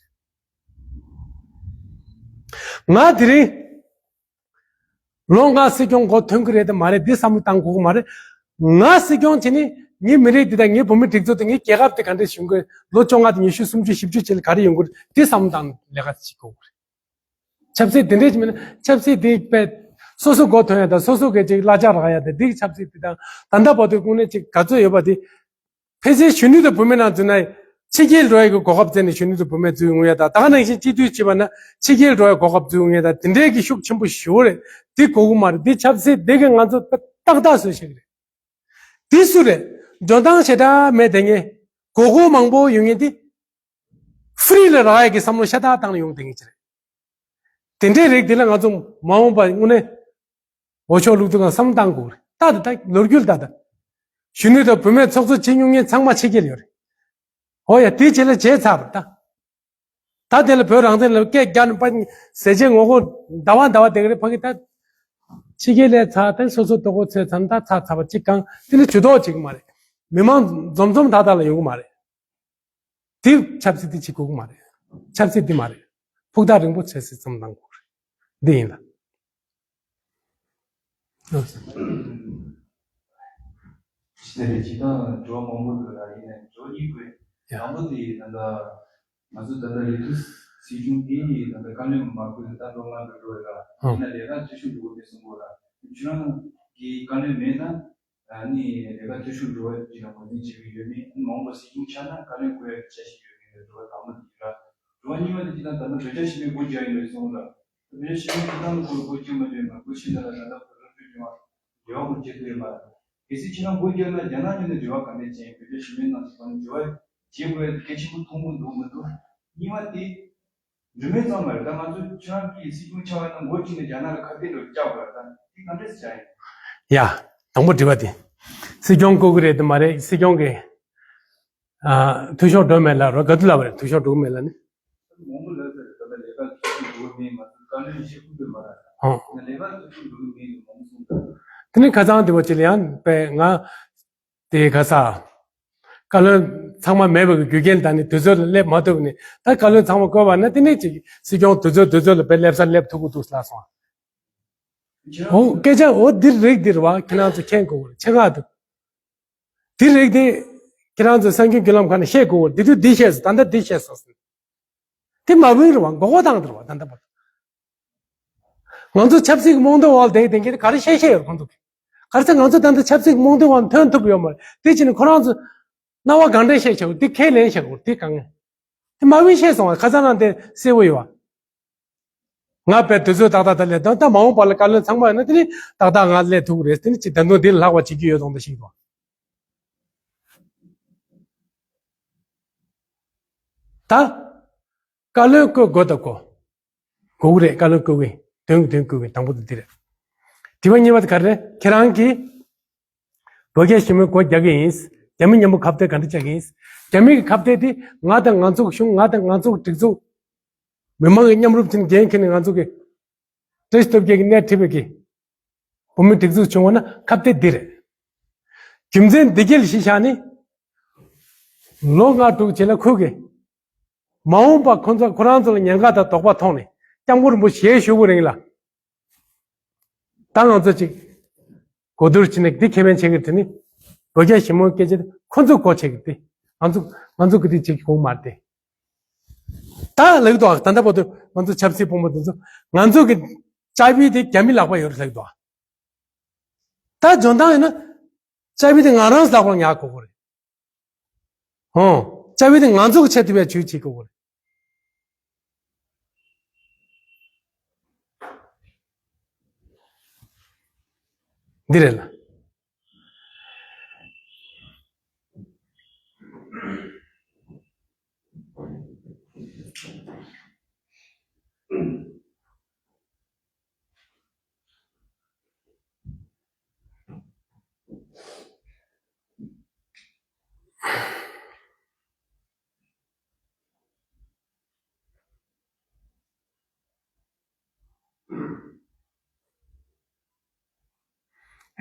རེད། ང་དེ་རིང་ལོ་ལྔ་སྲིད་སྐྱོང་འགོ་ཐོན་གྱི་རེད་དམ་མ་རེད། འདི་བསམ་བློ་བཏང་དགོས་ཀྱི་མ་རེད། ང་སྲིད་སྐྱོང་བྱས་ནས་ངའི་མི་རིགས་འདི་དང་ངའི་བོད་མི་སྒྲིག་འཛུགས་དེ། ངའི་རྒྱལ་ཁབ་དེ་ག་འདྲས་བྱུང་གི། ལོ་བཅོ་ལྔ་དང་ཉི་ཤུ་སུམ་ཅུ་བཞི་བཅུ་ཅིག་ལ་ག་རེ་ཡོང་གི་རེད། འདི་བསམ་བློ་བཏང་ལས་ཀ་བྱེད་དགོས་ཀྱི་རེད། ཆབ་སྲིད་དེ་འདྲས་ཅིག་མིན་ན། ཆབ་སྲིད་དེ་དཔེ་སོ་སོ་མགོ་ཐོན་ཡ་དང་། སོ་སོ་གི་ཅིག་གླ་ཆ་རག་ཡ་དང་། འདི་གི་ཆབ་སྲིད་དེ་དང་། ད་ལྟ་བར་དུ་དངོས་གནས་ཅིག་ག་ཚོད་ཡོད་པ་དེ། ཕལ་ཆེར་གཞོན་ནུ་དང་བུད་མེད་ནང་འཛུལ་ན་ཕྱི་རྒྱལ་འགྲོ་ཡ་གི་གོ་སྐབས་བཙལ་ནས་གཞོན་ནུ་དང་བུད་མེད་འཛུལ་ཡོང་ཡ་དང་། ད་ག་ནང་བཞིན་སྤྱི་འཐུས་བྱེད་པ་ན་ཕྱི་རྒྱལ་འགྲོ་ཡ་གོ་སྐབས་འཛུལ་ཡོང་ཡ་དང་། དེ་འདྲའི་གི་ཤུགས་ཆེན་པོ་ཞེ་པོ་རེད། འདི་དགོས་ཀྱི་མ་རེད། འདི་ཆབ་སྲིད་འདི་གི་ང་ཚོ་ཏག་ཏག་བཟོས་བཞག་གི་རེད། འདི་སུ་རེད། འཇོན་ཐང་ཞེ་དྲག་མེད་དེ། ངས་མགོ་སྐོར་མང་པོ་ཡོང་མཁན་འདི། ཧྥི་རི་ལ་རག་ཡ་གི་བསམ་བློ་ཤ་སྟག་བཏང་ནས་ཡོང་བསྡད་མཁན་ཅིག་རེད། དེ་འདྲའི་རིགས་དེ་ལ་ང་ཚོ་མ་འོངས་པ་དངོས་གནས་འོས་ཤོག་བླུག་དུས་སྒང་བསམ་བློ་བཏང་དགོས་རེད། ད་ད་ལོ་རྒྱུས་ལ་ད་ད་གཞོན་ནུ་དང་བུད་མེད་ཚོགས་གཙོ་བྱེད་མྱོང་མཁན་ཚང་མ་ཕྱི་རྒྱལ་ཡོད་རེད། འོ་ཡ། དེ་བྱས་ལ་བྱས་ཚར་བ་རེད་ད། ད་དེ་ལ་བོད་རང་བཙན་ལ་སྐད་རྒྱག་ནས་ཕ་ཟས་བཅད་ངོ་རྒོལ་ཟླ་བ་ཟླ་བ་དེ་ག་རེ་ཕ་གི་ད་ཕྱི་རྒྱལ་ལ་ཚར། ད་སོ་སོ་ལྟོ་གོས་འཚོལ་ཚར་ན་ད་ཚར་ཚར་བ་གཅིག་གང་། དེ་ནི་ཇུས་གཏོགས་བྱེད་ཀྱི་མ་རེད། མི་མང་འཛོམས་འཛོམས་ཐག་ཐག་ལ་ཡོང་གི་མ་རེད། དེ་ཆབ་སྲིད་དེ་བྱེད་དགོས་ཀྱི་མ་རེད། ཆབ་སྲིད་འདི་མ་རེད། ཕུགས་ཐག་རིང་པོ་ཆབ་སྲིད་བསམ་བློ་བཏང་དགོས་རེད། འདི་ཡིན་ད། ཞི་བདེ་ལས་སྤྱི་བཏང་དྲི་བ་མང་པོ་འདུག་ལ། ཡིན་ནའི་དྲི་བ་གཉིས་དགོས། ཡ། དང་པོ་དེ་ད་ལྟ་ང་ཚོ་ད་ལྟ་ལས་ཐོག་སྲིད་གཞུང་དེ་ད་ལྟ་བཀའ་བློན་མ་བསྐོས་ད་ལོ་ལྔ་འགྲོ་འགྲོ་ཡོད་ལ། ཨང་། ཡིན་ན་ལས་ཀ་འཐུས་ཤོར་འགྲོ་གི་རེད་གསུང་གི་ཡོད་ལ། ཁྱེད་རང་གི་བཀའ་བློན་མེད་ན། ཨ་ནི་ལས་ཀ་འཐུས་ཤོར་འགྲོ་བ་ཅིག་ལ་ངོས་འཛིན་བྱེད་ཀྱི་ཡོད་མེད། མ་འོངས་པ་སྲིད་སྐྱོང་ཆགས་ན་བཀའ་བློན་བསྐོ་ཡ་གི་འཆར་གཞི་ཡོད་མེད་ལ་དྲི་བ་དང་པོ་དེ་ར། དྲི་བ་གཉིས་པ་དེ་སྤྱི་བཏང་ད་ལྟ་བོད་རྒྱ་ཞི་མོལ་སྒོ་རྒྱག་ཡིན་པའི་སོང་ལ། བོད་རྒྱ་ཞི་མོལ་སྤྱི་བཏང་སྒོ་སྒོ་རྒྱག་མ་རྒྱག་ན། སྒོ་ཕྱེ་ན་ལ་ད་ལྟ་བོད་རང་སྐྱོང་ལྗོངས་འབྲེལ་བ་སྒོ་བརྒྱབ་ཡོད་མ་རེད། གལ་སྲིད་ཁྱེད་རང་སྒོ་རྒྱག་ན་རྒྱ་ནག་གཉིས་ནས་འབྲེལ་བ་ག་འདྲས་བྱས། བོད་རྒྱ་ཞི་མོལ་ནང་དུ་གང་འབྲེལ་བ་བྱེད་དགོས་ཡ་གལ་ཆེན་པོ་མཐོང་གི་འདུག་མི་འདུག་གཉིས་པ་དེ། འགྲིག་མིན་ཙམ་མ་རེད། ད་ང་ཚོ་ཁྱེད་རང་གིས་སྲིད་སྐྱོང་ཆགས་པ་ཡིན་ན་མགོ་གཅིག་ནས་རྒྱ་ནག་ལ་ཁ་གཏད་འགྲོ་བཅག་དགོས་རེད། ད་དེ་ག་འདྲས་བྱ་ཡིན། ཡ། དང་པོ་དྲི་བ་དེ། སྲིད་སྐྱོང་བསྐོ་གི་རེད་དམ་མ་རེད། སྲིད་སྐྱོང་གི་ཨ། འཐུས་ཤོར་འགྲོ་མེད་ལབ་རོགས། ག་དུས་ལབ་པ་རེད། འཐུས་ཤོར་འགྲོ་གི་མེད་ལབ་ནི། མང་པོ་ལབ་ཚར་རེད། ད་ལྟ་ལས་ཀ་འཐུས་ཤོར་འགྲོ་གི་མེད་མ་ཟེར། བཀའ་བློན་བཤད་ཁུལ་དུ་མ་ར། ཧང་། ལས་ཀ་འཐུས་ཤོར་འགྲོ་གི་མེད་ལ་མང་པོ་གསུངས་ད། དེ་ནི་ཁ་སང་དེ་བ་ཅི་ལ་ཡང་པས་ང་། དེ་ག་ས། བཀའ་བློན་ཚང་མ་མེད་པའི་རྒྱུ་རྐྱེན་དང་ནི་དུས་ཚོད་ལ་སླེབས་མ་ཐུབ་ནི། ད་བཀའ་བློན་ཚང་མ་བསྐོས་པ་ན་དེ་ནི་ཅིག་སྲིད་སྐྱོང་དུས་ཚོད་དུས་ཚོད་ལ་དཔེ་སླེབས་ས་སླེབས་ཐུབ་ཀྱི་འདུག་ལབ་སོང་། འོ་སྐད་ཆ་འོ་འདིར་རིགས་འདིར་བ་ཁྱེད་རང་ཚོ་མཁྱེན་དགོས་ཆེ་ཁག་འདུག་དེ་རིགས་དེ་ཁྱེད་རང་ཚོ་གསར་འགྱུར་བརྒྱུད་ལམ་ཁག་ནས་བཤད་དགོས། འདི་དུས་འདི་བཤད་སོང་། ད་ལྟ་འདི་བཤད་སོང་ཟེར། དེ་མ་བུན་རེད་བ། མགོ་སྐོར་བཏང་དེ་རེད་བ། ད་ལྟ་བར་དུ་ང་ཚོ་ཆབ་སྲིད་ཀྱི་རྨོངས་དད་འོག་བསྡད་བསྡད་མཁན་དེ་ག་རེ་བཤད་བཤད་ཡོད་རེད་ཁོང་ཚོ་གིས། ག་རེ་ཟེར་ང་ཚོ་ད་ལྟ་ཆབ་སྲིད་ཀྱི་རྨོངས་དད་འོག་ཐོན་ཐུབ་ཡོད་མ་རེད། དེ་བྱས་ནས་ཁོ་རང་ཚོ་སྣང་བ་གང་འདྲ་བཤད་བྱ་དགོས། དེ་ཁས་ལེན་བྱ་དགོས། དེ་གང་ངེས། དེ་མ་བུན་བཤད་སོང་བ། ཁ་སང་རང་དེ་གསལ་པོ་ཡོད་བ། ང་དཔེ་དུས་ཚོད་ཏག་ཏག་ད་སླེབས་དང་། ད་མ་འོངས་པ་ལ་བཀའ་བློན་ཚང་མ་ཡོད་ན་དེ་ནི་ཏག་ཏག་ང་སླེབས་ཐུབ་ཀྱི་རེད། དེ་ནི་ཅི་ད་དུང་འདི་ལ་ལྷག་པ་བྱེད་རྒྱུ་ཡོད་དང་འདྲ་ཞིག་འདུག་ད་བཀའ་བློན་བསྐོ་དགོས་དང་བསྐོ་དགོས་ཀྱི་རེད། བཀའ་བློན་བསྐོ་གི་དོན་གྱི་དོན་བསྐོ་གི་དང་པོ་དེ་འདི་རེད། དྲི་བ་གཉིས་པ་དེ་ག་རེ་རེད། ཁྱེད་རང་གིས་བོད་རྒྱ་ཞི་མོལ་སྒོ་རྒྱག་གི་ཡིན། རྒྱ་མི་མཉམ་པོ་ཁ་གཏད་ག་འདྲ་བྱ་གི་ཡིན། རྒྱ་མི་གི་ཁ་གཏད་དེ་ང་དང་ང་ཚོ་གི་གཞུང་། ང་དང་ང་ཚོ་གི་སྒྲིག་འཛུགས། མི་མང་གི་མཉམ་རུབ་ཅན་འགན་འཁྱེར་ནས་ང་ཚོ་གི་བཀྲ་ཤིས་སྟོབས་རྒྱལ་གྱི་སྣེ་ཁྲིད་པའི་གི་བོད་མི་སྒྲིག་འཛུགས་བྱུང་བ་ན་ཁ་གཏད་འདི་རེད། རྒྱུ་མཚན་འདི་གྱད་ལ་གཞི་བཞག་ནས་ལོ་ལྔ་དྲུག་རྗེས་ལ་ཁོས་གི་མ་འོངས་པ་ཁོ་ཚོ་ཁོ་རང་ཚོ་ལ་ཉེན་ཁ་དང་དོགས་པ་མཐོང་ནས་སྐྱབས་མགོན་རིན་པོ་ཆེ་ཞུ་དགོས་རིང་ལ། ད་ང་ཚོ་གཅིག་གོ་བསྡུར་བྱས་ནས་འདི་ཁེ་ཕན་བྱེད་ཀྱི་དེ་ནི་བོད་རྒྱ་ཞི་མོལ་སྐད་ཆ་དེ་ཁོ་ཚོས་གོ་བྱེད་ཀྱི་དེ། ང་ཚོ་ང་ཚོ་གི་དེ་བྱེད་ཀྱི་གོ་མ་རེད་དེ། ད་ལེགས་འདུག་ད་ལྟ་བར་དུ་ང་ཚོ་ཆབ་སྲིད་དཔོན་པོ་དེ་ཚོ་ང་ཚོ་གི་ལྕགས་ཕུད་དེ་རྒྱ་མི་ལག་པ་ཡོད་རེད་ལེགས་འདུག་ད་འཇོན་ཐང་ཡོད་ན་ལྕགས་ཕུད་དེ་ང་རང་ལག་པར་ཉར་དགོས་ཀྱི་རེད། ཧོ། ལྕགས་ཕུད་དེ་ང་ཚོ་གི་ཆེད་དུ་བས་ཇུས་བྱེད་དགོས་ཀྱི་རེད། འདི་རེད་ལ།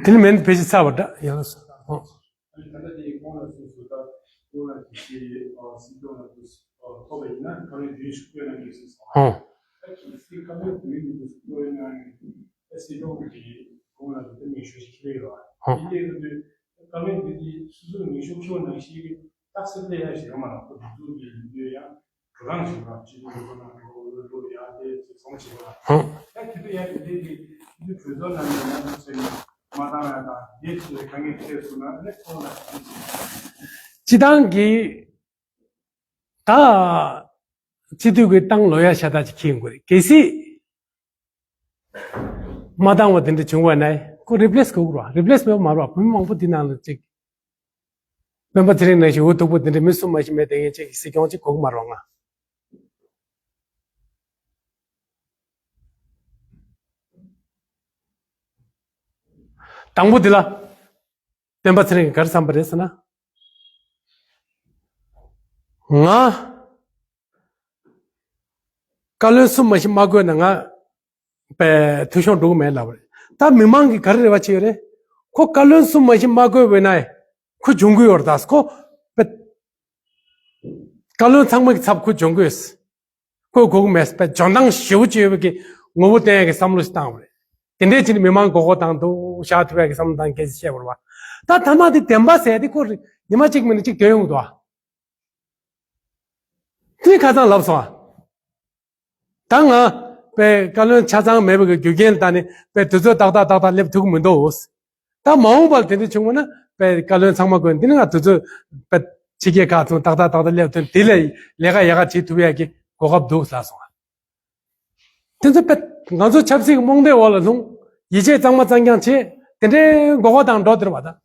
དེ་ནི་མེད་ཕལ་ཆེར་ཚར་བ་འདྲ་ཡང་སོ། ཨ་ནི་ད་ལྟ་དེ་ཁོང་ལ་སོ་སོ་ད་ཁོང་ལ་དེ་ཨ་སྲིད་སྐྱོང་ལ་དུ་ཨ་ཐོབ་པ་ཡིན་ན་ཁ་ལོ་རྒྱུན་ཞུགས་སྤྲོད་གནང་གི་ཟེར་སོང་། ཨོ། ད་ཁྱེད་སྲིད་ཁ་ལོ་རྒྱུན་དུ་སྤྲོད་གནང་ནས་ཨ་སྲིད་སྐྱོང་གི་ཁོང་ལ་དུ་མིང་ཞུ་ཞིག་ཁྱེར་ཡོད། ཨོ། དེ་ལས་དུ་ཁ་ལོ་རྒྱུན་དེ་སོ་སོ་མིང་ཞུ་ཁྱོད་ནང་ཞིག་རྟགས་གསལ་ལས་ཡ་ཞིག་ཡོད་མ་རེད། ཁོ་དུ་དུ་གི་ཡིན་དུས་ཡང་། ཧང་། ད་དེ་དུས་ཡང་དེ་དེ་དེ་དུས་གྲོས་ཚོགས་ནང་ནས་ཡང་ཚོས་མ་བཏང་ཡ་དང་དེ་ཚོས་གང་གི་ཚོས་སོང་ན་ནི་ཁོང་ལ་དེ་ཚོས། སྤྱི་བཏང་གི་ད་སྤྱི་འཐུས་ཀྱི་བཏང་ལོ་ཡ་ཤ་སྟག་ཅིག་འཁྱེར་དགོས་རེད། གལ་སྲིད་མ་བཏང་བ་དེ་འདྲ་བྱུང་བ་ན་ཁོ་རི་པི་ལེ་སི་དགོས་ཀྱི་རེད་བ། རི་པི་ལེ་སི་མེད་པ་མ་རེད་བ། བོད་མི་མང་པོ་དེ་ནང་ལ་ཅིག་སྤེན་པ་ཚེ་རིང་ནང་བཞིན་འུ་ཐུག་པོ་དེ་འདྲ་མི་གསུམ་མ་ཞིག་མེད་དེ་ངས་ཅིག་སྲིད་སྐྱོང་ཅིག་དགོས་ཀྱི་མ་རེད་ང་། དང་པོ་དེ་ལ་སྤེན་པ་ཚེ་རིང་གིས་ག་རེ་བསམ་པ་རེད་ཟེར་ན། ང་བཀའ་བློན་གསུམ་མ་ཞིག་མ་བསྐོས་ན་ང་པའི་འཐུས་ཤོར་འགྲོ་གི་མེད་ལབ་རེད། ད་མི་མང་གིས་ག་རེ་རེ་བ་བྱེད་ཡོད་རེད། ཁོ་བཀའ་བློན་གསུམ་མ་ཞིག་མ་བསྐོས་པས་ན་ཁོ་འབྱུང་གི་ཡོད་རེད། ད་ཁོ་པའི་བཀའ་བློན་ཚང་མ་གི་ཚབ་ཁོ་འབྱུང་གི་ཡོད། ཁོས་གོ་གི་མེད་པའི་འཇོན་ཐང་ཞེ་པོ་ཅིག་ཡོད་པའི་གི་ངོ་བོ་བསྟན་ཡག་གི་བསམ་བློ་ཞིག་བཏང་བ་རེད། དེ་འདྲའི་ཕྱིར་མི་མང་མགོ་སྐོར་བཏང་འདུག་བཞག་ཐུབ་ཡག་གི་བསམ་བློ་བཏང་གལ་ཆེ་བར་བ། ད་ཐ་མ་དེ་བདེན་པ་ཟེར་དེ་ཁོ་ཉི་མ་གཅིག་མིན་ན་གཅིག་དོན་ཡོང་འདུག་ཨ། དེ་ཁ་སང་ལབ་སོང་ཨ། ད་ང་པའི་བཀའ་བློན་ཆ་ཚང་མེད་པའི་གི་རྒྱུ་རྐྱེན་ལ་བལྟས་ནས་པའི་དུས་ཚོད་ཏག་ཏག་ཏག་ཏག་སླེབས་ཐུབ་ཀྱི་མི་འདུག་ད་མ་འོངས་པར་དེ་འདྲ་བྱུང་བ་ན་པའི་བཀའ་བློན་ཚང་མ་དགོས། འདི་ནི་ང་དུས་ཚོད་པའི་ཕྱི་རྒྱལ་ཁག་ཚོ་ཏག་ཏག་ཏག་ཏག་སླེབས་ཐོན་དེ་ལས་ལས་ཀ་ཡག་ག་བྱེད་ཐུབ་ཡག་གི་གོ་སྐབས་འདུག་ལབ་སོང་། དེ་ཚོ་པའི་ང་ཚོ་ཆབ་སྲིད་ཀྱི་རྨོངས་དད་འོག་ལ་ལྷུང་། ཡིད་ཆེས་གཙང་མ་གཙང་རྐྱང་བྱེད། དེ་འདྲའི་མགོ་སྐོར་བཏང་འགྲོ་དེར་བ་དང་།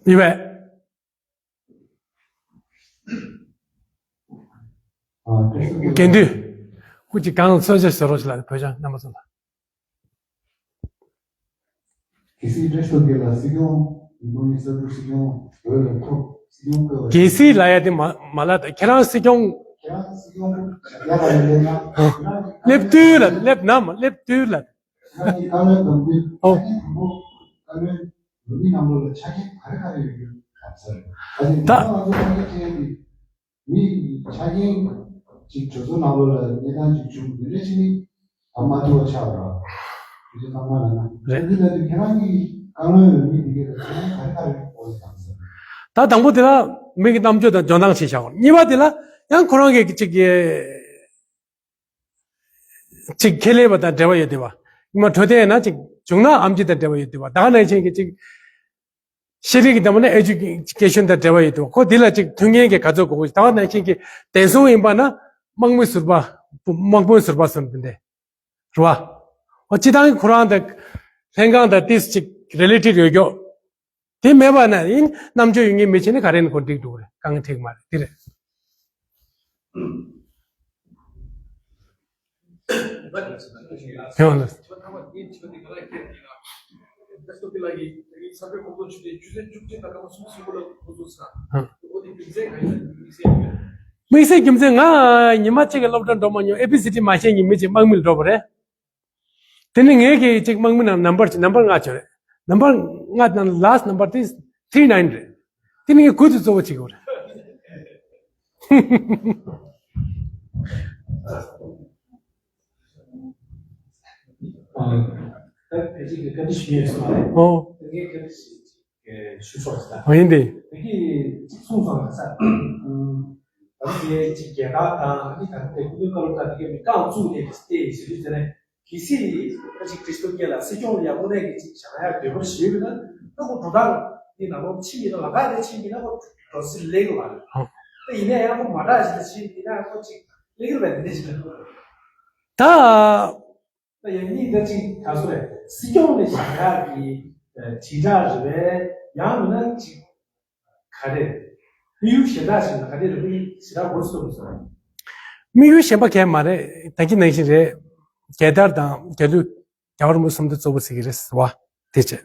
ཡིན་པས། དགེ་འདུན། ཁོ་ཅིག་གང་མཚོན་ཆ་བཟོ་རོགས་ཞིག་ལ་བོད་ཆང་རྣམ་པ་ཚོ་ལ། གལ་སྲིད་བཀྲ་ཤིས་སྟོབས་རྒྱལ་ལ་སྲིད་སྐྱོང་། མི་དམངས་ཀྱི་བསམ་ཚུལ་སྲིད་སྐྱོང་འོས་ལ་ཐོབ། སྲིད་སྐྱོང་བསྐོས་པ། གལ་སྲིད་ལ་ཡ་དེ་མ་མ་ལ་ད་ཁྱེད་རང་སྲིད་སྐྱོང་། ཁྱེད་རང་སྲིད་སྐྱོང་ཡག་པ་ཡིན་ན། སླེབས་དུས་ལ་སླེབས་ན་མ་སླེབས་དུས་ལ། ཁྱེད་རང་གི་བཀའ་བློན་དམ་འབུལ། ཨོ། ཆ་རྐྱེན་དང་པོ་བཀའ་བློན་ལོ་མི་རྣམས་ལོ་ལ་ཆ་རྐྱེན་ག་རེ་ག་རེ་ཡོད་རྒྱུ་ག་ཚོད་རེད། ད་ད་ང་ཚོ་ཁ་ཤས་ཁྱེད་རང་གི་མི་ཆ་རྐྱེན་ཅིག་གྲོས་ཚོགས་ནང་ལོགས་ལ་གནས་སྟངས་ཅིག་བྱུང་དེ་འདྲ་ཅིག་ནི་ད་མ་ཐུབ་པ་ཆགས་པ་རེད། དེ་ཚོ་ཚང་མ་ལ་ན་རེད། འདི་ལ་དུ་ཁྱེད་རང་གི་བཀའ་མོལ་ཡོད་མི་དེ་གའི་ལ་ཁྱེད་རང་ག་རེ་ག་རེ་འོ་ཡི་དང་ཟེར། ད་དང་པོ་དེ་ལ་མི་གི་རྣམ་དཔྱོད་དང་འཇོན་ཐང་ཞིག་བཞག་དགོས། གཉིས་པ་དེ་ལ་ཡང་ཁོ་རང་གི་ཅིག་གི་ཅིག་ཁེ་ལས་པ་དང་འབྲེལ་བ་ཡོད་དེ་བ། ཉི་མ་འཕྲོད་བསྟེན་ཡིན་ན་ཅིག་བྱུང་ན་ཨེམ་ཆི་དང་འབྲེལ་བ་ཡོད་དེ་བ། ད་ག་ནང་བཞིན་གྱི་ཅིག་ཤེས་རིག་གི་འདྲ་མོ་ན་ཨེ་ཇུ་ཀེ་ཤན་དང་འབྲེལ་བ་ཡོད་དོ། ཁོ་འདི་ལ་ཅིག་མཐུན་རྐྱེན་གྱི་ག་ཚོད་དགོས་དགོས། ད་ག་ནང་བཞིན་གྱི་བདེ་སྲུང་ཡིན་པ་ན་དམག་མི་ཟུར་པ། དམག་དཔོན་ཟུར་པ་ཟེར་འདི་འདྲས་རེད་བ། འོ་སྤྱི་བཏང་གི་ཁོ་རང་དང་ལྷན་ཁང་དང་ཏིས་ཅིག་རི་ལེ་ཊིཌ་ཡོད་ཀྱོག་དེ་མེད་པ་ན་ཡིན་རྣམ་དཔྱོད་ཡོད་མཁན་མི་བྱེད་ནི་ག་རེ་ནི་ཁོ་འགྲིག་འགྲོ་གི་རེད། དཀའ་ངལ་འཕྲད་ཀྱི་མ་རེད། འདི་རེད། ཡང་ལ། དམིགས་བསལ་རྒྱུ་མཚན་ང་ཉི་མ་གཅིག་གི་སློབ་གྲྭ་འགྲོ་མ་མྱོང་། ཨེ་བི་སི་ཌི་མ་ཤེས་མཁན་མི་གཅིག་དམག་མི་ལ་འགྲོ་བ་རེད། དེ་ནི་ངས་ཀྱི་གཅིག་དམག་མི་ནང་ནམ་བར་གཅིག་ནམ་བར་ལྔ་བྱོས་རེད། ནམ་བར་ལྔ་དང་ལཱ་སི་ཊི་ནམ་བར་དེ་ཐི་རི་ནའིན་རེད། དེ་ནི་ངས་ཁུར་དུ་གཙོ་བོ་བྱེད་དགོས་རེད། ད་ཕལ་ཆེར་གྱི་བཀའ་འདྲི་ཞུ་ཡས་སོང་བ་རེད། ཨོ། ངས་བཀའ་འདྲི་ཞིག་ཞུ་ཆོག་ཟེར། ཨོ་ཡིན་ཏེ། དེ་གི་གཅིག་གསུངས་སོང་ལ་ས། ད་དེ་གཅིག་རྒྱལ་དར་དང་ཨ་ནི་ད་ལྟའི་སྐུ་མདུན་བཀའ་སློབ་དང་དེ་གའི་མི་རྐང་བཙུགས་ནས་བལྟས་ཞེས་ཟེར་ནས་གལ་སྲིད་ཨ་ཅིག་ཁྲི་སྟོབས་རྒྱལ་ལ་སྲིད་སྐྱོང་ལ་ཡང་དངོས་གནས་ཀྱི་ཅིག་བཞག་ཡ་འདོད་པ་ཞིག་ཡོད་ན་ད་ཁོ་འགྲོ་སྟངས་འདི་ནང་ལོགས་ཕྱིན་ཡིན་ན་ལམ་ཁ་དེ་ཕྱིན་ཡིན་ན་ཁོ་འགྲོ་སྲིད་ལེགས་ཡོད་མ་རེད། ད་ཡིན་ན་ཡང་ཁོ་མ་དྲག་ཞིག་ལ་ཕྱིན་ཡིན་ན་ཁོ་ཅིག་ལེགས་ཡོད་པ་དེ་འདྲ་ཞིག་རེད། ད། ད་ཡང་གཉིས་ད་ཅིག་ད་སོ་རེད། སྲིད་སྐྱོང་ནས་བཞག་ཡག་གི་དྲིལ་བསྒྲགས་རེད་པས། ཡང་མིན་ན་ཅིག་ག་རེ་དམིགས་ཡུལ་གཞན་དག་ཞིག་ལ་ག་རེ་རེད་པས་ཞེ་དྲག་མགོ་ཚོས་སོང་། དམིགས་ཡུལ་གཞན་པ་གས་མ་རེད། ད་གི་ནང་བཞིན་རེད། རྒྱལ་དར་དང་རྒྱལ་གླུ་རྒྱལ་བ་རིན་པོ་ཆེ་གསུམ་དུ་གཙོ་བོ་ཟེར་གི་རེད་ཟེར་བ་དེ་བྱས།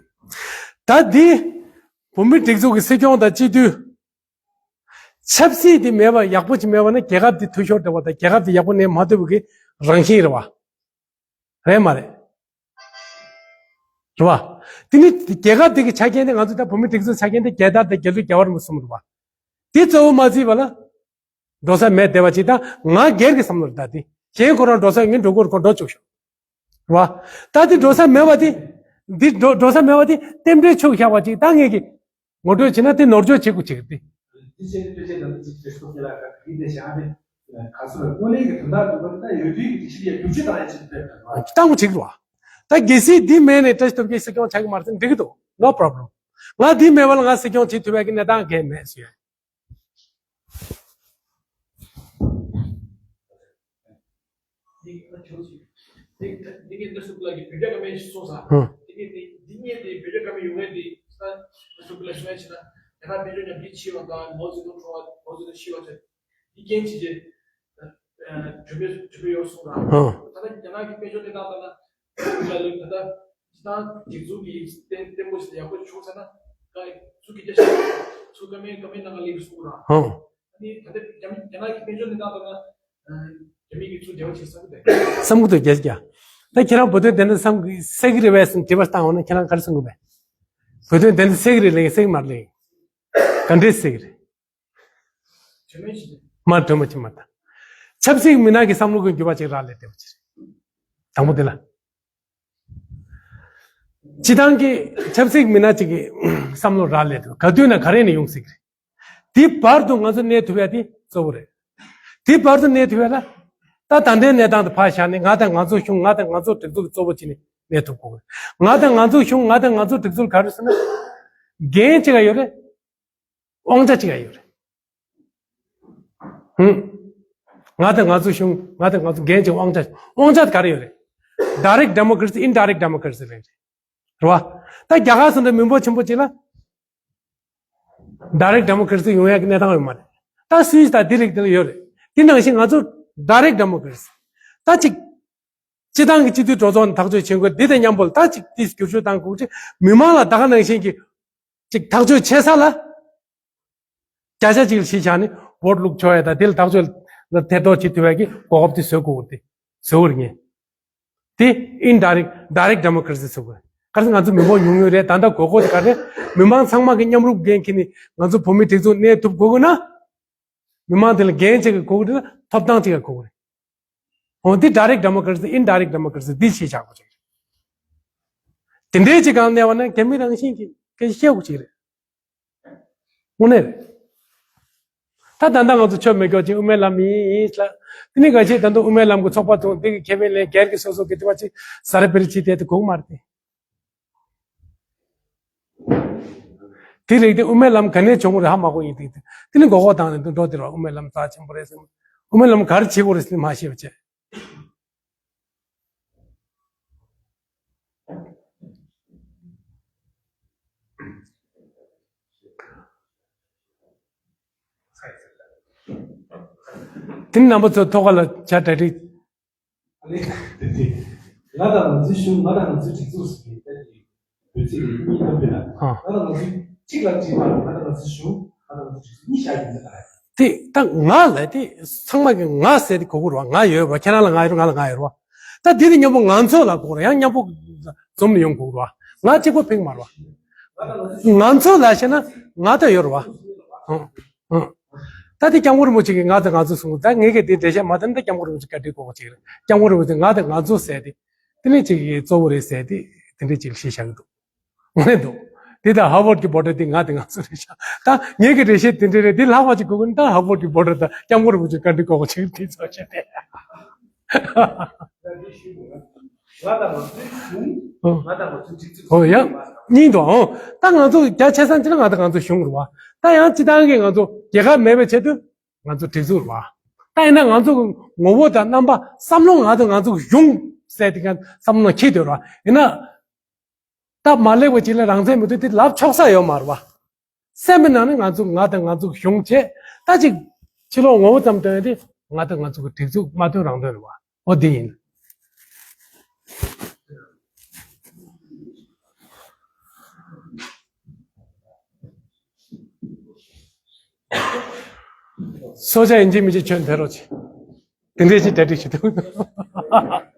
ད་འདི་བོད་མི་སྒྲིག་འཛུགས་ཀྱི་སྲིད་སྐྱོང་དང་སྤྱི་འཐུས་ཆབ་སྲིད་དེ་མེད་པ་ཡག་པོ་ཅིག་མེད་པ་ན་རྒྱལ་ཁབ་དེ་འཐུས་ཤོར་འགྲོ་བ་དང་རྒྱལ་ཁབ་དེ་ཡག་པོ་གནས་མ་ཐུབ་པའི་རང་བཞིན་རེད་བ། རེད་མ་རེད། རེད་བ། དེ་ནི་རྒྱལ་ཁབ་དེ་གི་ཆ་རྐྱེན་དེ་ང་ཚོ་ད་བོད་མི་སྒྲིག་འཛུགས་ཆ་རྐྱེན་དེ་རྒྱལ་དར་དང་རྒྱལ་གླུ་རྒྱལ་བ་རིན་པོ་ཆེ་གསུམ་རེད་བ། དེ་གཙོ་བོ་མ་བརྩིས་པ་ལ། འགྲོ་ས་མེད་བསྡད་པ་ཅིག་དང་ང་སྒེར་གྱི་བསམ་བློ་རེད། ད་དེ་གཞན་ཁོ་རང་འགྲོ་ས་ངས་འགྲོ་དགོས་རེད། ཁོ་འགྲོ་བཅུག་ཤོག་རེད་བ། ད་དེ་འགྲོ་ས་མེད་པ་དེ། འདི་འགྲོ་འགྲོ་ས་མེད་པ་དེ་རྟེན་འབྲེལ་ཆོག་བཞག་པ་ཅིག་ད་ངས་ཀྱི་ངོ་སྤྲོད་བྱས་ན་དེ་ནོར་འཆུག་བྱེད་དགོས་ཅིག་རེད་དེ། དེ་བྱས་ནས་ཕལ་ཆེར་ནང་དུ་ཅིག་བེད་སྤྱོད་ལ་ག་གི་དེ་བཞག་ནས་ག་ཚོད་དངོས་གནས་ཀྱི་དོན་དག་འདུག་པ་ད་ཡོད་དུས་ཀྱི་སྒྲིག་གཞི་ཡ་བསྒྱུར་བཅོས་བཏང་ཡ་ཅིག་ཕེབས་པ་རེད་བ། བཏང་དགོས་ཅིག་རེད་བ། ད་གལ་སྲིད་འདི་མེད་ནས་བཀྲ་ཤིས་སྟོབས་རྒྱལ་སྲིད་སྐྱོང་བྱ་གི་མ་རེད་ཟེར་ན་འགྲིག་གི་འདུག No problem། ང་འདི་མེད་པ་ལ་ང་སྲིད་སྐྱོང་བྱེད་ཐུབ་ཡ་གི་གནས་སྟངས་གང་ཡང་མེད་ཟེར་ཡ། འདི་ངས་ནོར་སུ་ཀུ་ལ་གི་བོད་རྒྱ་ཀ་མེད་ཞིག་གསུངས་ས། ཧུ། འདི་ངས་འདི་འདི་ངས་འདི་བོད་རྒྱ་ཀ་མེད་ཡོང་ངས་འདི་ས་ནོར་སུ་ཀུ་ལ་ཞུ་ངས་ཕྱིན་ན་རྒྱ་ནག་དཔལ་འབྱོར་ཉམས་རྒུད་ཕྱིན་པ་དང་མའོ་ཙེ་ཏུང་གྲོངས་པ་མའོ་ཙེ་ཏུང་ཤི་བ་བྱས། འདི་རྐྱེན་བྱས་རྗེས། གྲོས་མོལ་གྲོས་མོལ་ཡོད་གསུངས་ར། ཧུ། ད་ལྟ་རྒྱ་ནག་གི་དཔལ་འབྱོར་གནས་སྟངས་ལྟར་ན། ད་ལྟ་སྤྱི་བཏང་སྒྲིག་འཛུགས་ཀྱི་བརྟན་བརྟན་པོ་ཞིག་ཡག་པོ་བྱུང་ཚར་ན། ད་ཚུར་གི་རྒྱ་ཆེ་ཚུར་ཀ་མེད་ཀ་མེད་ནང་ལ་སླེབས་གསུངས་ར། ཧུ། ཨ་ནི་ད་ལྟ་རྒྱ་མི་རྒྱ་ནག་གི་དཔལ་འབྱོར་གནས་སྟངས་ལྟར་ན། རྒྱ་མི་གི་ཚུར་འབྲེལ་བ་བྱེད་བསམ་གི་འདུག་བསམ་གི་འདུག་རྒྱ་རྒྱ། ད་ཁྱེད་རང་བོད་དོན་དེ་འདྲ་བསམ་གི་སེ་གི་རེད་པས་ཟེར་དྲི་བ་བཏང་འོང་ན་ཁྱེད་རང་ག་རེ་གསུང་གི་བས། བོད་དོན་དེ་འདྲ་སེ་གི་རེད་ལེ་སེ་གི་མ་རེད་ལེ། ག་འདྲས་སེ་གི་རེད། མ་གྲོས་མོལ་བྱེད་མ་ད། ཆབ་སྲིད་མི་སྣ་གི་བསམ་བློ་ཀུན་འགྱུར་བ་ཅིག་རག་ལས་བསྡད་པ་ཅིག་རེད། དང་པོ་དེ་ལ། སྤྱི་བཏང་གི་ཆབ་སྲིད་མི་སྣ་ཅིག་གི་བསམ་བློ་རག་ལས་འདུག་ག་དུས་ན་ག་རེ་ནས་ཡོང་སྲིད་གི་རེད། དེ་བར་དུ་ང་ཚོ་གནས་ཐུབ་ཡ་དེ་གཙོ་བོ་རེད། དེ་བར་དུ་གནས་ཐུབ་ཡ་ལ། ད་ད་ལྟའི་གནས་སྟངས་དེ་ཕར་བཞག་ནས་ང་དང་ང་ཚོ་གཞུང་ང་དང་ང་ཚོ་སྒྲིག་འཛུགས་ཀྱི་གཙོ་བོ་བྱས་ནས་གནས་ཐུབ་དགོས་གི་རེད། ང་དང་ང་ཚོ་གཞུང་ང་དང་ང་ཚོ་སྒྲིག་འཛུགས་ག་རེ་ཟེར་ན། འགན་ཅིག་ག་ཡོད་རེད། དབང་ཆ་ཅིག་ཡང་ཡོད་རེད། ཧུམ། ང་དང་ང་ཚོ་གཞུང་ང་དང་ང་ཚོ་འགན་ཅིག་དབང་ཆ་དབང་ཆ་ག་རེ་ཡོད་རེད། Direct democracy, indirect democracy རེད། རེད་བ། ད་རྒྱ་གར་སོང་དུས་མི་འབོར་ཆེན་པོ་ཅིག་ལ། ཌའི་རེག་ཌི་མོ་ཀེ་རེ་སི་ཡོང་ཡག་གི་གནས་སྟངས་ཡོད་མ་རེད། ད་སུད་སི་དང་དེ་རིགས་དེ་ལ་ཡོད་རེད། དེ་ནང་བཞིན་ང་ཚོ་ཌའི་རེག་ཌི་མོ་ཀེ་རེ་སི། ད་ཅིག་སྤྱི་བཏང་གི་སྤྱི་འཐུས་གྲོས་ཚོགས་ནས་ཐག་གཅོད་བྱེད་དགོས། འདི་དང་མཉམ་པོ་ལ་ད་ཅིག་དེ་བསྒྱུར་བཅོས་བཏང་དགོས་ཀྱི། མི་མང་ལ་ད་ག་ནང་བཞིན་གྱི་ཅིག་ཐག་གཅོད་བྱེད་ས་ལ། བརྒྱ་ཆ་གཅིག་ལ་གཞི་བཞག་ནས་བོ་ཊི་བླུགས་ཆོག་ཡ་དང་། དེ་ལ་ཐག་གཅོད་ལ་ཐེ་གཏོགས་བྱེད་ཐུབ་ཡ་གི་གོ་སྐབས་དེ་བཟོ་དགོས་ཀྱི་རེད། བཟོ་དགོས་རེད་ངས། དེ་ཨིན་ཌའི་རེག་ཌི་མོ་ཀེ་རེ་སི་བཟོ་དགོས་རེད། ག་རེ་ཟེར་ང་ཚོ་མི་འབོར་ཉུང་ཉུང་རེད། ད་ལྟ་དགོས་མཁོ་དེ་ག་རེ། མི་མང་ཚང་མ་གི་མཉམ་རུབ་འགན་འཁྱེར་ནས་ང་ཚོ་བོད་མིའི་སྒྲིག་འཛུགས་གནས་ཐུབ་དགོས་ཀྱི་ན། མི་མང་དེ་ལ་འགན་ཅིག་གི་དགོས་ཀྱི་རེད། ཐོབ་ཐང་ཅིག་གི་དགོས་ཀྱི་རེད། འོ་འདི་ཌའི་རེག་ཌི་མོ་ཀེ་རེ་སི། ཨིན་ཌའི་རེག་ཌི་མོ་ཀེ་རེ་སི་འདི་ཞེས་བྱ་དགོས་ཀྱི་རེད། དེ་འདྲའི་ཅིག་གང་གནས་པ་ན་རྒྱ་མི་རང་བཞིན་གྱིས་སྐད་ཆ་བཤད་དགོས་ཀྱི་རེད། དངོས་གནས་རེད། ད་ད་ལྟ་ང་ཚོ་ཆོས་མེད་སྐྱོ་ཅིག་དབུ་མའི་ལམ་ཡིན་ཡིན་ལ། དེ་ནས་ག་ཅིག་ད་ལྟ་དབུ་མའི་ལམ་གྱི་ཚོགས་པ་དང་དེ་གི་ཁེ་ཕན་ལེན། སྒེར་གྱི་སོ་སོ་གི་དེ་བ་ཅིག་ཟ་ར་བེ་ར་ཅིག་དེ་དེ་དགོས་མ་རེད་དེ། དེ་རིགས་དེ་དབུ་མའི་ལམ་ག་ནས་བྱུང་བ་རེད་ཧ་མ་གོ་ཡིན་དེ། དེ་ནི་མགོ་སྐོར་བཏང་ནས་འདུག་འགྲོ་དེ་རེད་བ། དབུ་མའི་ལམ་རྩ་ཆེན་པོ་རེད་ཟེར། དབུ་མའི་ལམ་ག་རེ་བྱེད་དགོས་རེད་ཟེར་ནས་མ་ཤེས་པ་བྱས། དེ་ནི་རྣམ་པ་ཚོ་ཐོག་ཁ་ལ་བྱ་གྲ་སྒྲིག་ང་དང་ང་ཚོའི་གཞུང་། ང་དང་ང་ཚོའི་སྒྲིག་འཛུགས་ཟེར་བའི་ད་ཀྱི་འབོད་ཚིག་གཉིས་ལ་དཔེར་ན། ཨ། ང་དང་ང་ཚོའི་གཅིག་ལ་གཅིག་མ་རེད། ང་དང་ང་ཚོའི་གཞུང་། ང་དང་ང་ཚོའི་སྒྲིག་འཛུགས་གཉིས་བཞག་ཡིན་ད་ག་རེད། དེ་ད་ང་ལ་དེ་ཚང་མ་གི་ང་ཟེར་དེ་གོ་གི་རེད་བ། ང་ཡོད་རེད་བ། ཁྱེད་རང་ལ་ང་ཡོད་རེད། ང་ལ་ང་ཡོད་རེད་བ། ད་དེ་དེ་མཉམ་པོ་ང་ཚོ་ལ་གོ་རེད། ཡང་མཉམ་པོ་འཛོམས་ནས་ཡོང་དགོས་རེད་བ། ང་གཅིག་པོ་ཕིག་མ་རེད་བ། ང་ཚོ་ལ་བཤད་ན་ང་ད་ཡོད་རེད་བ། ཨང་ཨང་། ད་དེ་སྐྱབས་མགོན་རིན་པོ་ཆེ་གིས་ང་དང་ང་ཚོ་གསུངས། ད་ངས་གི་དེ་འགྲེལ་བཤད་མ་བཏང་ན་ད་སྐྱབས་མགོན་རིན་པོ་ཆེ་བཀའ་འདྲི་གོ་གི་ཅིག་རེད། སྐྱབས་མགོན་རིན་པོ་ཆེ་ང་དང་ང་ཚོ་ཟེར་དེ་དེ་ནས་ཅིག་གི་གཙོ་བོ་རེད་ཟེར་དེ་དེ་འདྲས་ཅིག་བཤད་བཞག་གི་འདུག་ངས་འདུག་དེ་ད་ཧར་ཝརཌ་གི་བྷོ་ཊར་དེ་ང་དང་ང་ཚོ་རེད་ཤག་ད་ངས་གི་འགྲེལ་བཤད་དེ་འདྲས་རེད། དེ་ལྷག་པ་ཅིག་གོ་གི་ན་ད་ཧར་ཝརཌ་གི་བྷོ་ཊར་དང་སྐྱབས་མགོན་རིན་པོ་ཆེ་བཀའ་འདྲི་གོ་གི་ཅིག་རེད། དེ་ཚོ་བཤད་དེ། ང་དང་ང་ཚོའི་གཞུང་། ང་དང་ང་ཚོའི་སྒྲིག་འཛུགས། ཨོ་ཡ། གཉིས་འདུག་ཨོ། ད་ང་ཚོ་རྒྱ་ཆེ་སང་ཅི་ན་ང་དང་ང་ཚོའི་གཞུང་རེད་བ། ད་ཡང་སྤྱི་བཏང་གི་ང་ཚོ་རྒྱལ་ཁབ་མེད་པའི་ཆེད་དུ་ང་ཚོ་སྒྲིག་འཛུགས་རེད་བ། ད་ཡིན་ན་ང་ཚོ་གི་ངོ་བོ་དང་རྣམ་པ་བསམ་བློ་ང་ཚོ་ང་ཚོ་གི་གཞུང་ཟེར་དེ་ག་བསམ་བློ་འཁྱེར་དོད་རེད་བ། ཡིན་ན་སྟབས་མ་ལེགས་པ་ཅིག་ལ་རང་བཙན་མི་འདུག་དེ་ལབ་ཆོག་ས་ཡོད་མ་རེད་བ། སེམས་པའི་ནང་ནས་ང་ཚོ་ང་དང་ང་ཚོ་གཞུང་བྱས། ད་ཅིག་ཕྱི་ལོགས་ངོ་བོ་ཙམ་སྟོན་ཡ་དེ་ང་དང་ང་ཚོ་གི་སྒྲིག་འཛུགས་མ་སྟོན་རང་སྟོན་རེད་བ། འོ་དེ་ཡིན། སོ་ཆ་ཡིན་གཅིག་མིན་གཅིག་ཁྱོད་འཐེན་རོགས་བྱེད། དེ་འདྲས་ཅིག་གྲ་སྒྲིག་བྱེད་ཐུབ།